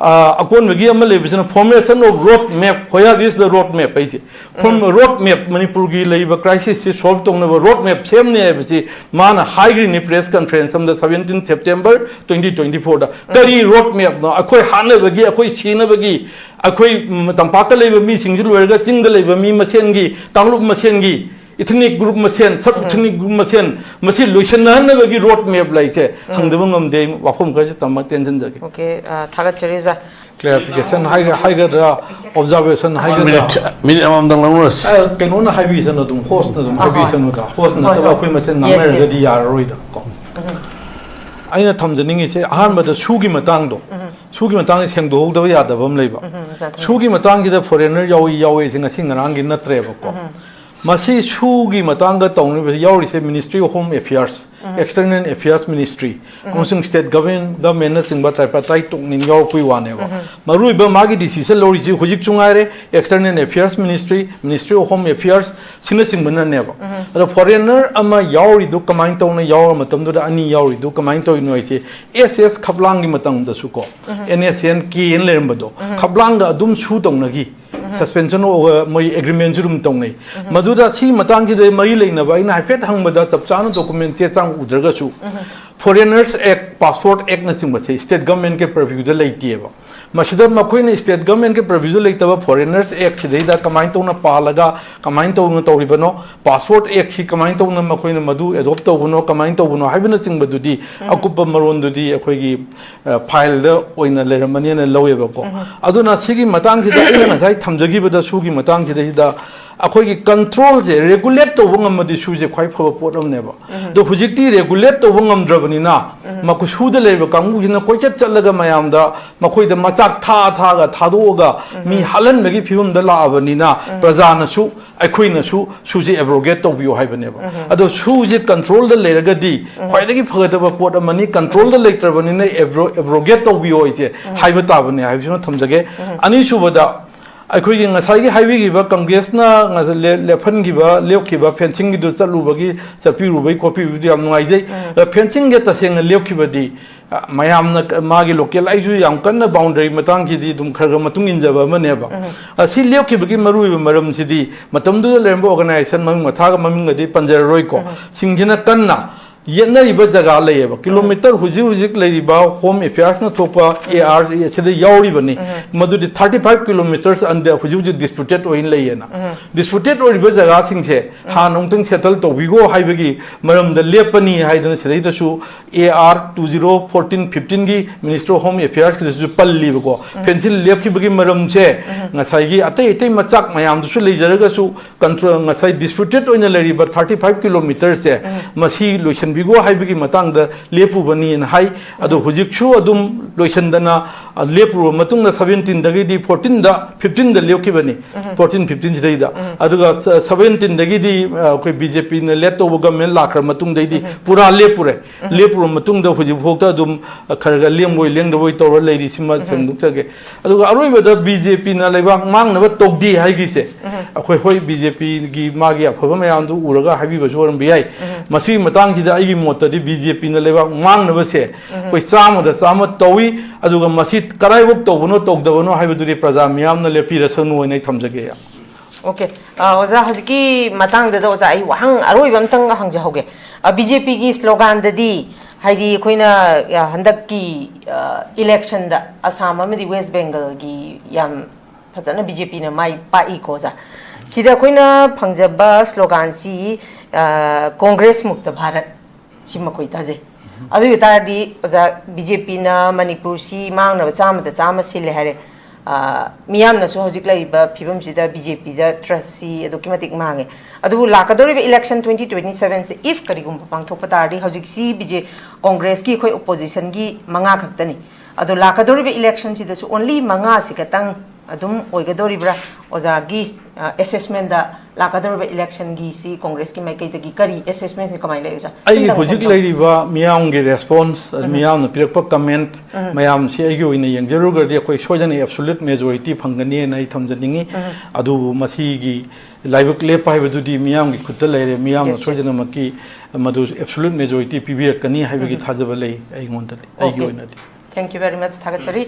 ꯑ, ꯑꯀꯣꯟꯕꯒꯤ ꯑꯃ ꯂꯩꯕꯁꯤꯅ formation of road map, where is the road map ꯍꯥꯏꯁꯦ꯫ From road map, ꯃꯅꯤꯄꯨꯔꯒꯤ ꯂꯩꯔꯤꯕ crisisꯁꯦ solve ꯇꯧꯅꯕ road map ꯁꯦꯝꯅꯤ ꯍꯥꯏꯕꯁꯤ ꯃꯥꯅ ꯍꯥꯏꯈ꯭ꯔꯤꯅꯤ press conference ꯑꯃꯗ seventeen September twenty twenty fourꯗ꯫ ꯀꯔꯤ road mapꯅꯣ? ꯑꯩꯈꯣꯏ ꯍꯥꯠꯅꯕꯒꯤ, ꯑꯩꯈꯣꯏ ꯁꯤꯅꯕꯒꯤ, ꯑꯩꯈꯣꯏ, ꯎꯝ, ꯇꯝꯄꯥꯛꯇ ꯂꯩꯕ ꯃꯤꯁꯤꯡꯁꯤ ꯂꯣꯏꯔꯒ ꯆꯤꯡꯗ ꯂꯩꯕ ꯃꯤ ꯃꯁꯦꯟꯒꯤ, ꯀꯥꯡꯂꯨꯞ ꯃꯁꯦꯟꯒꯤ, ethnic group ꯃꯁꯦꯟ, sub ethnic group ꯃꯁꯦꯟ ꯃꯁꯤ ꯂꯣꯏꯁꯤꯟꯅꯍꯟꯅꯕꯒꯤ road map ꯂꯩꯁꯦ ꯍꯪꯗꯕ ꯉꯝꯗꯦ꯫ ꯑꯩ ꯋꯥꯐꯝ ꯈꯔꯁꯤ ꯇꯝꯃ ꯇꯦꯟꯁꯤꯟꯖꯒꯦ꯫ Okay, ꯑ, ꯊꯥꯒꯠꯆꯔꯤ ꯑꯣꯖꯥ꯫ Clarification ꯍꯥꯏꯒ-, ꯍꯥꯏꯒꯗ꯭ꯔꯥ, observation ꯍꯥꯏꯒꯗ꯭ꯔꯥ? ꯃꯤꯅꯤꯠ, ꯃꯤꯅꯤꯠ ꯑꯃꯃꯝꯗꯪ ꯂꯧꯅꯔꯁꯤ꯫ ꯑ, ꯀꯩꯅꯣꯅ ꯍꯥꯏꯕꯤꯁꯅꯨ, ꯑꯗꯨꯝ hostꯅ ꯑꯗꯨꯝ ꯑ, ꯍꯣꯏ꯫ ꯍꯥꯏꯕꯤꯁꯅꯨꯗ, hostꯅ ꯍꯣꯏ, ꯅꯠꯇꯕ ꯍꯣꯏ꯫ ꯑꯩꯈꯣꯏ ꯃꯁꯦꯟ Yes, ꯉꯥꯡꯅꯔꯒꯗꯤ yes. ꯌꯥꯔꯔꯣꯏꯗ ꯀꯣ꯫ ꯑꯩꯅ ꯊꯝꯖꯅꯤꯡꯉꯤꯁꯦ ꯑꯍꯥꯟꯕꯗ ꯁꯨꯒꯤ ꯃꯇꯥꯡꯗꯣ꯫ ꯁꯨꯒꯤ ꯃꯇꯥꯡꯗ ꯁꯦꯡꯗꯣꯛꯍꯧꯗꯕ ꯌꯥꯗꯕ ꯑꯃ ꯂꯩꯕ꯫ ꯎꯝ, ꯖꯥꯊꯣꯏ꯫ ꯁꯨꯒꯤ ꯃꯇꯥꯡꯁꯤꯗ ꯐꯣꯔꯦꯟꯅꯔ ꯌꯥꯎꯏ, ꯌꯥꯎꯏ ꯁꯤ ꯉꯁꯤ ꯉꯔꯥꯡꯒꯤ ꯅꯠꯇ꯭ꯔꯦꯕꯀꯣ꯫ ꯎꯝ꯫ ꯃꯁꯤ ꯁꯨꯒꯤ ꯃꯇꯥꯡꯗ ꯇꯧꯅꯔꯤꯕꯁꯤ ꯌꯥꯎꯔꯤꯁꯦ Ministry of Home Affairs, um. External Affairs Ministry, ꯎꯝ꯫ ꯑꯃꯁꯨꯡ State Government, Governmentꯅꯆꯤꯡꯕ tripartite talkꯅꯤ ꯌꯥꯎꯔꯛꯄꯒꯤ ꯋꯥꯅꯦꯕ꯫ ꯎꯝ꯫ ꯃꯔꯨꯑꯣꯏꯕ ꯃꯥꯒꯤ decision ꯂꯧꯔꯤꯁꯤ ꯍꯧꯖꯤꯛꯁꯨ ꯉꯥꯏꯔꯦ, External Affairs Ministry, Ministry of Home Affairs ꯁꯤꯅꯆꯤꯡꯕꯅꯅꯦꯕ꯫ ꯎꯝ꯫ ꯑꯗꯣ ꯐꯣꯔꯦꯟꯅꯔ ꯑꯃ ꯌꯥꯎꯔꯤꯗꯨ ꯀꯃꯥꯏꯅ ꯇꯧꯅ ꯌꯥꯎꯔ ꯃꯇꯝꯗꯨꯗ ꯑꯅꯤ ꯌꯥꯎꯔꯤꯗꯨ ꯀꯃꯥꯏꯅ ꯇꯧꯔꯤꯅꯣ ꯍꯥꯏꯁꯦ, ꯑꯦꯁ ꯑꯦꯁ ꯈꯞꯂꯥꯡꯒꯤ ꯃꯇꯝꯗꯁꯨ ꯀꯣ, ꯎꯝ꯫ N S N K N ꯂꯩꯔꯝꯕꯗꯣ, ꯎꯝ꯫ ꯈꯞꯂꯥꯡꯒ ꯑꯗꯨꯝ ꯁꯨ ꯇꯧꯅꯈꯤ꯫ ꯎꯝ꯫ Suspension of, ꯃꯣꯏ agreementꯁꯨ ꯑꯗꯨꯝ ꯇꯧꯅꯩ꯫ ꯎꯝ꯫ ꯃꯗꯨꯗ ꯁꯤ ꯃꯇꯥꯡꯁꯤꯗ ꯃꯔꯤ ꯂꯩꯅꯕ ꯑꯩꯅ ꯍꯥꯏꯐꯦꯠ ꯍꯪꯕꯗ ꯆꯞ ꯆꯥꯅ document ꯆꯦ ꯆꯥꯡ ꯎꯗ꯭ꯔꯒꯁꯨ, ꯎꯝ꯫ Foreigners Act, Passport Actꯅꯆꯤꯡꯕꯁꯦ state governmentꯀꯤ purviewꯗ ꯂꯩꯇꯦꯕ꯫ ꯃꯁꯤꯗ ꯃꯈꯣꯏꯅ state governmentꯀꯤ purviewꯗ ꯂꯩꯇꯕ Foreigners Actꯁꯤꯗꯩꯗ ꯀꯃꯥꯏꯅ ꯇꯧꯅ ꯄꯥꯜꯂꯒ ꯀꯃꯥꯏꯅ ꯇꯧꯅ ꯇꯧꯔꯤꯕꯅꯣ, Passport Actꯁꯤ ꯀꯃꯥꯏꯅ ꯇꯧꯅ ꯃꯈꯣꯏꯅ ꯃꯗꯨ adopt ꯇꯧꯕꯅꯣ, ꯀꯃꯥꯏꯅ ꯇꯧꯕꯅꯣ ꯍꯥꯏꯕꯅꯆꯤꯡꯕꯗꯨꯗꯤ ꯎꯝ꯫ ꯑꯀꯨꯞꯄ ꯃꯔꯣꯟꯗꯨꯗꯤ ꯑꯩꯈꯣꯏꯒꯤ, ꯑ, fileꯗ ꯑꯣꯏꯅ ꯂꯩꯔꯝꯃꯅꯤꯅ ꯂꯧꯋꯦꯕꯀꯣ꯫ ꯎꯝ꯫ ꯑꯗꯨꯅ ꯁꯤꯒꯤ ꯃꯇꯥꯡꯁꯤꯗ ꯑꯩꯅ ꯉꯁꯥꯏ ꯊꯝꯖꯈꯤꯕꯗ ꯁꯨꯒꯤ ꯃꯇꯥꯡꯁꯤꯗꯩꯗ ꯑꯩꯈꯣꯏꯒꯤ controlꯁꯦ regulate ꯇꯧꯕ ꯉꯝꯃꯗꯤ ꯁꯨꯁꯦ ꯈ꯭ꯋꯥꯏ ꯐꯕ ꯄꯣꯠ ꯑꯃꯅꯦꯕ꯫ ꯎꯝ꯫ ꯑꯗꯣ ꯍꯧꯖꯤꯛꯇꯤ regulate ꯇꯧꯕ ꯉꯝꯗ꯭ꯔꯕꯅꯤꯅ, ꯎꯝ꯫ ꯃꯈꯣꯏ ꯁꯨꯗ ꯂꯩꯔꯤꯕ ꯀꯥꯡꯕꯨꯁꯤꯅ ꯀꯣꯏꯆꯠ ꯆꯠꯂꯒ ꯃꯌꯥꯝꯗ ꯃꯈꯣꯏꯗ ꯃꯆꯥꯛ ꯊꯥ ꯊꯥꯒ ꯊꯥꯗꯣꯛꯑꯒ ꯎꯝ꯫ ꯃꯤ ꯍꯥꯠꯍꯟꯕꯒꯤ ꯐꯤꯕꯝꯗ ꯂꯥꯛꯑꯕꯅꯤꯅ ꯎꯝ꯫ ꯄ꯭ꯔꯖꯥꯅꯁꯨ ꯑꯩꯈꯣꯏꯅꯁꯨ ꯁꯨꯁꯦ abrogate ꯇꯧꯕꯤꯌꯨ ꯍꯥꯏꯕꯅꯦꯕ꯫ ꯎꯝ꯫ ꯑꯗꯣ ꯁꯨꯁꯦ controlꯗ ꯂꯩꯔꯒꯗꯤ ꯎꯝ꯫ ꯈ꯭ꯋꯥꯏꯗꯒꯤ ꯐꯒꯗꯕ ꯄꯣꯠ ꯑꯃꯅꯤ, controlꯗ ꯂꯩꯇ꯭ꯔꯕꯅꯤꯅ abro-, abrogate ꯇꯧꯕꯤꯌꯨ ꯍꯥꯏꯁꯦ ꯎꯝ꯫ ꯍꯥꯏꯕ ꯇꯥꯕꯅꯦ ꯍꯥꯏꯕꯁꯤꯃ ꯊꯝꯖꯒꯦ꯫ ꯎꯝ꯫ ꯑꯅꯤꯁꯨꯕꯗ, ꯑꯩꯈꯣꯏꯒꯤ ꯉꯁꯥꯏꯒꯤ ꯍꯥꯏꯕꯤꯈꯤꯕ ꯀꯪꯒ꯭ꯔꯦꯁꯅ ꯉꯁ-, ꯂꯦ-, ꯂꯦꯞꯍꯟꯈꯤꯕ, ꯂꯦꯞꯈꯤꯕ fencingꯒꯤꯗꯨ ꯆꯠꯂꯨꯕꯒꯤ, ꯆꯠꯄꯤꯔꯨꯕꯒꯤ ꯈꯣꯠꯄꯤꯔꯨꯕꯗꯤ ꯌꯥꯝ ꯅꯨꯡꯉꯥꯏꯖꯩ꯫ ꯎꯝ꯫ ꯑ, fencingꯒ ꯇꯁꯦꯡꯅ ꯂꯦꯞꯈꯤꯕꯗꯤ, ꯑ, ꯃꯌꯥꯝꯅ ꯀ-, ꯃꯥꯒꯤ local, ꯑꯩꯁꯨ ꯌꯥꯝ ꯀꯟꯅ boundary ꯃꯇꯥꯡꯁꯤꯗꯤ ꯑꯗꯨꯝ ꯈꯔ ꯈꯔ ꯃꯇꯨꯡ ꯏꯟꯖꯕ ꯑꯃꯅꯦꯕ꯫ ꯎꯝ꯫ ꯑ, ꯁꯤ ꯂꯦꯞꯈꯤꯕꯒꯤ ꯃꯔꯨꯑꯣꯏꯕ ꯃꯔꯝꯁꯤꯗꯤ ꯃꯇꯝꯗꯨꯗ ꯂꯩꯔꯝꯕ organisation ꯃꯃꯤꯡ ꯃꯊꯥꯒ ꯃꯃꯤꯡꯒꯗꯤ ꯄꯟꯖꯔꯔꯣꯏꯀꯣ꯫ ꯎꯝ꯫ ꯁꯤꯡꯁꯤꯅ ꯀꯟꯅ ꯌꯦꯠꯅꯔꯤꯕ ꯖꯒꯥ ꯂꯩꯌꯦꯕ꯫ ꯎꯝ꯫ Kilometre ꯍꯧꯖꯤꯛ ꯍꯧꯖꯤꯛ ꯂꯩꯔꯤꯕ Home Affairsꯅ ꯊꯣꯛꯄ ꯎꯝ꯫ ꯑꯦ ꯑꯥꯔ ꯑꯦ ꯁꯤꯗ ꯌꯥꯎꯔꯤꯕꯅꯤ꯫ ꯎꯝ꯫ ꯃꯗꯨꯗꯤ thirty five kilometres under ꯍꯧꯖꯤꯛ ꯍꯧꯖꯤꯛ disputed ꯑꯣꯏꯅ ꯂꯩꯌꯦꯅ꯫ ꯎꯝ꯫ Disputed ꯑꯣꯏꯔꯤꯕ ꯖꯒꯥꯁꯤꯡꯁꯦ ꯎꯝ꯫ ꯍꯥꯟꯅ ꯑꯃꯨꯛꯇꯪ settle ꯇꯧꯕꯤꯈꯣ ꯍꯥꯏꯕꯒꯤ ꯃꯔꯝꯗ ꯂꯦꯞꯄꯅꯤ ꯍꯥꯏꯗꯅ ꯁꯤꯗꯩꯗꯁꯨ A R two zero fourteen fifteenꯒꯤ Ministry of Home Affairsꯀꯤꯗꯁꯨ ꯄꯜꯂꯤꯕꯀꯣ꯫ ꯎꯝ꯫ Fencing ꯂꯦꯞꯈꯤꯕꯒꯤ ꯃꯔꯝꯁꯦ ꯎꯝ꯫ ꯉꯁꯥꯏꯒꯤ ꯑꯇꯩ ꯑꯇꯩ ꯃꯆꯥꯛ ꯃꯌꯥꯝꯗꯨꯁꯨ ꯂꯩꯖꯔꯒꯁꯨ control, ꯉꯁꯥꯏ disputed ꯑꯣꯏꯅ ꯂꯩꯔꯤꯕ thirty five kilometresꯁꯦ ꯎꯝ꯫ ꯃꯁꯤ ꯂꯣꯏꯁꯤꯟꯕꯤ- ꯄꯤꯒꯣ ꯍꯥꯏꯕꯒꯤ ꯃꯇꯥꯡꯗ ꯂꯦꯞꯄꯨꯕꯅꯤꯅ ꯍꯥꯏ꯫ ꯑꯗꯣ ꯍꯧꯖꯤꯛꯁꯨ ꯑꯗꯨꯝ ꯂꯣꯏꯁꯤꯟꯗꯅ, ꯑ, ꯂꯦꯞꯄꯨꯔꯕ ꯃꯇꯨꯡꯗ seventeenꯗꯒꯤꯗꯤ fourteenꯗ, fifteenꯗ ꯂꯦꯞꯈꯤꯕꯅꯤ꯫ Fourteen, fifteen ꯁꯤꯗꯩꯗ꯫ ꯑꯗꯨꯒ ꯁ-, seventeenꯗꯒꯤꯗꯤ, ꯑ, ꯑꯩꯈꯣꯏ BJPꯅ lead ꯇꯧꯕ government ꯂꯥꯛꯈ꯭ꯔ ꯃꯇꯨꯡꯗꯩꯗꯤ ꯄꯨꯔꯥ ꯂꯦꯞꯄꯨꯔꯦ꯫ ꯂꯦꯞꯄꯨꯔꯕ ꯃꯇꯨꯡꯗ ꯍꯧꯖꯤꯛꯐꯥꯎꯗ ꯑꯗꯨꯝ, ꯑ, ꯈꯔ ꯈꯔ ꯂꯦꯡꯕꯣꯏ ꯂꯦꯡꯗꯕꯣꯏ ꯇꯧꯔ ꯂꯩꯔꯤ꯫ ꯁꯤꯃ ꯁꯦꯡꯗꯣꯛꯆꯒꯦ꯫ ꯑꯗꯨꯒ ꯑꯔꯣꯏꯕꯗ BJPꯅ ꯂꯩꯕꯥꯛ ꯃꯥꯡꯅꯕ ꯇꯧꯗꯦ ꯍꯥꯏꯒꯤꯁꯦ, ꯑꯩꯈꯣꯏ, ꯍꯣꯏ, BJPꯒꯤ ꯃꯥꯒꯤ ꯑꯐꯕ ꯃꯌꯥꯝꯗꯨ ꯎꯔꯒ ꯍꯥꯏꯕꯤꯕꯁꯨ ꯑꯣꯏꯔꯝꯕ ꯌꯥꯏ꯫ ꯃꯁꯤꯒꯤ ꯃꯇꯥꯡꯁꯤꯗ ꯑꯩꯒꯤ ꯃꯣꯠꯇꯗꯤ BJPꯅ ꯂꯩꯕꯥꯛ ꯃꯥꯡꯅꯕꯁꯦ ꯑꯩꯈꯣꯏ ꯆꯥꯝꯃꯗ ꯆꯥꯝꯃ ꯇꯧꯏ꯫ ꯑꯗꯨꯒ ꯃꯁꯤ ꯀꯗꯥꯏꯐꯥꯎ ꯇꯧꯕꯅꯣ ꯇꯧꯗꯕꯅꯣ ꯍꯥꯏꯕꯗꯨꯗꯤ ꯄ꯭ꯔꯖꯥ ꯃꯤꯌꯥꯝꯅ ꯂꯦꯞꯄꯤꯔꯁꯅꯨ ꯍꯥꯏꯅ ꯑꯩ ꯊꯝꯖꯒꯦ꯫ OK꯫ ꯑ, ꯑꯣꯖꯥ, ꯍꯧꯖꯤꯛꯀꯤ ꯃꯇꯥꯡꯗꯨꯗ ꯑꯣꯖꯥ ꯑꯩ ꯋꯥꯍꯪ ꯑꯔꯣꯏꯕ ꯑꯝꯇꯪ ꯍꯪꯖꯍꯧꯒꯦ꯫ ꯑ, BJPꯒꯤ sloganꯗꯗꯤ, ꯍꯥꯏꯗꯤ ꯑꯩꯈꯣꯏꯅ, ꯑ, ꯍꯟꯗꯛꯀꯤ, ꯑ, electionꯗ ꯑꯁꯥꯝ ꯑꯃꯗꯤ West Bengalꯒꯤ ꯌꯥꯝ ꯐꯖꯅ BJPꯅ ꯃꯥꯏ ꯄꯥꯛꯏꯀꯣ ꯑꯣꯖꯥ꯫ ꯁꯤꯗ ꯑꯩꯈꯣꯏꯅ ꯐꯪꯖꯕ sloganꯁꯤ, ꯑ, Congress ꯃꯨꯛꯇ ꯚꯥꯔꯠ, ꯁꯤ ꯃꯈꯣꯏ ꯇꯥꯖꯩ꯫ ꯑꯗꯨ ꯑꯣꯏ ꯇꯥꯔꯗꯤ ꯑꯣꯖꯥ, BJPꯅ ꯃꯅꯤꯄꯨꯔꯁꯤ ꯃꯥꯡꯅꯕ ꯆꯥꯝꯃꯗ ꯆꯥꯝꯃ ꯁꯤꯜꯂꯦ ꯍꯥꯏꯔꯦ꯫ ꯑ, ꯃꯤꯌꯥꯝꯅꯁꯨ ꯍꯧꯖꯤꯛ ꯂꯩꯔꯤꯕ ꯐꯤꯕꯝꯁꯤꯗ BJPꯗ trustꯁꯤ ꯑꯗꯨꯛꯀꯤ ꯃꯇꯤꯛ ꯃꯥꯡꯉꯦ꯫ ꯑꯗꯨꯕꯨ ꯂꯥꯛꯀꯗꯧꯔꯤꯕ election twenty twenty sevenꯁꯦ if ꯀꯔꯤꯒꯨꯝꯕ ꯄꯥꯡꯊꯣꯛꯄ ꯇꯥꯔꯗꯤ, ꯍꯧꯖꯤꯛꯁꯤ BJ, Congressꯀꯤ ꯑꯩꯈꯣꯏ oppositionꯒꯤ ꯃꯉꯥ ꯈꯛꯇꯅꯤ꯫ ꯑꯗꯣ ꯂꯥꯛꯀꯗꯧꯔꯤꯕ electionꯁꯤꯗꯁꯨ only ꯃꯉꯥꯁꯤ ꯈꯛꯇꯪ ꯑꯗꯨꯝ ꯑꯣꯏꯒꯗꯧꯔꯤꯕ꯭ꯔꯥ? ꯑꯣꯖꯥꯒꯤ, ꯑ, assessmentꯗ ꯂꯥꯛꯀꯗꯧꯔꯤꯕ electionꯒꯤꯁꯤ Congressꯀꯤ ꯃꯥꯏꯀꯩꯗꯒꯤ ꯀꯔꯤ assessmentꯁꯤ ꯀꯃꯥꯏꯅ ꯂꯩ, ꯑꯣꯖꯥ? ꯑꯩ ꯁꯤꯝꯇꯪ ꯍꯧꯖꯤꯛ ꯊꯝꯖꯧ꯫ ꯂꯩꯔꯤꯕ ꯃꯤꯌꯥꯝꯒꯤ response, ꯃꯤꯌꯥꯝꯅ ꯄꯤꯔꯛꯄ comment ꯃꯌꯥꯝꯁꯤ ꯑꯩꯒꯤ ꯑꯣꯏꯅ ꯌꯦꯡꯖꯔꯨꯔꯒꯗꯤ ꯑꯩꯈꯣꯏ ꯁꯣꯏꯗꯅ absolute majority ꯐꯪꯒꯅꯤ ꯍꯥꯏꯅ ꯑꯩ ꯊꯝꯖꯅꯤꯡꯉꯤ꯫ ꯑꯗꯨꯕꯨ ꯃꯁꯤꯒꯤ ꯂꯥꯏꯕꯛ ꯂꯦꯞꯄ ꯍꯥꯏꯕꯗꯨꯗꯤ ꯃꯤꯌꯥꯝꯒꯤ ꯈꯨꯠꯇ ꯂꯩꯔꯦ꯫ ꯃꯤꯌꯥꯝꯅ Yes, yes. ꯁꯣꯏꯗꯅꯃꯛꯀꯤ ꯃꯗꯨ absolute majority ꯄꯤꯕꯤꯔꯛꯀꯅꯤ ꯍꯥꯏꯕꯒꯤ ꯊꯥꯖꯕ ꯂꯩ ꯑꯩꯉꯣꯟꯗꯗꯤ, ꯑꯩꯒꯤ Okay. ꯑꯣꯏꯅꯗꯤ꯫ Thank you very much꯫ ꯊꯥꯒꯠꯆꯔꯤ꯫